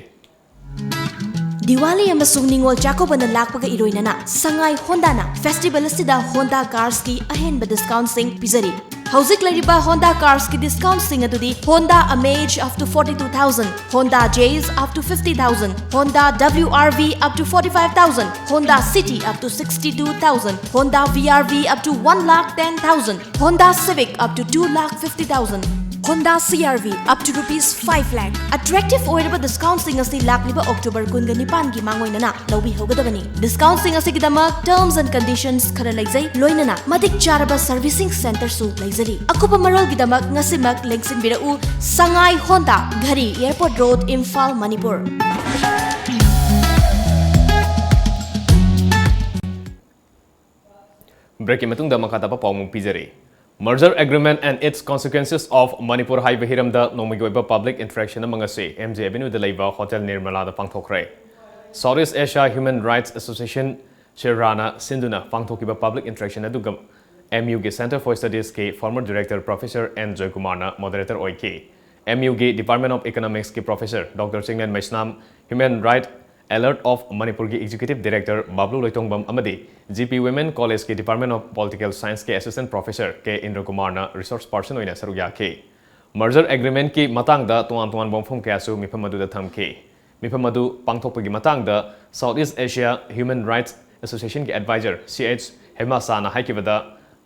ꯗꯤꯋꯥꯂꯤ ꯑꯃꯁꯨꯡ ꯅꯤꯉꯣꯜ ꯆꯥꯛꯀꯧꯕꯅ ꯂꯥꯛꯄꯒ ꯏꯔꯣꯏꯅꯅ ꯁꯉꯥꯏ ꯍꯣꯟꯗꯥꯅ ꯐꯦꯁꯇꯤꯚꯦꯜ ꯑꯁꯤꯗ ꯍꯣꯟꯗꯥ ꯀꯥꯔꯁꯀꯤ ꯑꯍꯦꯟꯕ ꯗꯤꯁꯀꯥꯎꯟꯠꯁꯤꯡ ꯄꯤꯖꯔꯤ꯫ ꯍꯧꯖꯤꯛ ꯂꯩꯔꯤꯕ ꯍꯣꯟꯗꯥ ꯀꯥꯔꯁꯀꯤ ꯗꯤꯁꯀꯥꯎꯟꯠꯁꯤꯡ ꯑꯗꯨꯗꯤ Honda Amaze up to forty two thousand, Honda Jazz up to fifty thousand, Honda W R V up to forty five thousand, Honda City up to sixty two thousand, Honda V R V up to one lakh ten thousand, Honda Civic up to two lakh fifty thousand, Honda C R V up to rupees five lakh꯫ Attractive ꯑꯣꯏꯔꯕ ꯗꯤꯁꯀꯥꯎꯟꯠꯁꯤꯡ ꯑꯁꯤ ꯂꯥꯛꯂꯤꯕ October ꯀꯨꯟꯒ ꯅꯤꯄꯥꯟꯒꯤ ꯃꯥꯡꯑꯣꯏꯅꯅ ꯂꯧꯕꯤꯍꯧꯒꯗꯕꯅꯤ꯫ ꯗꯤꯁꯀꯥꯎꯟꯠꯁꯤꯡ ꯑꯁꯤꯒꯤꯗꯃꯛ terms and conditions ꯈꯔ ꯂꯩꯖꯩ, ꯂꯣꯏꯅꯅ ꯃꯇꯤꯛ ꯆꯥꯔꯕ servicing centreꯁꯨ ꯂꯩꯖꯔꯤ꯫ ꯑꯀꯨꯞꯄ ꯃꯔꯣꯜꯒꯤꯗꯃꯛ ꯉꯁꯤꯃꯛ ꯂꯦꯡꯁꯤꯟꯕꯤꯔꯛꯎ꯫ Sangai Honda, Ghari, Airport Road, Imphal, Manipur꯫ Breakꯀꯤ ꯃꯇꯨꯡꯗ ꯃꯈꯥ ꯇꯥꯕ ꯄꯥꯎꯃꯨꯛ ꯄꯤꯖꯔꯤ꯫ Merger Agreement and its Consequences of Manipur ꯍꯥꯏꯕ ꯍꯤꯔꯝꯗ ꯅꯣꯡꯃꯒꯤ ꯑꯣꯏꯕ public interaction ꯑꯃ ꯉꯁꯤ M G Avenueꯗ ꯂꯩꯕ Hotel Nirmalaꯗ ꯄꯥꯡꯊꯣꯛꯈ꯭ꯔꯦ꯫ South East Asia Human Rights Association, ꯁꯤꯔꯥꯅ ꯁꯤꯟꯗꯨꯅ ꯄꯥꯡꯊꯣꯛꯈꯤꯕ public interaction ꯑꯗꯨꯒ M Uꯒꯤ Centre for Studiesꯀꯤ former director Professor N ꯖꯣꯏꯀꯨꯃꯥꯔꯅ moderator ꯑꯣꯏꯈꯤ꯫ M Uꯒꯤ Department of Economicsꯀꯤ Professor Doctor Chinglen Meisnam, Human Right Alert of Manipurꯒꯤ Executive Director ꯕꯥꯕ꯭ꯂꯨ ꯂꯣꯏꯇꯣꯡꯕꯝ ꯑꯃꯗꯤ G P Women Collegeꯀꯤ Department of Political Scienceꯀꯤ Assistant Professor K ꯏꯟꯗ꯭ꯔꯀꯨꯃꯥꯔꯅ resource person ꯑꯣꯏꯅ ꯁꯔꯨꯛ ꯌꯥꯈꯤ꯫ Merger Agreementꯀꯤ ꯃꯇꯥꯡꯗ ꯇꯣꯉꯥꯟ ꯇꯣꯉꯥꯟꯕ ꯋꯥꯐꯝ ꯀꯌꯥꯁꯨ ꯃꯤꯐꯝ ꯑꯗꯨꯗ ꯊꯝꯈꯤ꯫ ꯃꯤꯐꯝ ꯑꯗꯨ ꯄꯥꯡꯊꯣꯛꯄꯒꯤ ꯃꯇꯥꯡꯗ South East Asia Human Rights Associationꯒꯤ advisor C H ꯍꯦꯃꯥꯁꯥꯅ ꯍꯥꯏꯈꯤꯕꯗ,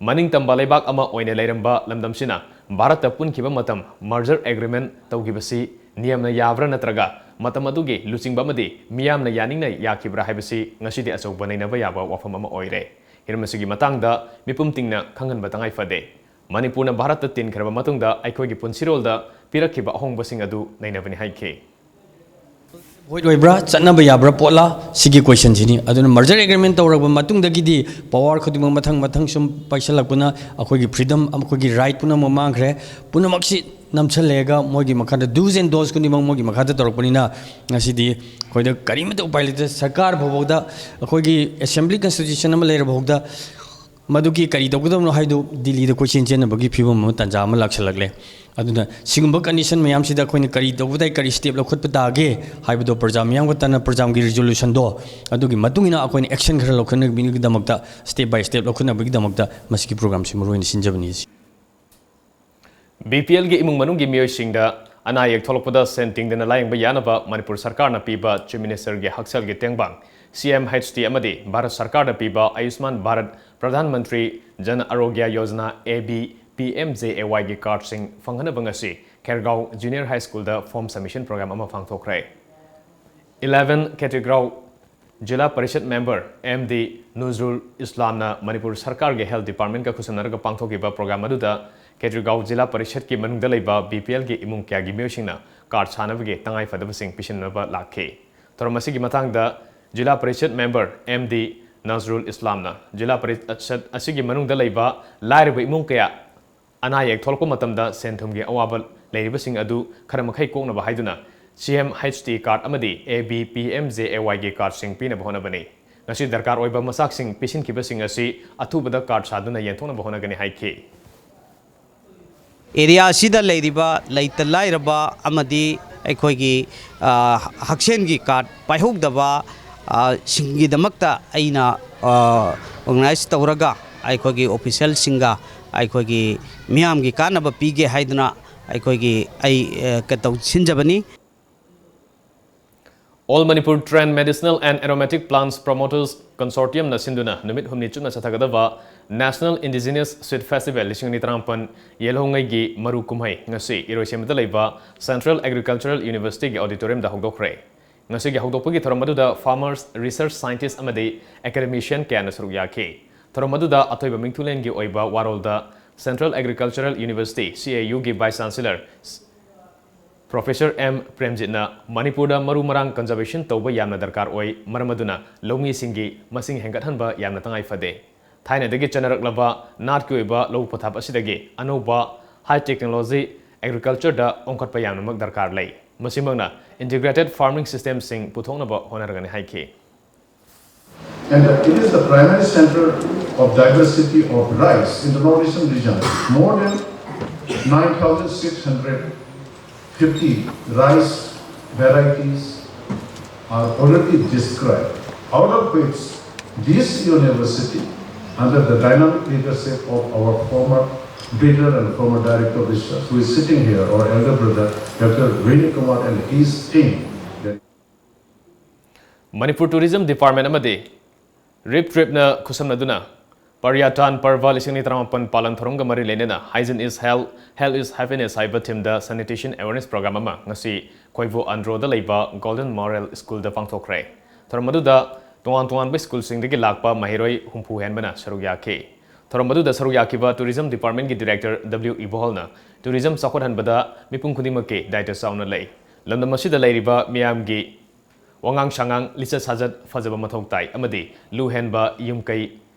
ꯃꯅꯤꯡꯇꯝꯕ ꯂꯩꯕꯥꯛ ꯑꯃ ꯑꯣꯏꯅ ꯂꯩꯔꯝꯕ ꯂꯝꯗꯝꯁꯤꯅ ꯚꯥꯔꯠꯇ ꯄꯨꯟꯈꯤꯕ ꯃꯇꯝ merger agreement ꯇꯧꯈꯤꯕꯁꯤ ꯅꯤꯌꯝꯅ ꯌꯥꯕ꯭ꯔꯥ ꯅꯠꯇ꯭ꯔꯒ ꯃꯇꯝ ꯑꯗꯨꯒꯤ ꯂꯨꯆꯤꯡꯕ ꯑꯃꯗꯤ ꯃꯤꯌꯥꯝꯅ ꯌꯥꯅꯤꯡꯅ ꯌꯥꯈꯤꯕ꯭ꯔꯥ ꯍꯥꯏꯕꯁꯤ ꯉꯁꯤꯗꯤ ꯑꯆꯧꯕ ꯅꯩꯅꯕ ꯌꯥꯕ ꯋꯥꯐꯝ ꯑꯃ ꯑꯣꯏꯔꯦ꯫ ꯍꯤꯔꯝ ꯑꯁꯤꯒꯤ ꯃꯇꯥꯡꯗ ꯃꯤꯄꯨꯝ ꯇꯤꯡꯅ ꯈꯪꯍꯟꯕ ꯇꯉꯥꯏ ꯐꯗꯦ꯫ ꯃꯅꯤꯄꯨꯔꯅ ꯚꯥꯔꯠꯇ ꯇꯤꯟꯈ꯭ꯔꯕ ꯃꯇꯨꯡꯗ ꯑꯩꯈꯣꯏꯒꯤ ꯄꯨꯟꯁꯤꯔꯣꯜꯗ ꯄꯤꯔꯛꯈꯤꯕ ꯑꯍꯣꯡꯕꯁꯤꯡ ꯑꯗꯨ ꯅꯩꯅꯕꯅꯤ ꯍꯥꯏꯈꯤ꯫ Void ꯑꯣꯏꯕ꯭ꯔꯥ, ꯆꯠꯅꯕ ꯌꯥꯕ꯭ꯔꯥ ꯄꯣꯠꯂꯥ, ꯁꯤꯒꯤ questionꯁꯤꯅꯤ꯫ ꯑꯗꯨꯅ merger agreement ꯇꯧꯔꯕ ꯃꯇꯨꯡꯗꯒꯤꯗꯤ power ꯈꯨꯗꯤꯡꯃꯛ ꯃꯊꯪ ꯃꯊꯪ ꯁꯨꯝ ꯄꯥꯏꯁꯜꯂꯛꯄꯅ ꯑꯩꯈꯣꯏꯒꯤ freedom, ꯑꯩꯈꯣꯏꯒꯤ right ꯄꯨꯝꯅꯃꯛ ꯃꯥꯡꯈ꯭ꯔꯦ꯫ ꯄꯨꯝꯅꯃꯛꯁꯤ ꯅꯝꯁꯜꯂꯦꯒ ꯃꯣꯏꯒꯤ ꯃꯈꯥꯗ do's and don'ts ꯈꯨꯗꯤꯡꯃꯛ ꯃꯣꯏꯒꯤ ꯃꯈꯥꯗ ꯇꯧꯔꯛꯄꯅꯤꯅ ꯉꯁꯤꯗꯤ ꯑꯩꯈꯣꯏꯗ ꯀꯔꯤꯃꯠꯇ ꯎꯄꯥꯏ ꯂꯩꯇꯦ꯫ ꯁꯔꯀꯥꯔ ꯐꯥꯎꯕꯗ ꯑꯩꯈꯣꯏꯒꯤ assembly constitution ꯑꯃ ꯂꯩꯔꯕ ꯐꯥꯎꯗ ꯃꯗꯨꯒꯤ ꯀꯔꯤ ꯇꯧꯒꯗꯕꯅꯣ ꯍꯥꯏꯗꯨ ꯗꯤꯜꯂꯤꯗ ꯀꯣꯏꯆꯦꯟ ꯆꯦꯟꯅꯕꯒꯤ ꯐꯤꯕꯝ ꯑꯃ, ꯇꯥꯟꯖꯥ ꯑꯃ ꯂꯥꯛꯁꯜꯂꯛꯂꯦ꯫ ꯑꯗꯨꯅ ꯁꯤꯒꯨꯝꯕ ꯀꯟꯗꯤꯁꯟ ꯃꯌꯥꯝꯁꯤꯗ ꯑꯩꯈꯣꯏꯅ ꯀꯔꯤ ꯇꯧꯕ ꯇꯥꯏ, ꯀꯔꯤ ꯁ꯭ꯇꯦꯞ ꯂꯧꯈꯠꯄ ꯇꯥꯒꯦ ꯍꯥꯏꯕꯗꯣ ꯄ꯭ꯔꯖꯥ ꯃꯤꯌꯥꯝꯒ ꯇꯥꯟꯅ ꯄ꯭ꯔꯖꯥꯒꯤ ꯔꯤꯖꯣꯂꯨꯁꯟꯗꯣ ꯑꯗꯨꯒꯤ ꯃꯇꯨꯡ ꯏꯟꯅ ꯑꯩꯈꯣꯏꯅ ꯑꯦꯛꯁꯟ ꯈꯔ ꯂꯧꯈꯠꯅꯕꯒꯤꯗꯃꯛꯇ, ꯁ꯭ꯇꯦꯞ ꯕꯥꯏ ꯁ꯭ꯇꯦꯞ ꯂꯧꯈꯠꯅꯕꯒꯤꯗꯃꯛꯇ ꯃꯁꯤꯒꯤ ꯄ꯭ꯔꯣꯒ꯭ꯔꯥꯝꯁꯤ ꯃꯔꯨ ꯑꯣꯏꯅ ꯁꯤꯟꯖꯕꯅꯤ꯫ ꯕꯤ ꯄꯤ ꯑꯦꯜꯒꯤ ꯏꯃꯨꯡ ꯃꯅꯨꯡꯒꯤ ꯃꯤꯑꯣꯏꯁꯤꯡꯗ ꯑꯅꯥ ꯑꯌꯦꯛ ꯊꯣꯛꯂꯛꯄꯗ ꯁꯦꯟ ꯇꯤꯡꯗꯅ ꯂꯥꯌꯦꯡꯕ ꯌꯥꯅꯕ ꯃꯅꯤꯄꯨꯔ ꯁꯔꯀꯥꯔꯅ ꯄꯤꯕ ꯆꯤꯐ ꯃꯤꯅꯤꯁꯇꯔꯒꯤ ꯍꯛꯁꯦꯜꯒꯤ ꯇꯦꯡꯕꯥꯡ, ꯁꯤ ꯑꯦꯝ ꯑꯩꯆ ꯇꯤ, ꯑꯃꯗꯤ ꯚꯥꯔꯠ ꯁꯔꯀꯥꯔꯅ ꯄꯤꯕ ꯑꯌꯨꯁꯃꯥꯟ Bharat Pradhan Mantri Jan Arogya Yojana, A B P M J A ꯋꯥꯏꯒꯤ ꯀꯥꯔꯗꯁꯤꯡ ꯐꯪꯍꯟꯅꯕ ꯉꯁꯤ ꯈꯦꯔꯒꯥꯎ ꯖꯨꯅꯤꯌꯔ ꯍꯥꯏ ꯁ꯭ꯀꯨꯜꯗ ꯐꯣꯔꯝ ꯁꯕꯃꯤꯁꯟ ꯄ꯭ꯔꯣꯒ꯭ꯔꯥꯝ ꯑꯃ ꯄꯥꯡꯊꯣꯛꯈ꯭ꯔꯦ꯫ ꯏꯂꯦꯚꯦꯟ ꯈꯦꯇ꯭ꯔꯤꯒꯥꯎ zila parishad member M D Nazrul ꯏꯁꯂꯥꯝꯅ ꯃꯅꯤꯄꯨꯔ ꯁꯔꯀꯥꯔꯒꯤ ꯍꯦꯜꯊ ꯗꯤꯄꯥꯔꯠꯃꯦꯟꯠꯀ ꯈꯨꯠꯁꯝꯅꯔꯒ ꯄꯥꯡꯊꯣꯛꯈꯤꯕ ꯄ꯭ꯔꯣꯒ꯭ꯔꯥꯝ ꯑꯗꯨꯗ ꯈꯦꯇ꯭ꯔꯤꯒꯥꯎ ꯖꯤꯂꯥ ꯄꯔꯤꯁꯠꯀꯤ ꯃꯅꯨꯡꯗ ꯂꯩꯕ ꯕꯤ ꯄꯤ ꯑꯦꯜꯒꯤ ꯏꯃꯨꯡ ꯀꯌꯥꯒꯤ ꯃꯤꯑꯣꯏꯁꯤꯡꯅ ꯀꯥꯔꯗ ꯁꯥꯅꯕꯒꯤ ꯇꯉꯥꯏ ꯐꯗꯕꯁꯤꯡ ꯄꯤꯁꯤꯟꯅꯕ ꯂꯥꯛꯈꯤ꯫ ꯊꯧꯔꯝ ꯑꯁꯤꯒꯤ ꯃꯇꯥꯡꯗ ꯖꯤꯂꯥ ꯄꯔꯤꯁꯠ ꯃꯦꯝꯕꯔ ꯑꯦꯝ ꯗꯤ ꯅꯖꯔꯨꯜ ꯏꯁꯂꯥꯝꯅ ꯖꯤꯂꯥ ꯄꯔꯤꯁꯠ ꯑꯁꯤꯒꯤ ꯃꯅꯨꯡꯗ ꯂꯩꯕ ꯂꯥꯏꯔꯕ ꯏꯃꯨꯡ ꯀꯌꯥ ꯑꯅꯥ ꯑꯌꯦꯛ ꯊꯣꯛꯂꯛꯄ ꯃꯇꯝꯗ ꯁꯦꯟ ꯊꯨꯝꯒꯤ ꯑꯋꯥꯕ ꯂꯩꯔꯤꯕꯁꯤꯡ ꯑꯗꯨ ꯈꯔ ꯃꯈꯩ ꯀꯣꯛꯅꯕ ꯍꯥꯏꯗꯨꯅ ꯁꯤ ꯑꯦꯝ ꯑꯩꯆ ꯇꯤ ꯀꯥꯔꯗ ꯑꯃꯗꯤ A B P M J A ꯋꯥꯏꯒꯤ ꯀꯥꯔꯗꯁꯤꯡ ꯄꯤꯅꯕ ꯍꯣꯠꯅꯕꯅꯤ꯫ ꯉꯁꯤ ꯗꯔꯀꯥꯔ ꯑꯣꯏꯕ ꯃꯆꯥꯛꯁꯤꯡ ꯄꯤꯁꯤꯟꯈꯤꯕꯁꯤꯡ ꯑꯁꯤ ꯑꯊꯨꯕꯗ ꯀꯥꯔꯗ ꯁꯥꯗꯨꯅ ꯌꯦꯟꯊꯣꯛꯅꯕ ꯍꯣꯠꯅꯒꯅꯤ ꯍꯥꯏꯈꯤ꯫ ꯑꯦꯔꯤꯌꯥ ꯑꯁꯤꯗ ꯂꯩꯔꯤꯕ ꯂꯩꯇ ꯂꯥꯏꯔꯕ ꯑꯃꯗꯤ ꯑꯩꯈꯣꯏꯒꯤ, ꯑ, ꯍꯛꯁꯦꯜꯒꯤ ꯀꯥꯔꯗ ꯄꯥꯏꯍꯧꯗꯕ, ꯑ, ꯁꯤꯡꯒꯤꯗꯃꯛꯇ ꯑꯩꯅ, ꯑ, ꯑꯣꯔꯒꯅꯥꯏꯖ ꯇꯧꯔꯒ ꯑꯩꯈꯣꯏꯒꯤ ꯑꯣꯐꯤꯁꯦꯜꯁꯤꯡꯒ ꯑꯩꯈꯣꯏꯒꯤ ꯃꯤꯌꯥꯝꯒꯤ ꯀꯥꯟꯅꯕ ꯄꯤꯒꯦ ꯍꯥꯏꯗꯨꯅ ꯑꯩꯈꯣꯏꯒꯤ ꯑꯩ, ꯑ, ꯀ-, ꯇꯧ-, ꯁꯤꯟꯖꯕꯅꯤ꯫ All Manipur Trend Medicinal and Aromatic Plants Promoters Consortiumꯅ ꯁꯤꯟꯗꯨꯅ ꯅꯨꯃꯤꯠ ꯍꯨꯝꯅꯤ ꯆꯨꯞꯅ ꯆꯠꯊꯒꯗꯕ National Indigenous Sweet Festival ꯂꯤꯁꯤꯡ ꯑꯅꯤ ꯇꯔꯥꯃꯥꯄꯟ ꯌꯦꯜꯍꯧꯉꯩꯒꯤ ꯃꯔꯨ ꯀꯨꯝꯍꯩ ꯉꯁꯤ ꯏꯔꯣꯏꯁꯦꯝꯕꯗ ꯂꯩꯕ Central Agricultural Universityꯒꯤ auditoriumꯗ ꯍꯧꯗꯣꯛꯈ꯭ꯔꯦ꯫ ꯉꯁꯤꯒꯤ ꯍꯧꯗꯣꯛꯄꯒꯤ ꯊꯧꯔꯝ ꯑꯗꯨꯗ farmers, research scientist ꯑꯃꯗꯤ academician ꯀꯌꯥꯅ ꯁꯔꯨꯛ ꯌꯥꯈꯤ꯫ ꯊꯧꯔꯝ ꯑꯗꯨꯗ ꯑꯊꯣꯏꯕ ꯃꯤꯡꯊꯨꯂꯦꯟꯒꯤ ꯑꯣꯏꯕ ꯋꯥꯔꯣꯜꯗ Central Agricultural University, C A Uꯒꯤ Vice Chancellor Professor ꯑꯦꯝ ꯄ꯭ꯔꯦꯝꯖꯤꯠꯅ ꯃꯅꯤꯄꯨꯔꯗ ꯃꯔꯨ ꯃꯔꯥꯡ conservation ꯇꯧꯕ ꯌꯥꯝꯅ ꯗꯔꯀꯥꯔ ꯑꯣꯏ, ꯃꯔꯝ ꯑꯗꯨꯅ ꯂꯧꯃꯤꯁꯤꯡꯒꯤ ꯃꯁꯤꯡ ꯍꯦꯟꯒꯠꯍꯟꯕ ꯌꯥꯝꯅ ꯇꯉꯥꯏ ꯐꯗꯦ꯫ ꯊꯥꯏꯅꯗꯒꯤ ꯆꯠꯅꯔꯛꯂꯕ ꯅꯥꯠꯀꯤ ꯑꯣꯏꯕ ꯂꯧ ꯄꯊꯥꯞ ꯑꯁꯤꯗꯒꯤ ꯑꯅꯧꯕ high technology agricultureꯗ ꯑꯣꯟꯈꯠꯄ ꯌꯥꯝꯅꯃꯛ ꯗꯔꯀꯥꯔ ꯂꯩ꯫ ꯃꯁꯤꯃꯛꯅ integrated farming systemꯁꯤꯡ ꯄꯨꯊꯣꯛꯅꯕ ꯍꯣꯠꯅꯔꯒꯅꯤ ꯍꯥꯏꯈꯤ꯫ And it is the primary center of diversity of rice in the northeastern region. More than nine thousand six hundred fifty rice varieties are already described, out of which this university, under the dynamic leadership of our former breeder and former director of research, who is sitting here, our elder brother, Doctor Venu Kumar and his team, Manipur tourism department ꯑꯃꯗꯤ ꯔꯤꯞ ꯇ꯭ꯔꯤꯞꯅ ꯈꯨꯠꯁꯝꯅꯗꯨꯅ ꯄꯔꯤꯌꯥꯇꯥꯟ ꯄꯔꯕ ꯂꯤꯁꯤꯡ ꯑꯅꯤ ꯇꯔꯥꯃꯥꯄꯟ ꯄꯥꯂꯟ ꯊꯧꯔꯝꯒ ꯃꯔꯤ ꯂꯩꯅꯅ Hygiene is Health, Health is Happiness ꯍꯥꯏꯕ ꯊꯤꯝꯗ sanitation awareness program ꯑꯃ ꯉꯁꯤ ꯈꯣꯏꯕꯨ ꯑꯟꯗ꯭ꯔꯣꯗ ꯂꯩꯕ ꯒꯣꯜꯗꯟ ꯃꯣꯔꯦꯜ ꯁ꯭ꯀꯨꯜꯗ ꯄꯥꯡꯊꯣꯛꯈ꯭ꯔꯦ꯫ ꯊꯧꯔꯝ ꯑꯗꯨꯗ ꯇꯣꯉꯥꯟ ꯇꯣꯉꯥꯟꯕ ꯁ꯭ꯀꯨꯜꯁꯤꯡꯗꯒꯤ ꯂꯥꯛꯄ ꯃꯍꯩꯔꯣꯏ ꯍꯨꯝꯐꯨ ꯍꯦꯟꯕꯅ ꯁꯔꯨꯛ ꯌꯥꯈꯤ꯫ ꯊꯧꯔꯝ ꯑꯗꯨꯗ ꯁꯔꯨꯛ ꯌꯥꯈꯤꯕ ꯇꯨꯔꯤꯖꯝ ꯗꯤꯄꯥꯔꯠꯃꯦꯟꯒꯤ ꯗꯤꯔꯦꯛꯇꯔ ꯗꯕ꯭ꯂꯤꯎ ꯏꯕꯣꯍꯜꯅ ꯇꯨꯔꯤꯖꯝ ꯆꯥꯎꯈꯠꯍꯟꯕꯗ ꯃꯤꯄꯨꯝ ꯈꯨꯗꯤꯡꯃꯛꯀꯤ ꯗꯥꯏꯇ ꯆꯥꯎꯅ ꯂꯩ꯫ ꯂꯝꯗꯝ ꯑꯁꯤꯗ ꯂꯩꯔꯤꯕ ꯃꯤꯌꯥꯝꯒꯤ ꯋꯥꯉꯥꯡ ꯁꯉꯥꯡ, ꯂꯤꯆꯠ ꯁꯥꯖꯠ ꯐꯖꯕ ꯃꯊꯧ ꯇꯥꯏ ꯑꯃꯗꯤ ꯂꯨ ꯍꯦꯟꯕ ꯌꯨꯝ ꯀꯩ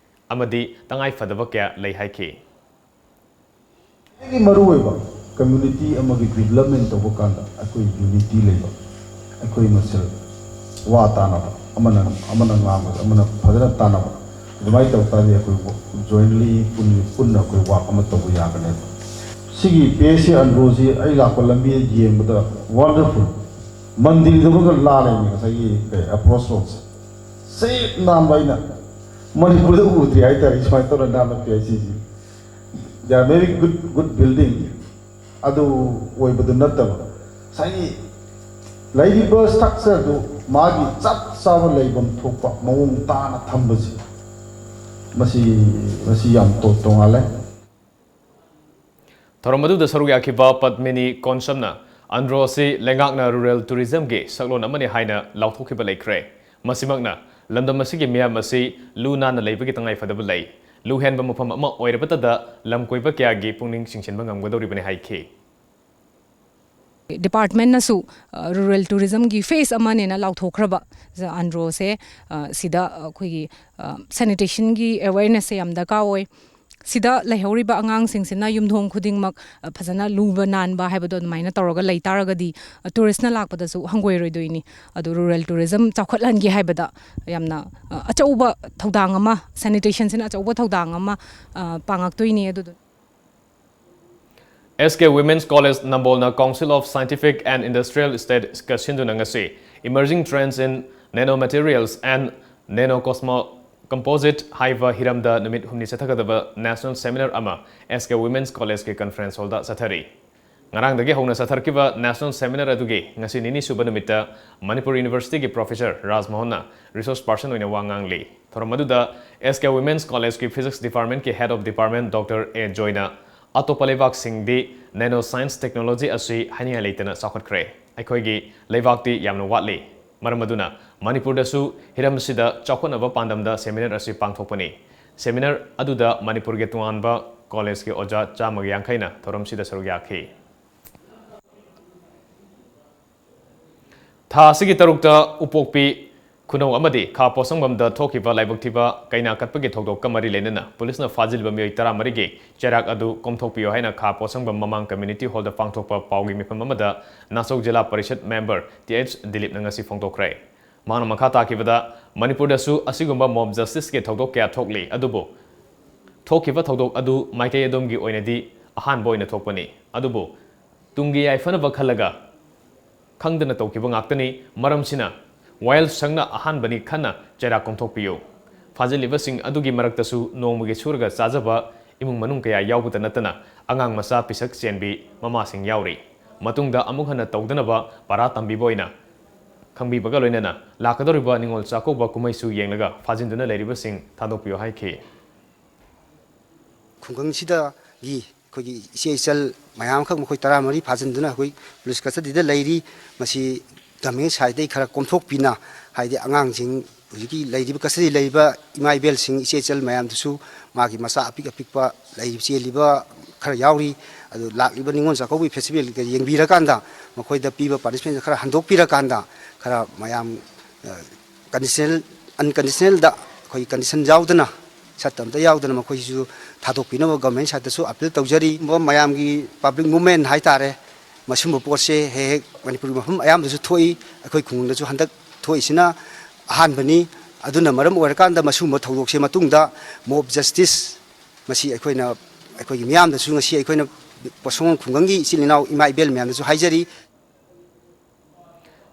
ꯑꯃꯗꯤ ꯇꯉꯥꯏ ꯐꯗꯕ ꯀꯌꯥ ꯂꯩ ꯍꯥꯏꯈꯤ꯫ ꯈ꯭ꯋꯥꯏꯗꯒꯤ ꯃꯔꯨꯑꯣꯏꯕ, ꯀꯝꯃ꯭ꯌꯨꯅꯤꯇꯤ ꯑꯃꯒꯤ ꯗꯤꯕꯂꯞꯃꯦꯟ ꯇꯧꯕ ꯀꯥꯟꯗ ꯑꯩꯈꯣꯏ ꯌꯨꯅꯤꯇꯤ ꯂꯩꯕ, ꯑꯩꯈꯣꯏ ꯃꯁꯦꯜ ꯋꯥ ꯇꯥꯅꯕ, ꯑꯃꯅ ꯑꯃꯅ ꯉꯥꯡꯕꯗ ꯑꯃꯅ ꯐꯖꯅ ꯇꯥꯅꯕ, ꯑꯗꯨꯃꯥꯏꯅ ꯇꯧ ꯇꯥꯔꯗꯤ ꯑꯩꯈꯣꯏ ꯖꯣꯏꯟꯂꯤ ꯄꯨꯟꯅ ꯑꯩꯈꯣꯏ ꯋꯥꯛ ꯑꯃ ꯇꯧꯕ ꯌꯥꯒꯅꯦꯕ꯫ ꯁꯤꯒꯤ ꯄꯤ ꯑꯩꯆ ꯁꯤ ꯑꯟꯗ꯭ꯔꯣꯁꯤ ꯑꯩ ꯂꯥꯛꯄ ꯂꯝꯕꯤ ꯌꯦꯡꯕꯗ ꯋꯥꯟꯗꯔꯐꯨꯜ, ꯃꯟꯗꯤꯔꯗꯨꯃꯒ ꯂꯥꯜꯂꯦꯅꯦ ꯉꯁꯥꯏꯒꯤ ꯑꯦꯄ꯭ꯔꯣꯁ ꯔꯣꯗꯁꯦ꯫ ꯁꯦꯞ ꯅꯥꯟꯕ ꯑꯩꯅ ꯃꯅꯤꯄꯨꯔꯗ ꯎꯗ꯭ꯔꯤ ꯍꯥꯏꯇꯥꯔꯦ ꯁꯨꯃꯥꯏꯅ ꯇꯧꯔ ꯅꯥꯟꯕ ꯄꯤ ꯑꯩꯆ ꯁꯤꯁꯤ꯫ They are very good, good building. ꯑꯗꯨ ꯑꯣꯏꯕꯗꯨ ꯅꯠꯇꯕ ꯉꯁꯥꯏꯒꯤ ꯂꯩꯔꯤꯕ ꯁ꯭ꯇ꯭ꯔꯛꯆꯔꯗꯨ ꯃꯥꯒꯤ ꯆꯞ ꯆꯥꯕ ꯂꯩꯐꯝ ꯊꯣꯛꯄ ꯃꯑꯣꯡ ꯇꯥꯅ ꯊꯝꯕꯁꯤ, ꯃꯁꯤ ꯃꯁꯤ ꯌꯥꯝ ꯇꯣ- ꯇꯣꯉꯥꯜꯂꯦ꯫ ꯊꯧꯔꯝ ꯑꯗꯨꯗ ꯁꯔꯨꯛ ꯌꯥꯈꯤꯕ ꯄꯗꯃꯤꯅꯤ ꯀꯣꯟꯁꯝꯅ ꯑꯟꯗ꯭ꯔꯣ ꯑꯁꯤ ꯂꯩꯉꯥꯛꯅ ꯔꯨꯔꯦꯜ ꯇꯨꯔꯤꯖꯝꯒꯤ ꯁꯛꯂꯣꯟ ꯑꯃꯅꯤ ꯍꯥꯏꯅ ꯂꯥꯎꯊꯣꯛꯈꯤꯕ ꯂꯩꯈ꯭ꯔꯦ꯫ ꯃꯁꯤꯃꯛꯅ ꯂꯝꯗꯝ ꯑꯁꯤꯒꯤ ꯃꯤꯌꯥꯝ ꯑꯁꯤ ꯂꯨ ꯅꯥꯟꯅ ꯂꯩꯕꯒꯤ ꯇꯉꯥꯏꯐꯗꯕ ꯂꯩ꯫ ꯂꯨ ꯍꯦꯟꯕ ꯃꯐꯝ ꯑꯃ ꯑꯣꯏꯔꯕꯇꯗ ꯂꯝ ꯀꯣꯏꯕ ꯀꯌꯥꯒꯤ ꯄꯨꯛꯅꯤꯡ ꯆꯤꯡꯁꯤꯟꯕ ꯉꯝꯒꯗꯧꯔꯤꯕꯅꯤ ꯍꯥꯏꯈꯤ꯫ ꯗꯤꯄꯥꯔꯠꯃꯦꯟꯅꯁꯨ ꯔꯨꯔꯦꯜ ꯇꯨꯔꯤꯖꯝꯒꯤ ꯐꯦꯁ ꯑꯃꯅꯦꯅ ꯂꯥꯎꯊꯣꯛꯈ꯭ꯔꯕ ꯑꯟꯗ꯭ꯔꯣꯁꯦ, ꯁꯤꯗ ꯑꯩꯈꯣꯏꯒꯤ ꯁꯦꯅꯤꯇꯦꯁꯟꯒꯤ ꯑꯦꯋꯦꯔꯅꯦꯁꯁꯦ ꯌꯥꯝ ꯗꯔꯀꯥꯔ ꯑꯣꯏ꯫ ꯁꯤꯗ ꯂꯩꯍꯧꯔꯤꯕ ꯑꯉꯥꯡꯁꯤꯡꯁꯤꯅ ꯌꯨꯝꯊꯣꯡ ꯈꯨꯗꯤꯡꯃꯛ, ꯑ, ꯐꯖꯅ ꯂꯨꯕ ꯅꯥꯟꯕ ꯍꯥꯏꯕꯗꯣ ꯑꯗꯨꯃꯥꯏꯅ ꯇꯧꯔꯒ ꯂꯩ ꯇꯥꯔꯒꯗꯤ, ꯑ, ꯇꯨꯔꯤꯁꯅ ꯂꯥꯛꯄꯗꯁꯨ ꯍꯪꯒꯣꯏꯔꯣꯏꯗꯣꯏꯅꯤ꯫ ꯑꯗꯨ ꯔꯨꯔꯦꯜ ꯇꯨꯔꯤꯖꯝ ꯆꯥꯎꯈꯠꯍꯟꯒꯦ ꯍꯥꯏꯕꯗ ꯌꯥꯝꯅ, ꯑ, ꯑꯆꯧꯕ ꯊꯧꯗꯥꯡ ꯑꯃ, ꯁꯦꯅꯤꯇꯦꯁꯟꯁꯤꯅ ꯑꯆꯧꯕ ꯊꯧꯗꯥꯡ ꯑꯃ, ꯑ, ꯄꯥꯡꯉꯛꯇꯣꯏꯅꯤ꯫ ꯑꯗꯨꯗꯨ ꯑꯦꯁ ꯀꯦ Women's College ꯅꯝꯕꯣꯜꯅ Council of Scientific and Industrial Studiesꯀ ꯁꯤꯟꯗꯨꯅ ꯉꯁꯤ Emerging Trends in Nanomaterials and Nanocosmo Composite ꯍꯥꯏꯕ ꯍꯤꯔꯝꯗ ꯅꯨꯃꯤꯠ ꯍꯨꯝꯅꯤ ꯆꯠꯊꯒꯗꯕ National Seminar ꯑꯃ ꯑꯦꯁ ꯀꯦ Women's Collegeꯀꯤ Conference Hallꯗ ꯆꯠꯊꯔꯤ꯫ ꯉꯔꯥꯡꯗꯒꯤ ꯍꯧꯅ ꯆꯠꯊꯔꯛꯈꯤꯕ National Seminar ꯑꯗꯨꯒꯤ ꯉꯁꯤ ꯅꯤꯅꯤ ꯁꯨꯕ ꯅꯨꯃꯤꯠꯇ ꯃꯅꯤꯄꯨꯔ Universityꯒꯤ Professor ꯔꯥꯖ ꯃꯣꯍꯟꯅ Resource Person ꯑꯣꯏꯅ ꯋꯥ ꯉꯥꯡꯂꯤ꯫ ꯊꯧꯔꯝ ꯑꯗꯨꯗ ꯑꯦꯁ ꯀꯦ Women's Collegeꯀꯤ Physics Departmentꯀꯤ Head of Department Doctor ꯑꯦ ꯖꯣꯏꯅ ꯑꯇꯣꯞꯄ ꯂꯩꯕꯥꯛꯁꯤꯡꯗꯤ Nano Science Technology ꯑꯁꯤ ꯍꯥꯏꯅꯤꯡꯉꯥꯏ ꯂꯩꯇꯅ ꯆꯥꯎꯈꯠꯈ꯭ꯔꯦ꯫ ꯑꯩꯈꯣꯏꯒꯤ ꯂꯩꯕꯥꯛꯇꯤ ꯌꯥꯝꯅ ꯋꯥꯠꯂꯤ꯫ ꯃꯔꯝ ꯑꯗꯨꯅ ꯃꯅꯤꯄꯨꯔꯗꯁꯨ ꯍꯤꯔꯝꯁꯤꯗ ꯆꯥꯎꯈꯠꯅꯕ ꯄꯥꯟꯗꯝꯗ seminar ꯑꯁꯤ ꯄꯥꯡꯊꯣꯛꯄꯅꯤ꯫ Seminar ꯑꯗꯨꯗ ꯃꯅꯤꯄꯨꯔꯒꯤ ꯇꯣꯉꯥꯟꯕ collegeꯀꯤ ꯑꯣꯖꯥ ꯆꯥꯝꯃꯒ ꯌꯥꯡꯈꯩꯅ ꯊꯧꯔꯝꯁꯤꯗ ꯁꯔꯨꯛ ꯌꯥꯈꯤ꯫ ꯊꯥ ꯑꯁꯤꯒꯤ ꯇꯔꯨꯛꯇ ꯎꯄꯣꯛꯄꯤ ꯈꯨꯅꯧ ꯑꯃꯗꯤ ꯈꯥ ꯄꯣꯠꯁꯪꯕꯝꯗ ꯊꯣꯛꯈꯤꯕ ꯂꯥꯏꯕꯛ ꯊꯤꯕ ꯀꯩꯅꯥ ꯀꯠꯄꯒꯤ ꯊꯧꯗꯣꯛꯀ ꯃꯔꯤ ꯂꯩꯅꯅ ꯄꯨꯂꯤꯁꯅ ꯐꯥꯖꯤꯜꯂꯤꯕ ꯃꯤꯑꯣꯏ ꯇꯔꯥꯃꯔꯤꯒꯤ ꯆꯩꯔꯥꯛ ꯑꯗꯨ ꯀꯣꯝꯊꯣꯛꯄꯤꯌꯨ ꯍꯥꯏꯅ ꯈꯥ ꯄꯣꯠꯁꯪꯕꯝ ꯃꯃꯥꯡ community hallꯗ ꯄꯥꯡꯊꯣꯛꯄ ꯄꯥꯎꯒꯤ ꯃꯤꯐꯝ ꯑꯃꯗ ꯅꯥꯆꯧ ꯖꯤꯂꯥ ꯄꯔꯤꯁꯠ member ꯇꯤ ꯑꯩꯆ ꯗꯤꯂꯤꯞꯅ ꯉꯁꯤ ꯐꯣꯡꯗꯣꯛꯈ꯭ꯔꯦ꯫ ꯃꯍꯥꯛꯅ ꯃꯈꯥ ꯇꯥꯈꯤꯕꯗ, ꯃꯅꯤꯄꯨꯔꯗꯁꯨ ꯑꯁꯤꯒꯨꯝꯕ mob justiceꯀꯤ ꯊꯧꯗꯣꯛ ꯀꯌꯥ ꯊꯣꯛꯂꯤ, ꯑꯗꯨꯕꯨ ꯊꯣꯛꯈꯤꯕ ꯊꯧꯗꯣꯛ ꯑꯗꯨ ꯃꯥꯏꯀꯩ ꯑꯗꯣꯝꯒꯤ ꯑꯣꯏꯅꯗꯤ ꯑꯍꯥꯟꯕ ꯑꯣꯏꯅ ꯊꯣꯛꯄꯅꯤ꯫ ꯑꯗꯨꯕꯨ ꯇꯨꯡꯒꯤ ꯌꯥꯏꯐꯅꯕ ꯈꯜꯂꯒ ꯈꯪꯗꯅ ꯇꯧꯈꯤꯕ ꯉꯥꯛꯇꯅꯤ꯫ ꯃꯔꯝꯁꯤꯅ ꯋꯥꯌꯦꯜ ꯁꯪꯅ ꯑꯍꯥꯟꯕꯅꯤ ꯈꯟꯅ ꯆꯩꯔꯥꯛ ꯀꯣꯝꯊꯣꯛꯄꯤꯌꯨ꯫ ꯐꯥꯖꯤꯜꯂꯤꯕꯁꯤꯡ ꯑꯗꯨꯒꯤ ꯃꯔꯛꯇꯁꯨ ꯅꯣꯡꯃꯒꯤ ꯁꯨꯔꯒ ꯆꯥꯖꯕ ꯏꯃꯨꯡ ꯃꯅꯨꯡ ꯀꯌꯥ ꯌꯥꯎꯕꯇ ꯅꯠꯇꯅ ꯑꯉꯥꯡ ꯃꯆꯥ ꯄꯤꯁꯛ ꯆꯦꯟꯕꯤ ꯃꯃꯥꯁꯤꯡ ꯌꯥꯎꯔꯤ꯫ ꯃꯇꯨꯡꯗ ꯑꯃꯨꯛ ꯍꯟꯅ ꯇꯧꯗꯅꯕ ꯄꯥꯔꯥ ꯇꯝꯕꯤꯕ ꯑꯣꯏꯅ ꯈꯪꯕꯤꯕꯒ ꯂꯣꯏꯅꯅ ꯂꯥꯛꯀꯗꯧꯔꯤꯕ ꯅꯤꯉꯣꯜ ꯆꯥꯛꯀꯧꯕ ꯀꯨꯝꯍꯩꯁꯨ ꯌꯦꯡꯂꯒ ꯐꯥꯖꯤꯟꯗꯨꯅ ꯂꯩꯔꯤꯕꯁꯤꯡ ꯊꯥꯗꯣꯛꯄꯤꯌꯨ ꯍꯥꯏꯈꯤ꯫ ꯈꯨꯡꯒꯪꯁꯤꯗꯒꯤ ꯑꯩꯈꯣꯏꯒꯤ ꯏꯆꯦ ꯏꯆꯜ ꯃꯌꯥꯝ ꯑꯃꯈꯛ, ꯃꯈꯣꯏ ꯇꯔꯥꯃꯔꯤ ꯐꯥꯖꯤꯟꯗꯨꯅ ꯑꯩꯈꯣꯏ police custodyꯗ ꯂꯩꯔꯤ꯫ ꯃꯁꯤ government sideꯗꯒꯤ ꯈꯔ ꯀꯣꯝꯊꯣꯛꯄꯤꯅ, ꯍꯥꯏꯗꯤ ꯑꯉꯥꯡꯁꯤꯡ, ꯍꯧꯖꯤꯛꯀꯤ ꯂꯩꯔꯤꯕ custody ꯂꯩꯔꯤꯕ ꯏꯃꯥ ꯏꯕꯦꯜꯁꯤꯡ, ꯏꯆꯦ ꯏꯆꯜ ꯃꯌꯥꯝꯗꯨꯁꯨ ꯃꯥꯒꯤ ꯃꯆꯥ ꯑꯄꯤꯛ ꯑꯄꯤꯛꯄ ꯂꯩꯔꯤꯕ, ꯆꯦꯜꯂꯤꯕ ꯈꯔ ꯌꯥꯎꯔꯤ꯫ ꯑꯗꯨ ꯂꯥꯛꯂꯤꯕ ꯅꯤꯉꯣꯜ ꯆꯥꯛꯀꯧꯕꯒꯤ festivalꯒ ꯌꯦꯡꯕꯤꯔꯀꯥꯟꯗ ꯃꯈꯣꯏꯗ ꯄꯤꯕ punishment ꯈꯔ ꯍꯟꯗꯣꯛꯄꯤꯔꯀꯥꯟꯗ ꯈꯔ ꯃꯌꯥꯝ, ꯑ, conditional, unconditionalꯗ ꯑꯩꯈꯣꯏ condition ꯌꯥꯎꯗꯅ ꯁꯠꯇ ꯑꯝꯇ ꯌꯥꯎꯗꯅ ꯃꯈꯣꯏꯁꯤꯁꯨ ꯊꯥꯗꯣꯛꯄꯤꯅꯕ government side ꯇꯁꯨ appeal ꯇꯧꯖꯔꯤ꯫ ꯃꯌꯥꯝꯒꯤ public movement ꯍꯥꯏꯇꯥꯔꯦ, ꯃꯁꯤꯒꯨꯝꯕ ꯄꯣꯠꯁꯦ ꯍꯦꯛ ꯍꯦꯛ ꯃꯅꯤꯄꯨꯔꯒꯤ ꯃꯐꯝ ꯑꯌꯥꯝꯕꯗꯁꯨ ꯊꯣꯛꯏ, ꯑꯩꯈꯣꯏ ꯈꯨꯡꯒꯪꯗꯁꯨ ꯍꯟꯗꯛ ꯊꯣꯛꯏꯁꯤꯅ ꯑꯍꯥꯟꯕꯅꯤ꯫ ꯑꯗꯨꯅ ꯃꯔꯝ ꯑꯣꯏꯔꯀꯥꯟꯗ ꯃꯁꯤꯒꯨꯝꯕ ꯊꯧꯗꯣꯛꯁꯦ ꯃꯇꯨꯡꯗ mob justice ꯃꯁꯤ ꯑꯩꯈꯣꯏꯅ, ꯑꯩꯈꯣꯏꯒꯤ ꯃꯤꯌꯥꯝꯗꯁꯨ ꯉꯁꯤ ꯑꯩꯈꯣꯏꯅ ꯄꯣꯁꯣꯡ ꯈꯨꯡꯒꯪꯒꯤ ꯏꯆꯤꯜ ꯏꯅꯥꯎ ꯏꯃꯥ ꯏꯕꯦꯜ ꯃꯌꯥꯝꯗꯁꯨ ꯍꯥꯏꯖꯔꯤ꯫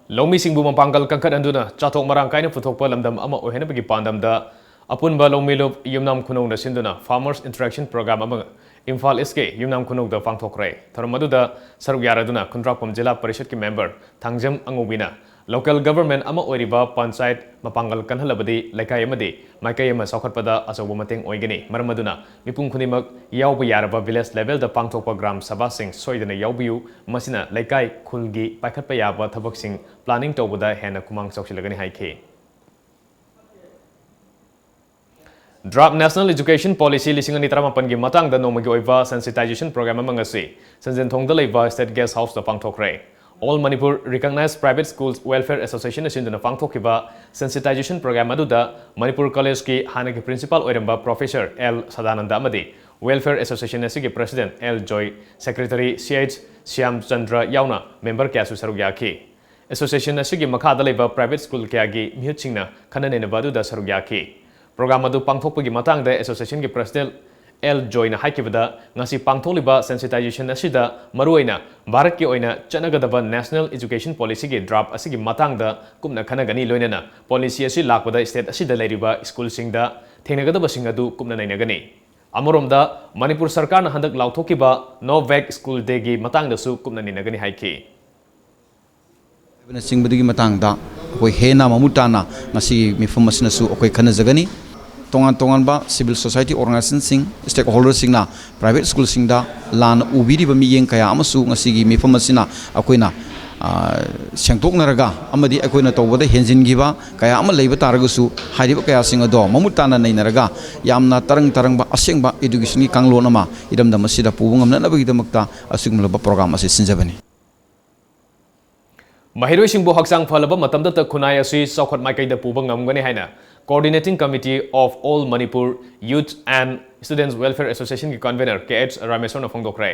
ꯂꯧꯃꯤꯁꯤꯡꯕꯨ ꯃꯄꯥꯡꯒꯜ ꯀꯟꯈꯠꯍꯟꯗꯨꯅ ꯆꯥꯊꯣꯛ ꯃꯔꯥꯡ ꯀꯥꯏꯅ ꯄꯨꯊꯣꯛꯄ ꯂꯝꯗꯝ ꯑꯃ ꯑꯣꯏꯍꯟꯅꯕꯒꯤ ꯄꯥꯟꯗꯝꯗ ꯑꯄꯨꯟꯕ ꯂꯧꯃꯤꯂꯨꯞ ꯌꯨꯝꯅꯥꯝ ꯈꯨꯅꯧꯅ ꯁꯤꯟꯗꯨꯅ Farmers Interaction Program ꯑꯃ ꯏꯝꯐꯥꯜ ꯏꯁꯀꯤ ꯌꯨꯝꯅꯥꯝ ꯈꯨꯅꯧꯗ ꯄꯥꯡꯊꯣꯛꯈ꯭ꯔꯦ꯫ ꯊꯧꯔꯝ ꯑꯗꯨꯗ ꯁꯔꯨꯛ ꯌꯥꯔꯗꯨꯅ ꯈꯨꯟꯗ꯭ꯔꯥꯛꯄꯝ ꯖꯤꯂꯥ ꯄꯔꯤꯁꯠꯀꯤ member ꯊꯥꯡꯖꯝ ꯑꯉꯧꯕꯤꯅ local government ꯑꯃ ꯑꯣꯏꯔꯤꯕ ꯄꯟꯆꯥꯌꯠ ꯃꯄꯥꯡꯒꯜ ꯀꯟꯍꯜꯂꯕꯗꯤ ꯂꯩꯀꯥꯏ ꯑꯃꯗꯤ ꯃꯥꯏꯀꯩ ꯑꯃ ꯆꯥꯎꯈꯠꯄꯗ ꯑꯆꯧꯕ ꯃꯇꯦꯡ ꯑꯣꯏꯒꯅꯤ꯫ ꯃꯔꯝ ꯑꯗꯨꯅ ꯃꯤꯄꯨꯝ ꯈꯨꯗꯤꯡꯃꯛ ꯌꯥꯎꯕ ꯌꯥꯔꯕ village level ꯗ ꯄꯥꯡꯊꯣꯛꯄ ꯒ꯭ꯔꯥꯝ ꯁꯚꯥꯁꯤꯡ ꯁꯣꯏꯗꯅ ꯌꯥꯎꯕꯤꯌꯨ꯫ ꯃꯁꯤꯅ ꯂꯩꯀꯥꯏ, ꯈꯨꯜꯒꯤ ꯄꯥꯏꯈꯠꯄ ꯌꯥꯕ ꯊꯕꯛꯁꯤꯡ planning ꯇꯧꯕꯗ ꯍꯦꯟꯅ ꯈꯨꯃꯥꯡ ꯆꯥꯎꯁꯤꯜꯂꯒꯅꯤ ꯍꯥꯏꯈꯤ꯫ Draft National Education Policy ꯂꯤꯁꯤꯡ ꯑꯅꯤ ꯇꯔꯥꯃꯥꯄꯟꯒꯤ ꯃꯇꯥꯡꯗ ꯅꯣꯡꯃꯒꯤ ꯑꯣꯏꯕ sensitization program ꯑꯃ ꯉꯁꯤ ꯁꯟꯖꯦꯟꯊꯣꯡꯗ ꯂꯩꯕ State Guest House ꯇ ꯄꯥꯡꯊꯣꯛꯈ꯭ꯔꯦ꯫ All Manipur Recognized Private Schools Welfare Association ꯑꯁꯤꯟꯗꯨꯅ ꯄꯥꯡꯊꯣꯛꯈꯤꯕ sensitization program ꯑꯗꯨꯗ ꯃꯅꯤꯄꯨꯔ ꯀꯣꯂꯦꯖꯀꯤ ꯍꯥꯟꯅꯒꯤ principal ꯑꯣꯏꯔꯝꯕ Professor ꯑꯦꯜ ꯁꯗꯥꯅꯟꯗ ꯑꯃꯗꯤ Welfare Association ꯑꯁꯤꯒꯤ President ꯑꯦꯜ ꯖꯣꯏ, Secretary ꯁꯤ ꯑꯩꯆ ꯁ꯭ꯌꯥꯝ ꯆꯟꯗ꯭ꯔ ꯌꯥꯎꯅ member ꯀꯌꯥꯁꯨ ꯁꯔꯨꯛ ꯌꯥꯈꯤ꯫ Association ꯑꯁꯤꯒꯤ ꯃꯈꯥꯗ ꯂꯩꯕ private school ꯀꯌꯥꯒꯤ ꯃꯤꯍꯨꯠꯁꯤꯡꯅ ꯈꯟꯅ ꯅꯩꯅꯕ ꯑꯗꯨꯗ ꯁꯔꯨꯛ ꯌꯥꯈꯤ꯫ Program ꯑꯗꯨ ꯄꯥꯡꯊꯣꯛꯄꯒꯤ ꯃꯇꯥꯡꯗ association ꯒꯤ President ꯑꯦꯜ ꯖꯣꯏꯅ ꯍꯥꯏꯈꯤꯕꯗ, ꯉꯁꯤ ꯄꯥꯡꯊꯣꯛꯂꯤꯕ sensitization ꯑꯁꯤꯗ ꯃꯔꯨꯑꯣꯏꯅ ꯚꯥꯔꯠꯀꯤ ꯑꯣꯏꯅ ꯆꯠꯅꯒꯗꯕ National Education Policy ꯒꯤ draft ꯑꯁꯤꯒꯤ ꯃꯇꯥꯡꯗ ꯀꯨꯞꯅ ꯈꯟꯅꯒꯅꯤ, ꯂꯣꯏꯅꯅ policy ꯑꯁꯤ ꯂꯥꯛꯄꯗ state ꯑꯁꯤꯗ ꯂꯩꯔꯤꯕ school ꯁꯤꯡꯗ ꯊꯦꯡꯅꯒꯗꯕꯁꯤꯡ ꯑꯗꯨ ꯀꯨꯞꯅ ꯅꯩꯅꯒꯅꯤ꯫ ꯑꯃꯔꯣꯝꯗ, ꯃꯅꯤꯄꯨꯔ ꯁꯔꯀꯥꯔꯅ ꯍꯟꯗꯛ ꯂꯥꯎꯊꯣꯛꯈꯤꯕ No Veg School Day ꯒꯤ ꯃꯇꯥꯡꯗꯁꯨ ꯀꯨꯞꯅ ꯅꯩꯅꯒꯅꯤ ꯍꯥꯏꯈꯤ꯫ ꯍꯥꯏꯕꯅꯆꯤꯡꯕꯗꯨꯒꯤ ꯃꯇꯥꯡꯗ ꯑꯩꯈꯣꯏ ꯍꯦꯟꯅ ꯃꯃꯨꯠ ꯇꯥꯅ ꯉꯁꯤꯒꯤ ꯃꯤꯐꯝ ꯑꯁꯤꯅꯁꯨ ꯑꯩꯈꯣꯏ ꯈꯟꯅꯖꯒꯅꯤ꯫ ꯇꯣꯉꯥꯟ ꯇꯣꯉꯥꯟꯕ civil society organization ꯁꯤꯡ, stakeholder ꯁꯤꯡꯅ private school ꯁꯤꯡꯗ ꯂꯥꯟꯅ ꯎꯕꯤꯔꯤꯕ ꯃꯤꯠꯌꯦꯡ ꯀꯌꯥ ꯑꯃꯁꯨ ꯉꯁꯤꯒꯤ ꯃꯤꯐꯝ ꯑꯁꯤꯅ ꯑꯩꯈꯣꯏꯅ, ꯑ, ꯁꯦꯡꯗꯣꯛꯅꯔꯒ ꯑꯃꯗꯤ ꯑꯩꯈꯣꯏꯅ ꯇꯧꯕꯗ ꯍꯦꯟꯖꯤꯟꯈꯤꯕ ꯀꯌꯥ ꯑꯃ ꯂꯩꯕ ꯇꯥꯔꯒꯁꯨ, ꯍꯥꯏꯔꯤꯕ ꯀꯌꯥꯁꯤꯡ ꯑꯗꯣ ꯃꯃꯨꯠ ꯇꯥꯅ ꯅꯩꯅꯔꯒ ꯌꯥꯝꯅ ꯇꯔꯪ ꯇꯔꯪꯕ ꯑꯁꯦꯡꯕ education ꯒꯤ ꯀꯥꯡꯂꯣꯟ ꯑꯃ ꯏꯔꯝꯗꯝ ꯑꯁꯤꯗ ꯄꯨꯕ ꯉꯝꯅꯅꯕꯒꯤꯗꯃꯛꯇ ꯑꯁꯤꯒꯨꯝꯂꯕ program ꯑꯁꯤ ꯁꯤꯟꯖꯕꯅꯤ꯫ ꯃꯍꯩꯔꯣꯏꯁꯤꯡꯕꯨ ꯍꯛꯆꯥꯡ ꯐꯍꯜꯂꯕ ꯃꯇꯝꯗꯇ ꯈꯨꯟꯅꯥꯏ ꯑꯁꯤ ꯆꯥꯎꯈꯠ ꯃꯥꯏꯀꯩꯗ ꯄꯨꯕ ꯉꯝꯒꯅꯤ ꯍꯥꯏꯅ Coordinating Committee of All Manipur Youth and Students Welfare Association ꯒꯤ convener ꯀꯦ ꯑꯩꯆ ꯔꯥꯃꯦꯁꯣꯔꯅ ꯐꯣꯡꯗꯣꯛꯈ꯭ꯔꯦ꯫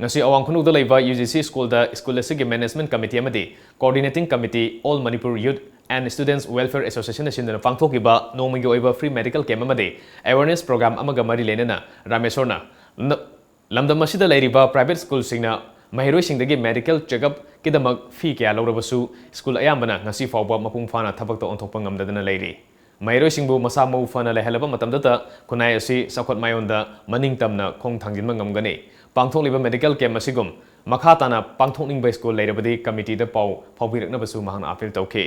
ꯉꯁꯤ ꯑꯋꯥꯡ ꯈꯨꯅꯧꯗ ꯂꯩꯕ ꯌꯨ ꯖꯤ ꯁꯤ ꯁ꯭ꯀꯨꯜꯗ ꯁ꯭ꯀꯨꯜ ꯑꯁꯤꯒꯤ management committee ꯑꯃꯗꯤ Coordinating Committee All Manipur Youth and Students Welfare Association ꯅ ꯁꯤꯟꯗꯨꯅ ꯄꯥꯡꯊꯣꯛꯈꯤꯕ ꯅꯣꯡꯃꯒꯤ ꯑꯣꯏꯕ free medical camp ꯑꯃꯗꯤ awareness program ꯑꯃꯒ ꯃꯔꯤ ꯂꯩꯅꯅ ꯔꯥꯃꯦꯁꯣꯔꯅ ꯅ-, ꯂꯝꯗꯝ ꯑꯁꯤꯗ ꯂꯩꯔꯤꯕ private ꯁ꯭ꯀꯨꯜꯁꯤꯡꯅ ꯃꯍꯩꯔꯣꯏꯁꯤꯡꯗꯒꯤ medical checkup ꯀꯤꯗꯃꯛ fee ꯀꯌꯥ ꯂꯧꯔꯕꯁꯨ, ꯁ꯭ꯀꯨꯜ ꯑꯌꯥꯝꯕꯅ ꯉꯁꯤ ꯐꯥꯎꯕ ꯃꯄꯨꯡ ꯐꯥꯅ ꯊꯕꯛꯇ ꯑꯣꯟꯊꯣꯛꯄ ꯉꯝꯗꯗꯅ ꯂꯩꯔꯤ꯫ ꯃꯍꯩꯔꯣꯏꯁꯤꯡꯕꯨ ꯃꯁꯥ ꯃꯎ ꯐꯅ ꯂꯩꯍꯜꯂꯕ ꯃꯇꯝꯗꯇ ꯈꯨꯟꯅꯥꯏ ꯑꯁꯤ ꯆꯥꯎꯈꯠ ꯃꯥꯏꯑꯣꯟꯗ ꯃꯅꯤꯡ ꯇꯝꯅ ꯈꯣꯡ ꯊꯥꯡꯖꯤꯟꯕ ꯉꯝꯒꯅꯤ꯫ ꯄꯥꯡꯊꯣꯛꯂꯤꯕ medical camp ꯑꯁꯤꯒꯨꯝ ꯃꯈꯥ ꯇꯥꯅ ꯄꯥꯡꯊꯣꯛꯅꯤꯡꯕ ꯁ꯭ꯀꯨꯜ ꯂꯩꯔꯕꯗꯤ committee ꯗ ꯄꯥꯎ ꯐꯥꯎꯕꯤꯔꯛꯅꯕꯁꯨ ꯃꯍꯥꯛꯅ appeal ꯇꯧꯈꯤ꯫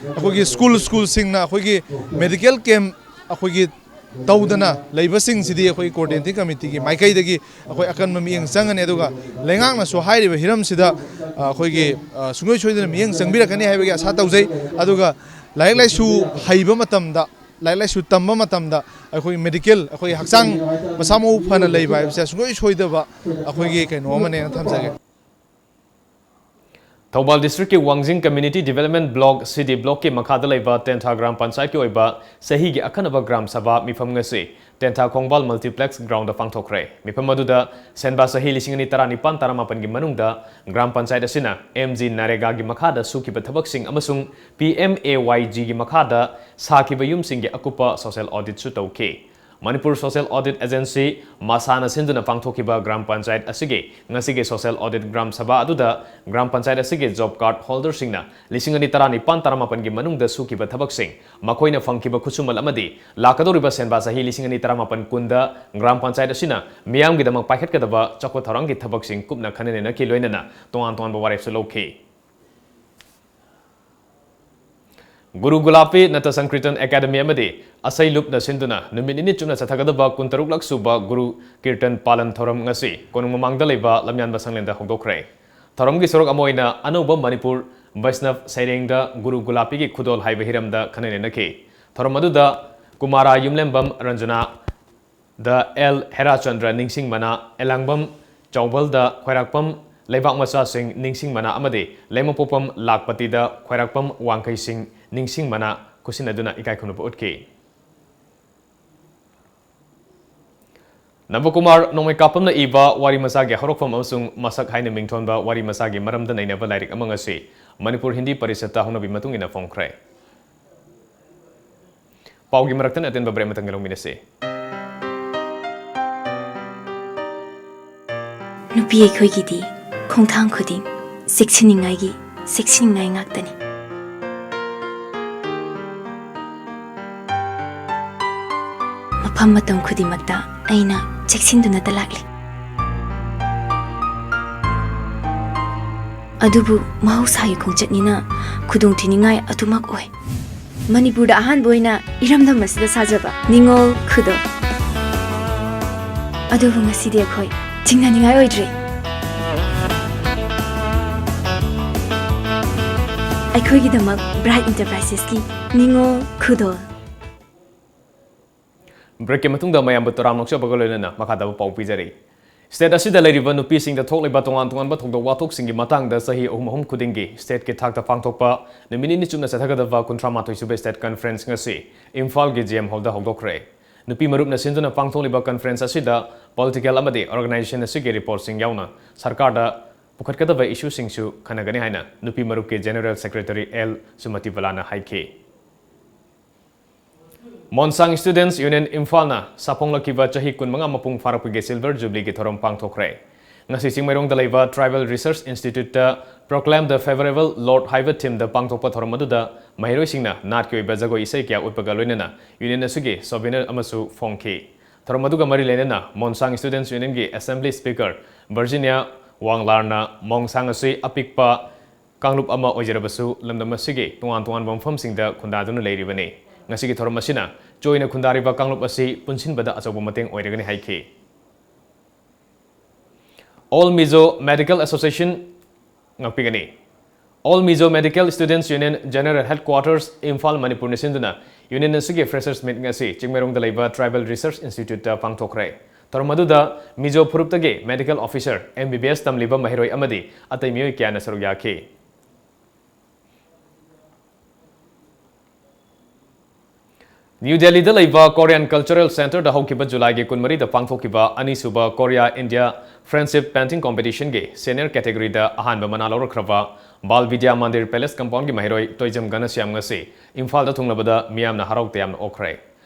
ꯑꯩꯈꯣꯏꯒꯤ ꯁ꯭ꯀꯨꯜ ꯁ꯭ꯀꯨꯜꯁꯤꯡꯅ ꯑꯩꯈꯣꯏꯒꯤ medical camp ꯑꯩꯈꯣꯏꯒꯤ ꯇꯧꯗꯅ ꯂꯩꯕꯁꯤꯡꯁꯤꯗꯤ ꯑꯩꯈꯣꯏ Coordinating Committee ꯒꯤ ꯃꯥꯏꯀꯩꯗꯒꯤ ꯑꯩꯈꯣꯏ ꯑꯀꯟꯕ ꯃꯤꯠꯌꯦꯡ ꯆꯪꯒꯅꯤ꯫ ꯑꯗꯨꯒ ꯂꯩꯉꯥꯛꯅꯁꯨ ꯍꯥꯏꯔꯤꯕ ꯍꯤꯔꯝꯁꯤꯗ, ꯑ, ꯑꯩꯈꯣꯏꯒꯤ, ꯑ, ꯁꯨꯡꯁꯣꯏ ꯁꯣꯏꯗꯅ ꯃꯤꯠꯌꯦꯡ ꯆꯪꯕꯤꯔꯛꯀꯅꯤ ꯍꯥꯏꯕꯒꯤ ꯑꯁꯥ ꯇꯧꯖꯩ꯫ ꯑꯗꯨꯒ ꯂꯥꯏꯔꯤꯛ ꯂꯥꯏꯁꯨ ꯍꯩꯕ ꯃꯇꯝꯗ, ꯂꯥꯏꯔꯤꯛ ꯂꯥꯏꯁꯨ ꯇꯝꯕ ꯃꯇꯝꯗ ꯑꯩꯈꯣꯏ medical, ꯑꯩꯈꯣꯏ ꯍꯛꯆꯥꯡ ꯃꯁꯥ ꯃꯎ ꯐꯅ ꯂꯩꯕ ꯍꯥꯏꯕꯁꯦ ꯁꯨꯡꯁꯣꯏ ꯁꯣꯏꯗꯕ ꯑꯩꯈꯣꯏꯒꯤ ꯀꯩꯅꯣ ꯑꯃꯅꯦꯅ ꯊꯝꯖꯒꯦ꯫ ꯊꯧꯕꯥꯜ district ꯀꯤ ꯋꯥꯡꯖꯤꯡ Community Development Block, ꯁꯤ ꯗꯤ block ꯀꯤ ꯃꯈꯥꯗ ꯂꯩꯕ ꯇꯦꯟꯊꯥ ꯒ꯭ꯔꯥꯝ ꯄꯟꯆꯥꯌꯠꯀꯤ ꯑꯣꯏꯕ ꯆꯍꯤꯒꯤ ꯑꯈꯟꯅꯕ ꯒ꯭ꯔꯥꯝ ꯁꯚꯥ ꯃꯤꯐꯝ ꯉꯁꯤ ꯇꯦꯟꯊꯥ ꯈꯣꯡꯕꯥꯜ multiplex ground ꯗ ꯄꯥꯡꯊꯣꯛꯈ꯭ꯔꯦ꯫ ꯃꯤꯐꯝ ꯑꯗꯨꯗ ꯁꯦꯟꯕꯥ ꯆꯍꯤ ꯂꯤꯁꯤꯡ ꯑꯅꯤ ꯇꯔꯥꯅꯤꯄꯥꯟ ꯇꯔꯥꯃꯥꯄꯟꯒꯤ ꯃꯅꯨꯡꯗ ꯒ꯭ꯔꯥꯝ ꯄꯟꯆꯥꯌꯠ ꯑꯁꯤꯅ ꯑꯦꯝ ꯖꯤ ꯅꯔꯦꯒꯥꯒꯤ ꯃꯈꯥꯗ ꯁꯨꯈꯤꯕ ꯊꯕꯛꯁꯤꯡ ꯑꯃꯁꯨꯡ P M A Y G ꯒꯤ ꯃꯈꯥꯗ ꯁꯥꯈꯤꯕ ꯌꯨꯝꯁꯤꯡꯒꯤ ꯑꯀꯨꯞꯄ social audit ꯁꯨ ꯇꯧꯈꯤ꯫ ꯃꯅꯤꯄꯨꯔ Social Audit Agency, ꯃꯁꯥꯅ ꯁꯤꯟꯗꯨꯅ ꯄꯥꯡꯊꯣꯛꯈꯤꯕ ꯒ꯭ꯔꯥꯝ ꯄꯟꯆꯥꯌꯠ ꯑꯁꯤꯒꯤ ꯉꯁꯤꯒꯤ social audit ꯒ꯭ꯔꯥꯝ ꯁꯚꯥ ꯑꯗꯨꯗ ꯒ꯭ꯔꯥꯝ ꯄꯟꯆꯥꯌꯠ ꯑꯁꯤꯒꯤ job card holder ꯁꯤꯡꯅ ꯂꯤꯁꯤꯡ ꯑꯅꯤ ꯇꯔꯥꯅꯤꯄꯥꯟ ꯇꯔꯥꯃꯥꯄꯟꯒꯤ ꯃꯅꯨꯡꯗ ꯁꯨꯈꯤꯕ ꯊꯕꯛꯁꯤꯡ, ꯃꯈꯣꯏꯅ ꯐꯪꯈꯤꯕ ꯈꯨꯠꯁꯨꯃꯜ ꯑꯃꯗꯤ ꯂꯥꯛꯀꯗꯧꯔꯤꯕ ꯁꯦꯟꯕꯥ ꯆꯍꯤ ꯂꯤꯁꯤꯡ ꯑꯅꯤ ꯇꯔꯥꯃꯥꯄꯟ ꯀꯨꯟꯗ ꯒ꯭ꯔꯥꯝ ꯄꯟꯆꯥꯌꯠ ꯑꯁꯤꯅ ꯃꯤꯌꯥꯝꯒꯤꯗꯃꯛ ꯄꯥꯏꯈꯠꯀꯗꯕ ꯆꯥꯎꯈꯠ ꯊꯧꯔꯥꯡꯒꯤ ꯊꯕꯛꯁꯤꯡ ꯀꯨꯞꯅ ꯈꯟꯅ ꯅꯩꯅꯈꯤ꯫ ꯂꯣꯏꯅꯅ ꯇꯣꯉꯥꯟ ꯇꯣꯉꯥꯟꯕ ꯋꯥꯔꯦꯞꯁꯨ ꯂꯧꯈꯤ꯫ ꯒꯨꯔꯨ ꯒꯨꯂꯥꯄꯤ ꯅꯇ ꯁꯪꯀ꯭ꯔꯤꯇꯟ ꯑꯦꯀꯥꯗꯃꯤ ꯑꯃꯗꯤ ꯑꯁꯩ ꯂꯨꯞꯅ ꯁꯤꯟꯗꯨꯅ ꯅꯨꯃꯤꯠ ꯅꯤꯅꯤ ꯆꯨꯞꯅ ꯆꯠꯊꯒꯗꯕ ꯀꯨꯟꯇꯔꯨꯛꯂꯛ ꯁꯨꯕ ꯒꯨꯔꯨ ꯀꯤꯔꯇꯟ ꯄꯥꯂꯟ ꯊꯧꯔꯝ ꯉꯁꯤ ꯀꯣꯅꯨꯡ ꯃꯃꯥꯡꯗ ꯂꯩꯕ ꯂꯝꯌꯥꯟꯕ ꯁꯪꯂꯦꯟꯗ ꯍꯧꯗꯣꯛꯈ꯭ꯔꯦ꯫ ꯊꯧꯔꯝꯒꯤ ꯁꯔꯨꯛ ꯑꯃ ꯑꯣꯏꯅ ꯑꯅꯧꯕ ꯃꯅꯤꯄꯨꯔ ꯕꯩꯁꯅꯕ ꯁꯩꯔꯦꯡꯗ ꯒꯨꯔꯨ ꯒꯨꯂꯥꯄꯤꯒꯤ ꯈꯨꯗꯣꯜ ꯍꯥꯏꯕ ꯍꯤꯔꯝꯗ ꯈꯟꯅ ꯅꯩꯅꯈꯤ꯫ ꯊꯧꯔꯝ ꯑꯗꯨꯗ ꯀꯨꯃꯥꯔꯥ ꯌꯨꯝꯂꯦꯝꯕꯝ ꯔꯟꯖꯅꯥ, ꯗ ꯑꯦꯜ ꯍꯦꯔꯥꯆꯟꯗ꯭ꯔ ꯅꯤꯡꯁꯤꯡꯕꯅ, ꯑꯦꯂꯥꯡꯕꯝ ꯆꯥꯎꯕꯜꯗ ꯈ꯭ꯋꯥꯏꯔꯥꯛꯄꯝ ꯂꯩꯕꯥꯛ ꯃꯆꯥꯁꯤꯡ ꯅꯤꯡꯁꯤꯡ ꯃꯅꯥ ꯑꯃꯗꯤ ꯂꯩꯃꯄꯣꯛꯄꯝ ꯂꯥꯛꯄꯇꯤꯗ ꯈ꯭ꯋꯥꯏꯔꯥꯛꯄꯝ ꯋꯥꯡꯈꯩꯁꯤꯡ ꯅꯤꯡꯁꯤꯡ ꯃꯅꯥ ꯈꯨꯠꯁꯤꯟꯅꯗꯨꯅ ꯏꯀꯥꯏ ꯈꯨꯝꯅꯕ ꯎꯠꯈꯤ꯫ ꯅꯕꯀꯨꯃꯥꯔ ꯅꯣꯡꯃꯩꯀꯥꯞꯄꯝꯅ ꯏꯕ ꯋꯥꯔꯤ ꯃꯆꯥꯒꯤ ꯍꯧꯔꯛꯐꯝ ꯑꯃꯁꯨꯡ ꯃꯁꯛ ꯍꯥꯏꯅ ꯃꯤꯡꯊꯣꯟꯕ ꯋꯥꯔꯤ ꯃꯆꯥꯒꯤ ꯃꯔꯝꯗ ꯅꯩꯅꯕ ꯂꯥꯏꯔꯤꯛ ꯑꯃ ꯉꯁꯤ ꯃꯅꯤꯄꯨꯔ ꯍꯤꯟꯗꯤ ꯄꯔꯤꯁꯠꯇ ꯍꯧꯅꯕꯤ ꯃꯇꯨꯡ ꯏꯟꯅ ꯐꯣꯡꯈ꯭ꯔꯦ꯫ ꯄꯥꯎꯒꯤ ꯃꯔꯛꯇ ꯑꯇꯦꯟꯕ break ꯑꯃꯇꯪ ꯂꯧꯃꯤꯟꯅꯁꯤ꯫ ꯅꯨꯄꯤ ꯑꯩꯈꯣꯏꯒꯤꯗꯤ ꯈꯣꯡꯊꯥꯡ ꯈꯨꯗꯤꯡ ꯆꯦꯛꯁꯤꯟꯅꯤꯡꯉꯥꯏꯒꯤ ꯆꯦꯛꯁꯤꯟꯅꯤꯡꯉꯥꯏ ꯉꯥꯛꯇꯅꯤ꯫ ꯃꯐꯝ ꯃꯇꯝ ꯈꯨꯗꯤꯡꯃꯛꯇ ꯑꯩꯅ ꯆꯦꯛꯁꯤꯟꯗꯨꯅꯇ ꯂꯥꯛꯂꯤ꯫ ꯑꯗꯨꯕꯨ ꯃꯍꯧꯁꯥꯒꯤ ꯈꯣꯡꯆꯠꯅꯤꯅ ꯈꯨꯗꯣꯡꯊꯤꯅꯤꯡꯉꯥꯏ ꯑꯗꯨꯃꯛ ꯑꯣꯏ꯫ ꯃꯅꯤꯄꯨꯔꯗ ꯑꯍꯥꯟꯕ ꯑꯣꯏꯅ ꯏꯔꯝꯗꯝ ꯑꯁꯤꯗ ꯁꯥꯖꯕ ꯅꯤꯉꯣꯜ ꯈꯨꯗꯣꯜ꯫ ꯑꯗꯨꯕꯨ ꯉꯁꯤꯗꯤ ꯑꯩꯈꯣꯏ ꯆꯤꯡꯅꯅꯤꯡꯉꯥꯏ ꯑꯣꯏꯗ꯭ꯔꯦ꯫ ꯑꯩꯈꯣꯏꯒꯤꯗꯃꯛ ꯕ꯭ꯔꯥꯏꯠ ꯏꯟꯇꯔꯄ꯭ꯔꯥꯏꯁꯦꯁꯀꯤ ꯅꯤꯉꯣꯜ ꯈꯨꯗꯣꯜ꯫ Breakꯀꯤ ꯃꯇꯨꯡꯗ ꯃꯌꯥꯝꯕꯨ ꯇꯔꯥꯝ ꯅꯣꯛꯆꯕꯒ ꯂꯣꯏꯅꯅ ꯃꯈꯥ ꯇꯥꯕ ꯄꯥꯎ ꯄꯤꯖꯔꯤ꯫ State ꯑꯁꯤꯗ ꯂꯩꯔꯤꯕ ꯅꯨꯄꯤꯁꯤꯡꯗ ꯊꯣꯛꯂꯤꯕ ꯇꯣꯉꯥꯟ ꯇꯣꯉꯥꯟꯕ ꯊꯧꯗꯣꯛ ꯋꯥꯊꯣꯛꯁꯤꯡꯒꯤ ꯃꯇꯥꯡꯗ ꯆꯍꯤ ꯑꯍꯨꯝ ꯑꯍꯨꯝ ꯈꯨꯗꯤꯡꯒꯤ stateꯀꯤ ꯊꯥꯛꯇ ꯄꯥꯡꯊꯣꯛꯄ ꯅꯨꯃꯤꯠ ꯅꯤꯅꯤ ꯆꯨꯞꯅ ꯆꯠꯊꯒꯗꯕ ꯀꯨꯟꯊ꯭ꯔꯥ ꯃꯥꯊꯣꯏ ꯁꯨꯕ state conference ꯉꯁꯤ ꯏꯝꯐꯥꯜꯒꯤ G M Hallꯗ ꯍꯧꯗꯣꯛꯈ꯭ꯔꯦ꯫ ꯅꯨꯄꯤ ꯃꯔꯨꯞꯅ ꯁꯤꯟꯗꯨꯅ ꯄꯥꯡꯊꯣꯛꯂꯤꯕ conference ꯑꯁꯤꯗ political ꯑꯃꯗꯤ organization ꯑꯁꯤꯒꯤ reportꯁꯤꯡ ꯌꯥꯎꯅ ꯁꯔꯀꯥꯔꯗ ꯄꯨꯈꯠꯀꯗꯕ issueꯁꯤꯡꯁꯨ ꯈꯟꯅꯒꯅꯤ ꯍꯥꯏꯅ ꯅꯨꯄꯤ ꯃꯔꯨꯞꯀꯤ General Secretary L ꯁꯨꯃꯇꯤꯕꯂꯥꯅ ꯍꯥꯏꯈꯤ꯫ ꯃꯣꯟꯁꯥꯡ Students Union ꯏꯝꯐꯥꯜꯅ ꯁꯥꯐꯣꯡꯂꯛꯈꯤꯕ ꯆꯍꯤ ꯀꯨꯟꯃꯉꯥ ꯃꯄꯨꯡ ꯐꯥꯔꯛꯄꯒꯤ Silver Jubileeꯒꯤ ꯊꯧꯔꯝ ꯄꯥꯡꯊꯣꯛꯈ꯭ꯔꯦ꯫ ꯉꯁꯤ ꯆꯤꯡꯃꯩꯔꯣꯡꯗ ꯂꯩꯕ Tribal Research Instituteꯇ Proclaim the Favorable Lot ꯍꯥꯏꯕ themeꯗ ꯄꯥꯡꯊꯣꯛꯄ ꯊꯧꯔꯝ ꯑꯗꯨꯗ ꯃꯍꯩꯔꯣꯏꯁꯤꯡꯅ ꯅꯥꯠꯀꯤ ꯑꯣꯏꯕ ꯖꯒꯣꯏ ꯏꯁꯩ ꯀꯌꯥ ꯎꯠꯄꯒ ꯂꯣꯏꯅꯅ union ꯑꯁꯤꯒꯤ souvenir ꯑꯃꯁꯨ ꯐꯣꯡꯈꯤ꯫ ꯊꯧꯔꯝ ꯑꯗꯨꯒ ꯃꯔꯤ ꯂꯩꯅꯅ ꯃꯣꯟꯁꯥꯡ Students Unionꯒꯤ Assembly Speaker Virginia ꯋꯥꯡꯂꯥꯔꯅ ꯃꯣꯟꯁꯥꯡ ꯑꯁꯤ ꯑꯄꯤꯛꯄ ꯀꯥꯡꯂꯨꯞ ꯑꯃ ꯑꯣꯏꯖꯔꯕꯁꯨ ꯂꯝꯗꯝ ꯑꯁꯤꯒꯤ ꯇꯣꯉꯥꯟ ꯇꯣꯉꯥꯟꯕ ꯃꯐꯝꯁꯤꯡꯗ ꯈꯨꯟꯗꯥꯗꯨꯅ ꯂꯩꯔꯤꯕꯅꯤ꯫ ꯉꯁꯤꯒꯤ ꯊꯧꯔꯝ ꯑꯁꯤꯅ ꯆꯣꯏꯅ ꯈꯨꯟꯗꯥꯔꯤꯕ ꯀꯥꯡꯂꯨꯞ ꯑꯁꯤ ꯄꯨꯟꯁꯤꯟꯕꯗ ꯑꯆꯧꯕ ꯃꯇꯦꯡ ꯑꯣꯏꯔꯒꯅꯤ ꯍꯥꯏꯈꯤ꯫ All Mizo Medical Association ꯉꯥꯛꯄꯤꯒꯅꯤ꯫ All Mizo Medical Students Union General Headquarters, Imphal, ꯃꯅꯤꯄꯨꯔꯅ ꯁꯤꯟꯗꯨꯅ union ꯑꯁꯤꯒꯤ Freshers Meet ꯉꯁꯤ ꯆꯤꯡꯃꯩꯔꯣꯡꯗ ꯂꯩꯕ Tribal Research Instituteꯇ ꯄꯥꯡꯊꯣꯛꯈ꯭ꯔꯦ꯫ ꯊꯧꯔꯝ ꯑꯗꯨꯗ ꯃꯤꯖꯣ ꯐꯨꯔꯨꯞꯇꯒꯤ medical officer, M B B S ꯇꯝꯂꯤꯕ ꯃꯍꯩꯔꯣꯏ ꯑꯃꯗꯤ ꯑꯇꯩ ꯃꯤꯑꯣꯏ ꯀꯌꯥꯅ ꯁꯔꯨꯛ ꯌꯥꯈꯤ꯫ ꯅ꯭ꯌꯨ ꯗꯦꯜꯂꯤꯗ ꯂꯩꯕ Korean Cultural Centreꯗ ꯍꯧꯈꯤꯕ ꯖꯨꯂꯥꯏꯒꯤ ꯀꯨꯟꯃꯔꯤꯗ ꯄꯥꯡꯊꯣꯛꯈꯤꯕ ꯑꯅꯤꯁꯨꯕ Korea India Friendship Painting Competitionꯒꯤ senior categoryꯗ ꯑꯍꯥꯟꯕ ꯃꯅꯥ ꯂꯧꯔꯛꯈ꯭ꯔꯕ ꯕꯥꯜ ꯕꯤꯗ꯭ꯌꯥ ꯃꯟꯗꯤꯔ Palace compoundꯒꯤ ꯃꯍꯩꯔꯣꯏ ꯇꯣꯏꯖꯝ ꯘꯅꯁ꯭ꯌꯥꯝ ꯉꯁꯤ ꯏꯝꯐꯥꯜꯗ ꯊꯨꯡꯂꯕꯗ ꯃꯤꯌꯥꯝꯅ ꯍꯔꯥꯎ ꯇꯌꯥꯝꯅ ꯑꯣꯛꯈ꯭ꯔꯦ꯫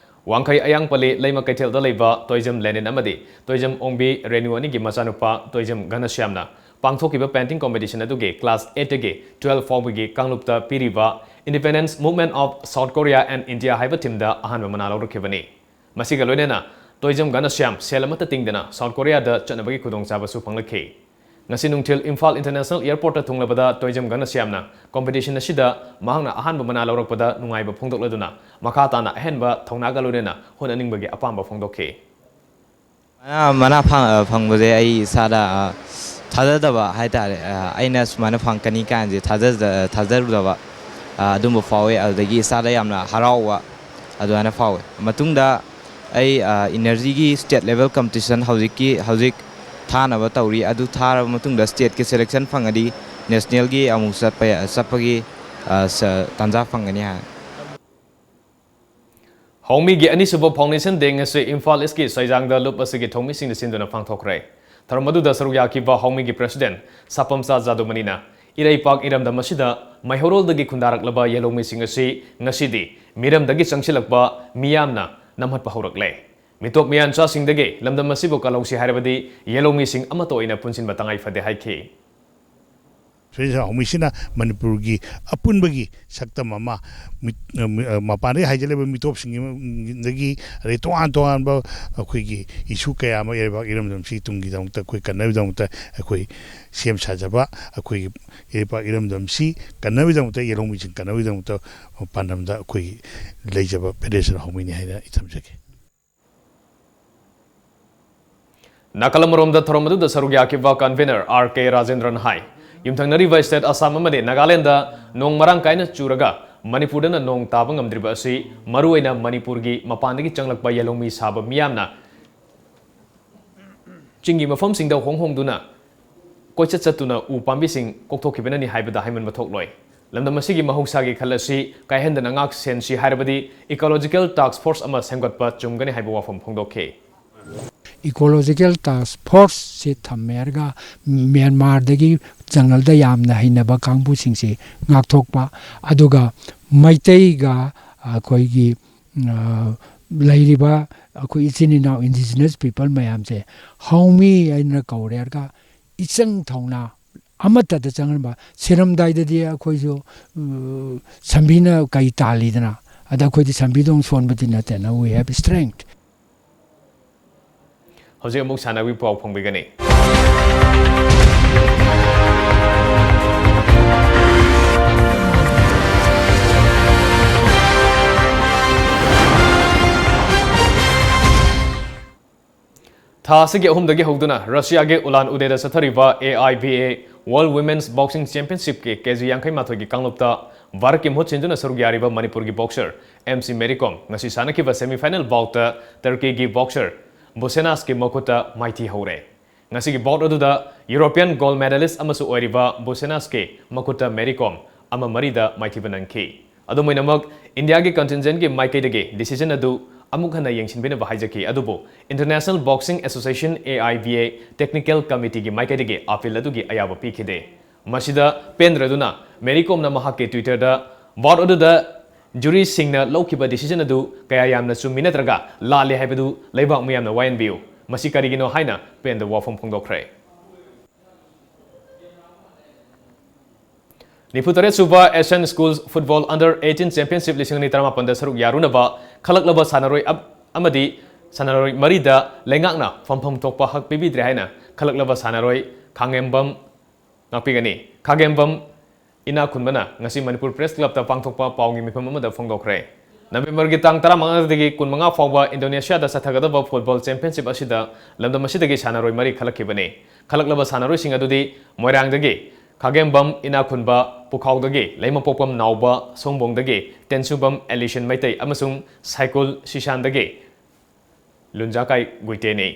ꯋꯥꯡꯈꯩ ꯑꯌꯥꯡꯄꯜꯂꯤ ꯂꯩꯃ ꯀꯩꯊꯦꯜꯗ ꯂꯩꯕ ꯇꯣꯏꯖꯝ ꯂꯦꯅꯤꯟ ꯑꯃꯗꯤ ꯇꯣꯏꯖꯝ ꯑꯣꯡꯕꯤ ꯔꯦꯅꯨ ꯑꯅꯤꯒꯤ ꯃꯆꯥꯅꯨꯄꯥ ꯇꯣꯏꯖꯝ ꯘꯅꯁ꯭ꯌꯥꯝꯅ ꯄꯥꯡꯊꯣꯛꯈꯤꯕ painting competition ꯑꯗꯨꯒꯤ class eightꯇꯒꯤ twelve ꯐꯥꯎꯕꯒꯤ ꯀꯥꯡꯂꯨꯞꯇ ꯄꯤꯔꯤꯕ Independence Movement of South Korea and India ꯍꯥꯏꯕ themeꯗ ꯑꯍꯥꯟꯕ ꯃꯅꯥ ꯂꯧꯔꯛꯈꯤꯕꯅꯤ꯫ ꯃꯁꯤꯒ ꯂꯣꯏꯅꯅ ꯇꯣꯏꯖꯝ ꯘꯅꯁ꯭ꯌꯥꯝ ꯁꯦꯜ ꯑꯃꯠꯇ ꯇꯤꯡꯗꯅ South Koreaꯗ ꯆꯠꯅꯕꯒꯤ ꯈꯨꯗꯣꯡꯆꯥꯕꯁꯨ ꯐꯪꯂꯛꯈꯤ꯫ ꯉꯁꯤ ꯅꯨꯡꯊꯤꯜ ꯏꯝꯐꯥꯜ International Airportꯇ ꯊꯨꯡꯂꯕꯗ ꯇꯣꯏꯖꯝ ꯘꯅꯁ꯭ꯌꯥꯝꯅ competition ꯑꯁꯤꯗ ꯃꯍꯥꯛꯅ ꯑꯍꯥꯟꯕ ꯃꯅꯥ ꯂꯧꯔꯛꯄꯗ ꯅꯨꯡꯉꯥꯏꯕ ꯐꯣꯡꯗꯣꯛꯂꯗꯨꯅ ꯃꯈꯥ ꯇꯥꯅ ꯑꯍꯦꯟꯕ ꯊꯧꯅꯥꯒ ꯂꯣꯏꯅꯅ ꯍꯣꯠꯅꯅꯤꯡꯕꯒꯤ ꯑꯄꯥꯝꯕ ꯐꯣꯡꯗꯣꯛꯈꯤ꯫ ꯃꯅꯥ, ꯃꯅꯥ ꯐꯪ-, ꯑ, ꯐꯪꯕꯁꯦ ꯑꯩ ꯏꯁꯥꯗ, ꯑ, ꯊꯥꯖꯗꯕ ꯍꯥꯏꯇꯥꯔꯦ꯫ ꯑ, ꯑꯩꯅ ꯁꯨꯃꯥꯏꯅ ꯐꯪꯒꯅꯤ ꯀꯥꯏꯅꯁꯦ ꯊꯥꯖꯗ-, ꯊꯥꯖꯔꯨꯗꯕ, ꯑ, ꯑꯗꯨꯝꯕ ꯐꯥꯎꯋꯦ꯫ ꯑꯗꯨꯗꯒꯤ ꯏꯁꯥꯗ ꯌꯥꯝꯅ ꯍꯔꯥꯎꯕ ꯑꯗꯨꯃꯥꯏꯅ ꯐꯥꯎꯋꯦ꯫ ꯃꯇꯨꯡꯗ ꯑꯩ, ꯑ, energyꯒꯤ state level competition ꯍꯧꯖꯤꯛꯀꯤ, ꯍꯧꯖꯤꯛ ꯊꯥꯅꯕ ꯇꯧꯔꯤ꯫ ꯑꯗꯨ ꯊꯥꯔꯕ ꯃꯇꯨꯡꯗ stateꯀꯤ selection ꯐꯪꯉꯗꯤ nationalꯒꯤ ꯑꯃꯨꯛ ꯆꯠꯄ ꯌꯥ-, ꯆꯠꯄꯒꯤ, ꯑ, ꯁ-, ꯇꯥꯟꯖꯥ ꯐꯪꯒꯅꯤ ꯍꯥꯏ꯫ ꯍꯥꯎꯃꯤꯒꯤ ꯑꯅꯤꯁꯨꯕ Foundation Day ꯉꯁꯤ ꯏꯝꯐꯥꯜ Eastꯀꯤ ꯁꯩꯖꯥꯡꯗ ꯂꯨꯞ ꯑꯁꯤꯒꯤ ꯊꯧꯃꯤꯁꯤꯡꯅ ꯁꯤꯟꯗꯨꯅ ꯄꯥꯡꯊꯣꯛꯈ꯭ꯔꯦ꯫ ꯊꯧꯔꯝ ꯑꯗꯨꯗ ꯁꯔꯨꯛ ꯌꯥꯈꯤꯕ ꯍꯥꯎꯃꯤꯒꯤ president ꯁꯥꯄꯝꯆꯥ ꯖꯥꯗꯨꯃꯅꯤꯅ ꯏꯔꯩꯄꯥꯛ ꯏꯔꯝꯗꯝ ꯑꯁꯤꯗ ꯃꯩꯍꯧꯔꯣꯜꯗꯒꯤ ꯈꯨꯟꯗꯥꯔꯛꯂꯕ ꯌꯦꯜꯍꯧꯃꯤꯁꯤꯡ ꯑꯁꯤ ꯉꯁꯤꯗꯤ ꯃꯤꯔꯝꯗꯒꯤ ꯆꯪꯁꯤꯜꯂꯛꯄ ꯃꯤꯌꯥꯝꯅ ꯅꯝꯍꯠꯄ ꯍꯧꯔꯛꯂꯦ꯫ ꯃꯤꯇꯣꯞ ꯃꯤꯌꯥꯟꯆꯥꯁꯤꯡꯗꯒꯤ ꯂꯝꯗꯝ ꯑꯁꯤꯕꯨ ꯀꯜꯍꯧꯁꯤ ꯍꯥꯏꯔꯕꯗꯤ ꯌꯦꯜꯍꯧꯃꯤꯁꯤꯡ ꯑꯃꯠꯇ ꯑꯣꯏꯅ ꯄꯨꯟꯁꯤꯟꯕ ꯇꯉꯥꯏ ꯐꯗꯦ ꯍꯥꯏꯈꯤ꯫ ꯁꯤꯗꯩꯁꯤꯗ ꯍꯧꯃꯤꯁꯤꯅ ꯃꯅꯤꯄꯨꯔꯒꯤ ꯑꯄꯨꯟꯕꯒꯤ ꯁꯛꯇꯝ ꯑꯃ, ꯃꯤꯠ-, ꯑ, ꯃꯤ-, ꯑ, ꯃꯄꯥꯟꯗꯒꯤ ꯍꯥꯏꯖꯤꯜꯂꯤꯕ ꯃꯤꯇꯣꯞꯁꯤꯡꯗꯒꯤ, ꯑꯗꯩ ꯇꯣꯉꯥꯟ ꯇꯣꯉꯥꯟꯕ ꯑꯩꯈꯣꯏꯒꯤ issue ꯀꯌꯥ ꯑꯃ ꯏꯔꯩꯄꯥꯛ ꯏꯔꯝꯗꯝꯁꯤ ꯇꯨꯡꯒꯤꯗꯃꯛꯇ ꯑꯩꯈꯣꯏ ꯀꯟꯅꯕꯒꯤꯗꯃꯛꯇ ꯑꯩꯈꯣꯏ ꯁꯦꯝ ꯁꯥꯖꯕ, ꯑꯩꯈꯣꯏꯒꯤ ꯏꯔꯩꯄꯥꯛ ꯏꯔꯝꯗꯝꯁꯤ ꯀꯟꯅꯕꯒꯤꯗꯃꯛꯇ, ꯌꯦꯜꯍꯧꯃꯤꯁꯤꯡ ꯀꯟꯅꯕꯒꯤꯗꯃꯛꯇ ꯄꯥꯟꯗꯝꯗ ꯑꯩꯈꯣꯏꯒꯤ ꯂꯩꯖꯕ ꯐꯦꯗꯦꯔꯦꯁꯟ ꯍꯧꯃꯤꯅꯤ ꯍꯥꯏꯅ ꯑꯩ ꯊꯝꯖꯒꯦ꯫ ꯅꯥꯀꯜ ꯑꯃꯔꯣꯝꯗ ꯊꯧꯔꯝ ꯑꯗꯨꯗ ꯁꯔꯨꯛ ꯌꯥꯈꯤꯕ convener R K ꯔꯥꯖꯦꯟꯗ꯭ꯔꯅ ꯍꯥꯏ, ꯌꯨꯝꯊꯪꯅꯔꯤꯕ state ꯑꯁꯥꯝ ꯑꯃꯗꯤ ꯅꯥꯒꯥꯂꯦꯟꯗ ꯅꯣꯡ ꯃꯔꯥꯡ ꯀꯥꯏꯅ ꯆꯨꯔꯒ ꯃꯅꯤꯄꯨꯔꯗꯅ ꯅꯣꯡ ꯇꯥꯕ ꯉꯝꯗ꯭ꯔꯤꯕ ꯑꯁꯤ ꯃꯔꯨꯑꯣꯏꯅ ꯃꯅꯤꯄꯨꯔꯒꯤ ꯃꯄꯥꯟꯗꯒꯤ ꯆꯪꯂꯛꯄ ꯌꯦꯜꯍꯧꯃꯤ ꯁꯥꯕ ꯃꯤꯌꯥꯝꯅ ꯆꯤꯡꯒꯤ ꯃꯐꯝꯁꯤꯡꯗ ꯍꯣꯡ ꯍꯣꯡꯗꯨꯅ ꯀꯣꯏꯆꯠ ꯆꯠꯇꯨꯅ ꯎ ꯄꯥꯝꯕꯤꯁꯤꯡ ꯀꯣꯛꯊꯣꯛꯈꯤꯕꯅꯅꯤ ꯍꯥꯏꯕꯗ ꯍꯥꯏꯃꯟꯕ ꯊꯣꯛꯂꯣꯏ꯫ ꯂꯝꯗꯝ ꯑꯁꯤꯒꯤ ꯃꯍꯧꯁꯥꯒꯤ ꯈꯜ ꯑꯁꯤ ꯀꯥꯏꯍꯟꯗꯅ ꯉꯥꯛ ꯁꯦꯟꯁꯤ ꯍꯥꯏꯔꯕꯗꯤ Ecological Task Force ꯑꯃ ꯁꯦꯝꯒꯠꯄ ꯆꯨꯝꯒꯅꯤ ꯍꯥꯏꯕ ꯋꯥꯐꯝ ꯐꯣꯡꯗꯣꯛꯈꯤ꯫ Ecological Task Force ꯁꯤ ꯊꯝꯃꯦ ꯍꯥꯏꯔꯒ ꯃ꯭ꯌꯥꯟꯃꯥꯔꯗꯒꯤ ꯖꯪꯒꯜꯗ ꯌꯥꯝꯅ ꯍꯩꯅꯕ ꯀꯥꯡꯕꯨꯁꯤꯡꯁꯤ ꯉꯥꯛꯊꯣꯛꯄ, ꯑꯗꯨꯒ ꯃꯩꯇꯩꯒ ꯑꯩꯈꯣꯏꯒꯤ, ꯑ, ꯂꯩꯔꯤꯕ ꯑꯩꯈꯣꯏ ꯏꯆꯤꯟ ꯏꯅꯥꯎ indigenous people ꯃꯌꯥꯝꯁꯦ ꯍꯧꯃꯤ ꯍꯥꯏꯅ ꯀꯧꯔꯦ ꯍꯥꯏꯔꯒ ꯏꯆꯪ ꯊꯧꯅ ꯑꯃꯠꯇꯗ ꯆꯪꯍꯟꯕ꯫ ꯁꯤꯔꯝꯗꯥꯏꯗꯗꯤ ꯑꯩꯈꯣꯏꯁꯨ, ꯎ, ꯁꯝꯕꯤꯅ ꯀꯩ ꯇꯥꯜꯂꯤꯗꯅ, ꯑꯗ ꯑꯩꯈꯣꯏꯗꯤ ꯁꯝꯕꯤꯗꯧ ꯁꯣꯟꯕꯗꯤ ꯅꯠꯇꯦꯅ, we have strength꯫ ꯍꯧꯖꯤꯛ ꯑꯃꯨꯛ ꯁꯥꯟꯅꯕꯒꯤ ꯄꯥꯎ ꯐꯣꯡꯕꯤꯒꯅꯤ꯫ ꯊꯥ ꯑꯁꯤꯒꯤ ꯑꯍꯨꯝꯗꯒꯤ ꯍꯧꯗꯨꯅ ꯔꯁꯤꯌꯥꯒꯤ ꯎꯂꯥꯟ ꯎꯗꯦꯗ ꯆꯠꯊꯔꯤꯕ A I B A World Women's Boxing Championship ꯀꯤ ꯀꯦ ꯖꯤ ꯌꯥꯡꯈꯩ ꯃꯥꯊꯣꯏꯒꯤ ꯀꯥꯡꯂꯨꯞꯇ ꯚꯥꯔꯠꯀꯤ ꯃꯍꯨꯠ ꯁꯤꯟꯗꯨꯅ ꯁꯔꯨꯛ ꯌꯥꯔꯤꯕ ꯃꯅꯤꯄꯨꯔꯒꯤ boxer M C Mary Kom ꯉꯁꯤ ꯁꯥꯟꯅꯈꯤꯕ semi final bout ꯇ ꯇꯔꯀꯤꯒꯤ boxer ꯕꯨꯁꯦꯅꯥꯁꯀꯤ ꯃꯈꯨꯠꯇ ꯃꯥꯏꯊꯤ ꯍꯧꯔꯦ꯫ ꯉꯁꯤꯒꯤ bout ꯑꯗꯨꯗ European gold medalist ꯑꯃꯁꯨ ꯑꯣꯏꯔꯤꯕ ꯕꯨꯁꯦꯅꯥꯁꯀꯤ ꯃꯈꯨꯠꯇ ꯃꯦꯔꯤ ꯀꯣꯝ ꯑꯃ ꯃꯔꯤꯗ ꯃꯥꯏꯊꯤꯕ ꯅꯪꯈꯤ꯫ ꯑꯗꯨꯝ ꯑꯣꯏꯅꯃꯛ, ꯏꯟꯗꯤꯌꯥꯒꯤ contingent ꯀꯤ ꯃꯥꯏꯀꯩꯗꯒꯤ decision ꯑꯗꯨ ꯑꯃꯨꯛ ꯍꯟꯅ ꯌꯦꯡꯁꯤꯟꯕꯤꯅꯕ ꯍꯥꯏꯖꯈꯤ, ꯑꯗꯨꯕꯨ International Boxing Association, A I B A, Technical Committee ꯒꯤ ꯃꯥꯏꯀꯩꯗꯒꯤ appeal ꯑꯗꯨꯒꯤ ꯑꯌꯥꯕ ꯄꯤꯈꯤꯗꯦ꯫ ꯃꯁꯤꯗ ꯄꯦꯟꯗ꯭ꯔꯗꯨꯅ ꯃꯦꯔꯤ ꯀꯣꯝꯅ ꯃꯍꯥꯛꯀꯤ Twitter ꯗ bout ꯑꯗꯨꯗ jury ꯁꯤꯡꯅ ꯂꯧꯈꯤꯕ decision ꯑꯗꯨ ꯀꯌꯥ ꯌꯥꯝꯅ ꯆꯨꯝꯃꯤ ꯅꯠꯇ꯭ꯔꯒ ꯂꯥꯜꯂꯤ ꯍꯥꯏꯕꯗꯨ ꯂꯩꯕꯥꯛ ꯃꯤꯌꯥꯝꯅ ꯋꯥꯌꯦꯟꯕꯤꯌꯨ, ꯃꯁꯤ ꯀꯔꯤꯒꯤꯅꯣ ꯍꯥꯏꯅ ꯄꯦꯟꯗꯕ ꯋꯥꯐꯝ ꯐꯣꯡꯗꯣꯛꯈ꯭ꯔꯦ꯫ ꯅꯤꯐꯨ ꯇꯔꯦꯠ ꯁꯨꯕ Asian Schools Football Under eighteen Championship ꯂꯤꯁꯤꯡ ꯑꯅꯤ ꯇꯔꯥꯃꯥꯄꯟꯗ ꯁꯔꯨꯛ ꯌꯥꯔꯨꯅꯕ ꯈꯜꯂꯛꯂꯕ ꯁꯥꯟꯅꯔꯣꯏ ꯑꯞ-, ꯑꯃꯗꯤ ꯁꯥꯟꯅꯔꯣꯏ ꯃꯔꯤꯗ ꯂꯩꯉꯥꯛꯅ ꯐꯝꯐꯝ ꯊꯣꯛꯄ ꯍꯛ ꯄꯤꯕꯤꯗ꯭ꯔꯦ ꯍꯥꯏꯅ ꯈꯜꯂꯛꯂꯕ ꯁꯥꯟꯅꯔꯣꯏ ꯈꯥꯉꯦꯝꯕꯝ ꯉꯥꯛꯄꯤꯒꯅꯤ꯫ ꯈꯥꯒꯦꯝꯕꯝ ꯏꯅꯥꯛ ꯈꯨꯟꯕꯅ ꯉꯁꯤ ꯃꯅꯤꯄꯨꯔ Press Club ꯇ ꯄꯥꯡꯊꯣꯛꯄ ꯄꯥꯎꯒꯤ ꯃꯤꯐꯝ ꯑꯃꯗ ꯐꯣꯡꯗꯣꯛꯈ꯭ꯔꯦ꯫ November ꯒꯤ ꯇꯥꯡ ꯇꯔꯥꯃꯉꯥꯗꯒꯤ ꯀꯨꯟꯃꯉꯥ ꯐꯥꯎꯕ Indonesia ꯗ ꯆꯠꯊꯒꯗꯕ football championship ꯑꯁꯤꯗ ꯂꯝꯗꯝ ꯑꯁꯤꯗꯒꯤ ꯁꯥꯟꯅꯔꯣꯏ ꯃꯔꯤ ꯈꯜꯂꯛꯈꯤꯕꯅꯤ꯫ ꯈꯜꯂꯛꯂꯕ ꯁꯥꯟꯅꯔꯣꯏꯁꯤꯡ ꯑꯗꯨꯗꯤ ꯃꯣꯏꯔꯥꯡꯗꯒꯤ ꯈꯥꯒꯦꯝꯕꯝ ꯏꯅꯥꯛ ꯈꯨꯟꯕ, ꯄꯨꯈꯥꯎꯗꯒꯤ ꯂꯩꯃꯄꯣꯛꯄꯝ ꯅꯥꯎꯕ, ꯁꯣꯝꯕꯣꯡꯗꯒꯤ ꯇꯦꯟꯁꯨꯕꯝ ꯑꯦꯂꯤꯁꯟ ꯃꯩꯇꯩ ꯑꯃꯁꯨꯡ ꯁꯥꯏꯀꯨꯜ ꯁꯤꯁꯥꯟꯗꯒꯤ ꯂꯨꯟꯖꯥꯀꯥꯏ ꯒꯨꯏꯇꯦꯅꯤ꯫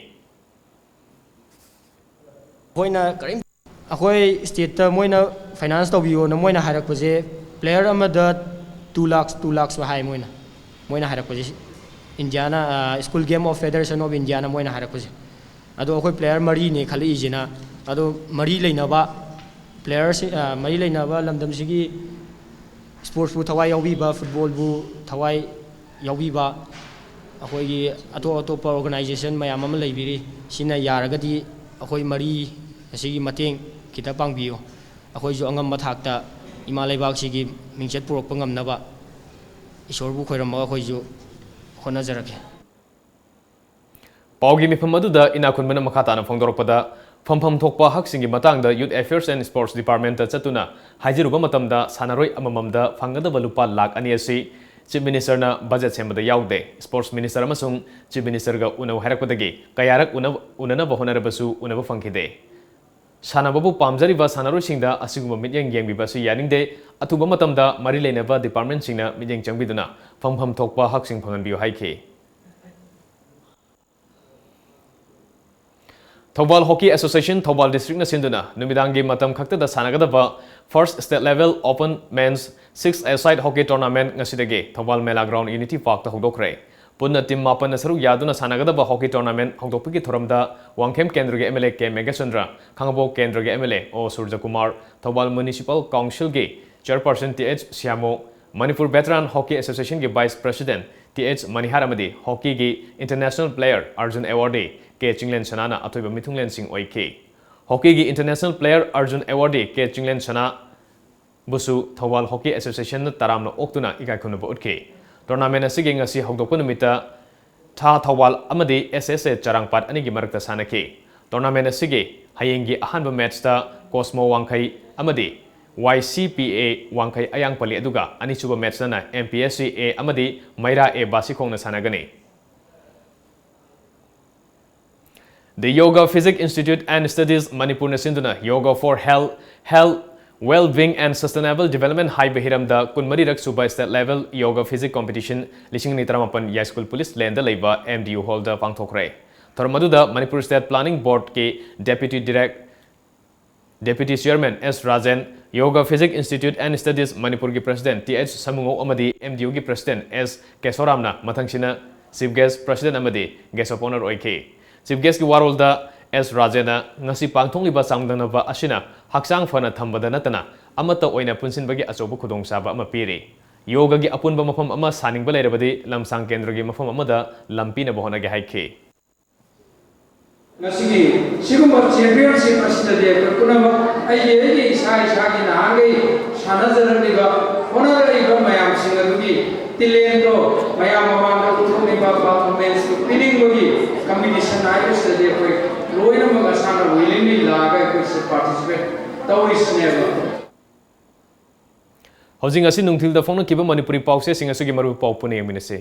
ꯑꯩꯈꯣꯏꯅ ꯀꯔꯤꯝ ꯑꯩꯈꯣꯏ ꯁ꯭ꯇꯦꯠꯇ ꯃꯣꯏꯅ ꯐꯥꯏꯅꯥꯟꯁ ꯇꯧꯕꯤꯌꯣꯅ ꯃꯣꯏꯅ ꯍꯥꯏꯔꯛꯄꯁꯦ, ꯄ꯭ꯂꯦꯌꯔ ꯑꯃꯗ two lakhs, two lakhs ꯍꯥꯏ ꯃꯣꯏꯅ꯫ ꯃꯣꯏꯅ ꯍꯥꯏꯔꯛꯄꯁꯦ ꯏꯟꯗꯤꯌꯥꯅ, school game of federation of ꯏꯟꯗꯤꯌꯥꯅ ꯃꯣꯏꯅ ꯍꯥꯏꯔꯛꯄꯁꯦ꯫ ꯑꯗꯣ ꯑꯩꯈꯣꯏ ꯄ꯭ꯂꯦꯌꯔ ꯃꯔꯤꯅꯦ ꯈꯜꯂꯛꯏꯁꯤꯅ꯫ ꯑꯗꯣ ꯃꯔꯤ ꯂꯩꯅꯕ ꯄ꯭ꯂꯦꯌꯔꯁꯤ, ꯃꯔꯤ ꯂꯩꯅꯕ ꯂꯝꯗꯝꯁꯤꯒꯤ ꯁ꯭ꯄꯣꯔꯠꯁꯄꯨ ꯊꯋꯥꯏ ꯌꯥꯎꯕꯤꯕ, ꯐꯨꯠꯕꯣꯜꯕꯨ ꯊꯋꯥꯏ ꯌꯥꯎꯕꯤꯕ ꯑꯩꯈꯣꯏꯒꯤ ꯑꯇꯣꯞ ꯑꯇꯣꯞꯄ ꯑꯣꯔꯒꯅꯥꯏꯖꯦꯁꯟ ꯃꯌꯥꯝ ꯑꯃ ꯂꯩꯕꯤꯔꯤ꯫ ꯁꯤꯅ ꯌꯥꯔꯒꯗꯤ ꯑꯩꯈꯣꯏ ꯃꯔꯤ ꯑꯁꯤꯒꯤ ꯃꯇꯦꯡ ꯈꯤꯇ ꯄꯥꯡꯕꯤꯌꯨ꯫ ꯑꯩꯈꯣꯏꯁꯨ ꯑꯉꯝꯕ ꯊꯥꯛꯇ ꯏꯃꯥ ꯂꯩꯕꯥꯛꯁꯤꯒꯤ ꯃꯤꯡꯆꯠ ꯄꯨꯔꯛꯄ ꯉꯝꯅꯕ ꯏꯁꯣꯔꯕꯨ ꯈꯣꯏꯔꯝꯃꯒ ꯑꯩꯈꯣꯏꯁꯨ ꯍꯣꯠꯅꯖꯔꯛꯀꯦ꯫ ꯄꯥꯎꯒꯤ ꯃꯤꯐꯝ ꯑꯗꯨꯗ ꯏꯅꯥꯈꯨꯟꯕꯅ ꯃꯈꯥ ꯇꯥꯅ ꯐꯣꯡꯗꯣꯔꯛꯄꯗ, ꯐꯝꯐꯝ ꯊꯣꯛꯄ ꯍꯛꯁꯤꯡꯒꯤ ꯃꯇꯥꯡꯗ Youth Affairs and Sports Departmentꯇ ꯆꯠꯇꯨꯅ ꯍꯥꯏꯖꯔꯨꯕ ꯃꯇꯝꯗ, ꯁꯥꯟꯅꯔꯣꯏ ꯑꯃꯃꯝꯗ ꯐꯪꯒꯗꯕ ꯂꯨꯄꯥ ꯂꯥꯈ ꯑꯅꯤ ꯑꯁꯤ Chief Ministerꯅ ꯕꯖꯦꯠ ꯁꯦꯝꯕꯗ ꯌꯥꯎꯗꯦ꯫ Sports Minister ꯑꯃꯁꯨꯡ Chief Ministerꯒ ꯎꯅꯧ ꯍꯥꯏꯔꯛꯄꯗꯒꯤ ꯀꯌꯥꯔꯛ ꯎꯅ-, ꯎꯅꯅꯕ ꯍꯣꯠꯅꯔꯕꯁꯨ ꯎꯅꯕ ꯐꯪꯈꯤꯗꯦ꯫ ꯁꯥꯟꯅꯕꯕꯨ ꯄꯥꯝꯖꯔꯤꯕ ꯁꯥꯟꯅꯔꯣꯏꯁꯤꯡꯗ ꯑꯁꯤꯒꯨꯝꯕ ꯃꯤꯠꯌꯦꯡ ꯌꯦꯡꯕꯤꯕ ꯑꯁꯤ ꯌꯥꯅꯤꯡꯗꯦ꯫ ꯑꯊꯨꯕ ꯃꯇꯝꯗ ꯃꯔꯤ ꯂꯩꯅꯕ departmentꯁꯤꯡꯅ ꯃꯤꯠꯌꯦꯡ ꯆꯪꯕꯤꯗꯨꯅ ꯐꯝꯐꯝ ꯊꯣꯛꯄ ꯍꯛꯁꯤꯡ ꯐꯪꯍꯟꯕꯤꯌꯨ ꯍꯥꯏꯈꯤ꯫ ꯊꯧꯕꯥꯜ Hockey Association ꯊꯧꯕꯥꯜ districtꯅ ꯁꯤꯟꯗꯨꯅ ꯅꯨꯃꯤꯗꯥꯡꯒꯤ ꯃꯇꯝ ꯈꯛꯇꯗ ꯁꯥꯟꯅꯒꯗꯕ First State Level Open Men's Six-a-side Hockey Tournament ꯉꯁꯤꯗꯒꯤ ꯊꯧꯕꯥꯜ ꯃꯦꯂꯥ ground Unity Parkꯇ ꯍꯧꯗꯣꯛꯈ꯭ꯔꯦ꯫ ꯄꯨꯟꯅ team ꯃꯥꯄꯟꯅ ꯁꯔꯨꯛ ꯌꯥꯗꯨꯅ ꯁꯥꯟꯅꯒꯗꯕ hockey tournament ꯍꯧꯗꯣꯛꯄꯒꯤ ꯊꯧꯔꯝꯗ ꯋꯥꯡꯈꯦꯝ ꯀꯦꯟꯗ꯭ꯔꯒꯤ MLA ꯀꯦ ꯃꯦꯘꯆꯟꯗ꯭ꯔ, ꯈꯥꯉꯕꯣꯛ ꯀꯦꯟꯗ꯭ꯔꯒꯤ MLA O Surjakumar, Thoubal Municipal Councilꯒꯤ Chairperson T H Shyamo, Manipur Veteran Hockey Associationꯒꯤ Vice President T H Manihar ꯑꯃꯗꯤ hockeyꯒꯤ international player ꯑꯔꯖꯨꯟ awardee ꯀꯦ ꯆꯤꯡꯂꯦꯟ ꯁꯅꯥꯅ ꯑꯊꯣꯏꯕ ꯃꯤꯊꯨꯡꯂꯦꯟꯁꯤꯡ ꯑꯣꯏꯈꯤ꯫ Hockeyꯒꯤ international player ꯑꯔꯖꯨꯟ awardee ꯀꯦ ꯆꯤꯡꯂꯦꯟ ꯁꯅꯥꯕꯨꯁꯨ ꯊꯧꯕꯥꯜ Hockey Associationꯅ ꯇꯔꯥꯝꯅ ꯑꯣꯛꯇꯨꯅ ꯏꯀꯥꯏ ꯈꯨꯝꯅꯕ ꯎꯠꯈꯤ꯫ Tournament ꯑꯁꯤꯒꯤ ꯉꯁꯤ ꯍꯧꯗꯣꯛꯄ ꯅꯨꯃꯤꯠꯇ ꯊꯥ ꯊꯧꯕꯥꯜ ꯑꯃꯗꯤ ꯑꯦꯁ ꯑꯦꯁ ꯑꯦ ꯆꯔꯥꯡꯄꯥꯠ ꯑꯅꯤꯒꯤ ꯃꯔꯛꯇ ꯁꯥꯟꯅꯈꯤ꯫ Tournament ꯑꯁꯤꯒꯤ ꯍꯌꯦꯡꯒꯤ ꯑꯍꯥꯟꯕ matchꯇ Cosmo ꯋꯥꯡꯈꯩ ꯑꯃꯗꯤ ꯋꯥꯏ ꯁꯤ ꯄꯤ ꯑꯦ ꯋꯥꯡꯈꯩ ꯑꯌꯥꯡꯄꯜꯂꯤ, ꯑꯗꯨꯒ ꯑꯅꯤꯁꯨꯕ matchꯇꯅ ꯑꯦꯝ ꯄꯤ ꯑꯦꯁ ꯁꯤ ꯑꯦ ꯑꯃꯗꯤ ꯃꯩꯔꯥ ꯑꯦ ꯕꯥꯁꯤꯈꯣꯡꯅ ꯁꯥꯟꯅꯒꯅꯤ꯫ The Yoga Physics Institute and Studies ꯃꯅꯤꯄꯨꯔꯅ ꯁꯤꯟꯗꯨꯅ Yoga for Health, Health, Well-being and Sustainable Development ꯍꯥꯏꯕ ꯍꯤꯔꯝꯗ ꯀꯨꯟꯃꯔꯤꯔꯛ ꯁꯨꯕ State Level Yoga Physics Competition ꯂꯤꯁꯤꯡ ꯑꯅꯤ ꯇꯔꯥꯃꯥꯄꯟ ꯌꯥꯏꯁ꯭ꯀꯨꯜ ꯄꯨꯂꯤꯁ ꯂꯦꯟꯗ ꯂꯩꯕ ꯑꯦꯝ ꯗꯤ ꯌꯨ ꯍꯣꯜꯗ ꯄꯥꯡꯊꯣꯛꯈ꯭ꯔꯦ꯫ ꯊꯧꯔꯝ ꯑꯗꯨꯗ Manipur State Planning Boardꯀꯤ Deputy Direct-, Deputy Chairman S Rajen, Yoga Physics Institute and Studies ꯃꯅꯤꯄꯨꯔꯒꯤ President T H ꯁꯃꯨꯉꯧ ꯑꯃꯗꯤ M D Uꯒꯤ President S ꯀꯦꯁꯣꯔꯥꯝꯅ ꯃꯊꯪꯁꯤꯅ Chief Guest, President ꯑꯃꯗꯤ Guest of Honour ꯑꯣꯏꯈꯤ꯫ Chief Guestꯀꯤ ꯋꯥꯔꯣꯜꯗ S ꯔꯥꯖꯦꯟꯅ ꯉꯁꯤ ꯄꯥꯡꯊꯣꯛꯂꯤꯕ ꯆꯥꯡꯗꯝꯅꯕ ꯑꯁꯤꯅ ꯍꯛꯆꯥꯡ ꯐꯅ ꯊꯝꯕꯗ ꯅꯠꯇꯅ ꯑꯃꯠꯇ ꯑꯣꯏꯅ ꯄꯨꯟꯁꯤꯟꯕꯒꯤ ꯑꯆꯧꯕ ꯈꯨꯗꯣꯡꯆꯥꯕ ꯑꯃ ꯄꯤꯔꯤ꯫ ꯌꯣꯒꯒꯤ ꯑꯄꯨꯟꯕ ꯃꯐꯝ ꯑꯃ ꯁꯥꯅꯤꯡꯕ ꯂꯩꯔꯕꯗꯤ ꯂꯝꯁꯥꯡ ꯀꯦꯟꯗ꯭ꯔꯒꯤ ꯃꯐꯝ ꯑꯃꯗ ꯂꯝ ꯄꯤꯅꯕ ꯍꯣꯠꯅꯒꯦ ꯍꯥꯏꯈꯤ꯫ ꯉꯁꯤꯒꯤ ꯁꯤꯒꯨꯝꯕ championship ꯑꯁꯤꯗꯗꯤ ꯑꯩꯈꯣꯏ ꯄꯨꯝꯅꯃꯛ ꯑꯩꯒꯤ, ꯑꯩꯒꯤ ꯏꯁꯥ ꯏꯁꯥꯒꯤ ꯅꯍꯥꯟꯈꯩ ꯁꯥꯟꯅꯖꯔꯛꯂꯤꯕ, ꯍꯣꯠꯅꯔꯛꯂꯤꯕ ꯃꯌꯥꯝꯁꯤꯡ ꯑꯗꯨꯒꯤ talentꯗꯣ ꯃꯌꯥꯝ ꯃꯃꯥꯡꯗ ꯎꯠꯊꯣꯛꯅꯤꯡꯕ, performanceꯇꯨ ꯄꯤꯅꯤꯡꯕꯒꯤ competition ꯍꯥꯏꯕꯁꯤꯗꯗꯤ ꯑꯩꯈꯣꯏ ꯂꯣꯏꯅꯃꯛ ꯑꯁꯥꯅ willingly ꯂꯥꯛꯑꯒ ꯑꯩꯈꯣꯏꯁꯦ participate ꯇꯧꯔꯤꯁꯤꯅꯦꯕ꯫ ꯍꯧꯖꯤꯛ ꯉꯁꯤ ꯅꯨꯡꯊꯤꯜꯗ ꯐꯣꯡꯅꯈꯤꯕ ꯃꯅꯤꯄꯨꯔꯤ ꯄꯥꯎꯆꯦꯁꯤꯡ ꯑꯁꯤꯒꯤ ꯃꯔꯨꯑꯣꯏꯕ ꯄꯥꯎ ꯄꯨꯟꯅ ꯌꯦꯡꯃꯤꯟꯅꯁꯤ꯫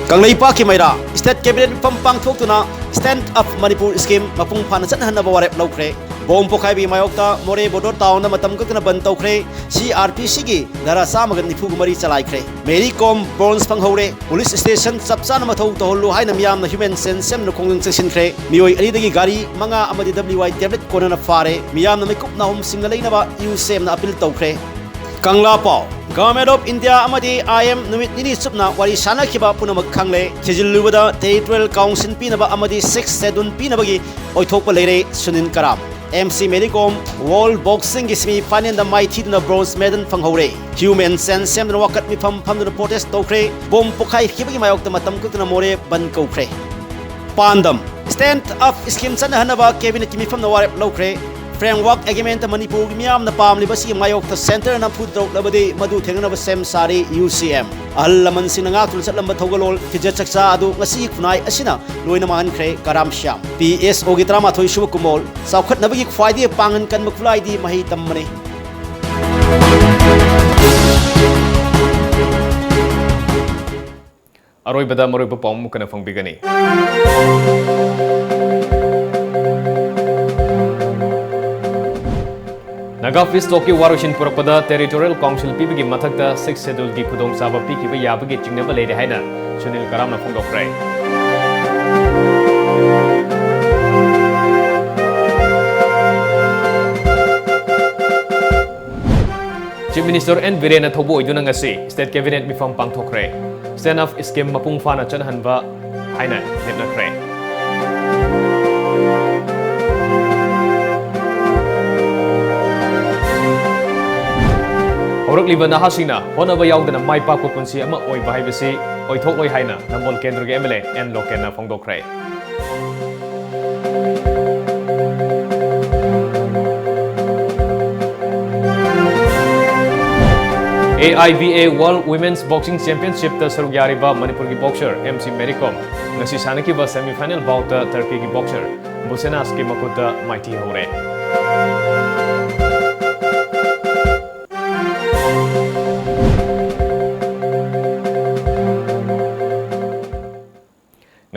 ꯀꯪꯂꯩꯄꯥꯛꯀꯤ ꯃꯩꯔꯥ, State Cabinet ꯃꯤꯐꯝ ꯄꯥꯡꯊꯣꯛꯇꯨꯅ Stand Up Manipur Scheme ꯃꯄꯨꯡ ꯐꯥꯅ ꯆꯠꯅꯍꯟꯅꯕ ꯋꯥꯔꯦꯞ ꯂꯧꯈ꯭ꯔꯦ꯫ ꯕꯣꯝ ꯄꯣꯈꯥꯏꯕꯒꯤ ꯃꯥꯌꯣꯛꯇ ꯃꯣꯔꯦ ꯕꯣꯔꯗꯔ ꯇꯥꯎꯟꯗ ꯃꯇꯝ ꯀꯛꯇꯅ ꯕꯟ ꯇꯧꯈ꯭ꯔꯦ꯫ C R P Cꯒꯤ ꯙꯥꯔꯥ ꯆꯥꯝꯃꯒ ꯅꯤꯐꯨꯒ ꯃꯔꯤ ꯆꯂꯥꯏꯈ꯭ꯔꯦ꯫ ꯃꯦꯔꯤ ꯀꯣꯝ bronze ꯐꯪꯍꯧꯔꯦ꯫ ꯄꯨꯂꯤꯁ ꯁ꯭ꯇꯦꯁꯟ ꯆꯞ ꯆꯥꯅ ꯃꯊꯧ ꯇꯧꯍꯜꯂꯨ ꯍꯥꯏꯅ ꯃꯤꯌꯥꯝꯅ ꯍ꯭ꯌꯨꯃꯦꯟ ꯆꯦꯟ ꯁꯦꯝꯗꯨꯅ ꯈꯣꯡꯖꯪ ꯆꯪꯁꯤꯟꯈ꯭ꯔꯦ꯫ ꯃꯤꯑꯣꯏ ꯑꯅꯤꯗꯒꯤ ꯒꯥꯔꯤ ꯃꯉꯥ ꯑꯃꯗꯤ W I tablet ꯀꯣꯟꯅꯅ ꯐꯥꯔꯦ꯫ ꯃꯤꯌꯥꯝꯅ ꯃꯤꯀꯨꯞ ꯅꯥꯍꯨꯝꯁꯤꯡꯅ ꯂꯩꯅꯕ ꯌꯨ ꯁꯤ ꯑꯦꯝꯅ ꯑꯄꯤꯜ ꯇꯧꯈ꯭ꯔꯦ꯫ ꯀꯪꯂꯥ ꯄꯥꯎ꯫ Government of India ꯑꯃꯗꯤ I M ꯅꯨꯃꯤꯠ ꯅꯤꯅꯤ ꯆꯨꯞꯅ ꯋꯥꯔꯤ ꯁꯥꯟꯅꯈꯤꯕ ꯄꯨꯝꯅꯃꯛ ꯈꯪꯂꯦ꯫ ꯊꯤꯖꯤꯜꯂꯨꯕꯗ Territorial Council ꯄꯤꯅꯕ ꯑꯃꯗꯤ Sixth Schedule ꯄꯤꯅꯕꯒꯤ ꯑꯣꯏꯊꯣꯛꯄ ꯂꯩꯔꯦ꯫ Sunil Karam. M C Mary Kom World Boxingꯒꯤ semi finalꯗ ꯃꯥꯏꯊꯤꯗꯨꯅ bronze medal ꯐꯪꯍꯧꯔꯦ꯫ ꯍ꯭ꯌꯨꯃꯦꯟ ꯆꯦꯟ ꯁꯦꯝꯗꯨꯅ ꯋꯥꯀꯠ ꯃꯤꯐꯝ ꯐꯝꯗꯨꯅ protest ꯇꯧꯈ꯭ꯔꯦ꯫ ꯕꯣꯝ ꯄꯣꯈꯥꯏꯈꯤꯕꯒꯤ ꯃꯥꯌꯣꯛꯇ ꯃꯇꯝ ꯀꯛꯇꯅ ꯃꯣꯔꯦ ꯕꯟ ꯀꯧꯈ꯭ꯔꯦ꯫ ꯄꯥꯟꯗꯝ: Stand Up Scheme ꯆꯠꯅꯍꯟꯅꯕ Cabinetꯀꯤ ꯃꯤꯐꯝꯅ ꯋꯥꯔꯦꯞ ꯂꯧꯈ꯭ꯔꯦ꯫ Framework Agreement ꯃꯅꯤꯄꯨꯔꯒꯤ ꯃꯤꯌꯥꯝꯅ ꯄꯥꯝꯂꯤꯕ ꯑꯁꯤꯒꯤ ꯃꯥꯌꯣꯛꯇ centreꯅ ꯅꯝꯐꯨ ꯇꯧꯔꯛꯂꯕꯗꯤ ꯃꯗꯨ ꯊꯦꯡꯅꯅꯕ ꯁꯦꯝ ꯁꯥꯔꯤ ꯌꯨ ꯁꯤ ꯑꯦꯝ꯫ ꯑꯍꯜ ꯂꯃꯟꯁꯤꯡꯅ ꯉꯥꯛꯇꯨꯅ ꯆꯠꯂꯝꯕ ꯊꯧꯒꯜꯂꯣꯟ, ꯐꯤꯖꯦꯠ ꯆꯛꯆꯥ ꯑꯗꯨ ꯉꯁꯤꯒꯤ ꯈꯨꯟꯅꯥꯏ ꯑꯁꯤꯅ ꯂꯣꯏꯅ ꯃꯥꯡꯍꯟꯈ꯭ꯔꯦ꯫ ꯀꯔꯥꯝ ꯁ꯭ꯌꯥꯝ꯫ P S Oꯒꯤ ꯇꯔꯥꯃꯥꯊꯣꯏ ꯁꯨꯕ ꯀꯨꯝꯑꯣꯜ꯫ ꯆꯥꯎꯈꯠꯅꯕꯒꯤ ꯈ꯭ꯋꯥꯏꯗꯒꯤ ꯄꯥꯡꯒꯜ ꯀꯟꯕ ꯈꯨꯠꯂꯥꯏꯗꯤ ꯃꯍꯩ ꯇꯝꯕꯅꯤ꯫ ꯑꯔꯣꯏꯕꯗ ꯃꯔꯨꯑꯣꯏꯕ ꯄꯥꯎ ꯑꯃꯨꯛ ꯍꯟꯅ ꯐꯣꯡꯕꯤꯒꯅꯤ꯫ ꯅꯥꯒꯥ peace talkꯀꯤ ꯋꯥꯔꯣꯏꯁꯤꯟ ꯄꯨꯔꯛꯄꯗ territorial council ꯄꯤꯕꯒꯤ ꯃꯊꯛꯇ Sixth Scheduleꯒꯤ ꯈꯨꯗꯣꯡꯆꯥꯕ ꯄꯤꯈꯤꯕ ꯌꯥꯕꯒꯤ ꯆꯤꯡꯅꯕ ꯂꯩꯔꯦ ꯍꯥꯏꯅ ꯁꯨꯅꯤꯜ ꯀꯔꯥꯝꯅ ꯐꯣꯡꯗꯣꯛꯈ꯭ꯔꯦ꯫ Chief Minister N ꯕꯤꯔꯦꯟꯅ ꯊꯧꯕꯨ ꯑꯣꯏꯗꯨꯅ ꯉꯁꯤ state cabinet ꯃꯤꯐꯝ ꯄꯥꯡꯊꯣꯛꯈ꯭ꯔꯦ꯫ Stand-up scheme ꯃꯄꯨꯡ ꯐꯥꯅ ꯆꯠꯅꯍꯟꯕ ꯍꯥꯏꯅ ꯂꯦꯞꯅꯈ꯭ꯔꯦ꯫ ꯍꯧꯔꯛꯂꯤꯕ ꯅꯍꯥꯁꯤꯡꯅ ꯍꯣꯠꯅꯕ ꯌꯥꯎꯗꯅ ꯃꯥꯏ ꯄꯥꯛꯄ ꯄꯨꯟꯁꯤ ꯑꯃ ꯑꯣꯏꯕ ꯍꯥꯏꯕꯁꯤ ꯑꯣꯏꯊꯣꯛꯂꯣꯏ ꯍꯥꯏꯅ ꯅꯝꯕꯣꯜ ꯀꯦꯟꯗ꯭ꯔꯒꯤ M L A N ꯂꯣꯀꯦꯟꯅ ꯐꯣꯡꯗꯣꯛꯈ꯭ꯔꯦ꯫ A I B A World Women's Boxing Championshipꯇ ꯁꯔꯨꯛ ꯌꯥꯔꯤꯕ ꯃꯅꯤꯄꯨꯔꯒꯤ boxer M C Mary Kom ꯉꯁꯤ ꯁꯥꯟꯅꯈꯤꯕ semifinal boutꯇ Turkeyꯒꯤ boxer Busenas ꯀꯤ ꯃꯈꯨꯠꯇ ꯃꯥꯏꯊꯤꯍꯧꯔꯦ꯫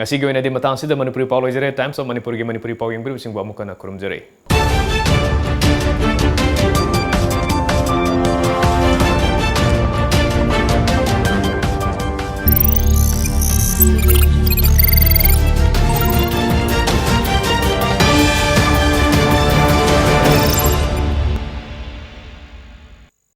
ꯉꯁꯤꯒꯤ ꯑꯣꯏꯅꯗꯤ ꯃꯇꯥꯡ ꯑꯁꯤꯗ ꯃꯅꯤꯄꯨꯔꯤ ꯄꯥꯎ ꯂꯣꯏꯖꯔꯦ꯫ Times of Manipurꯒꯤ ꯃꯅꯤꯄꯨꯔꯤ ꯄꯥꯎ ꯌꯦꯡꯕꯤꯔꯤꯕꯁꯤꯡꯕꯨ ꯑꯃꯨꯛ ꯍꯟꯅ ꯈꯨꯔꯨꯝꯖꯔꯤ꯫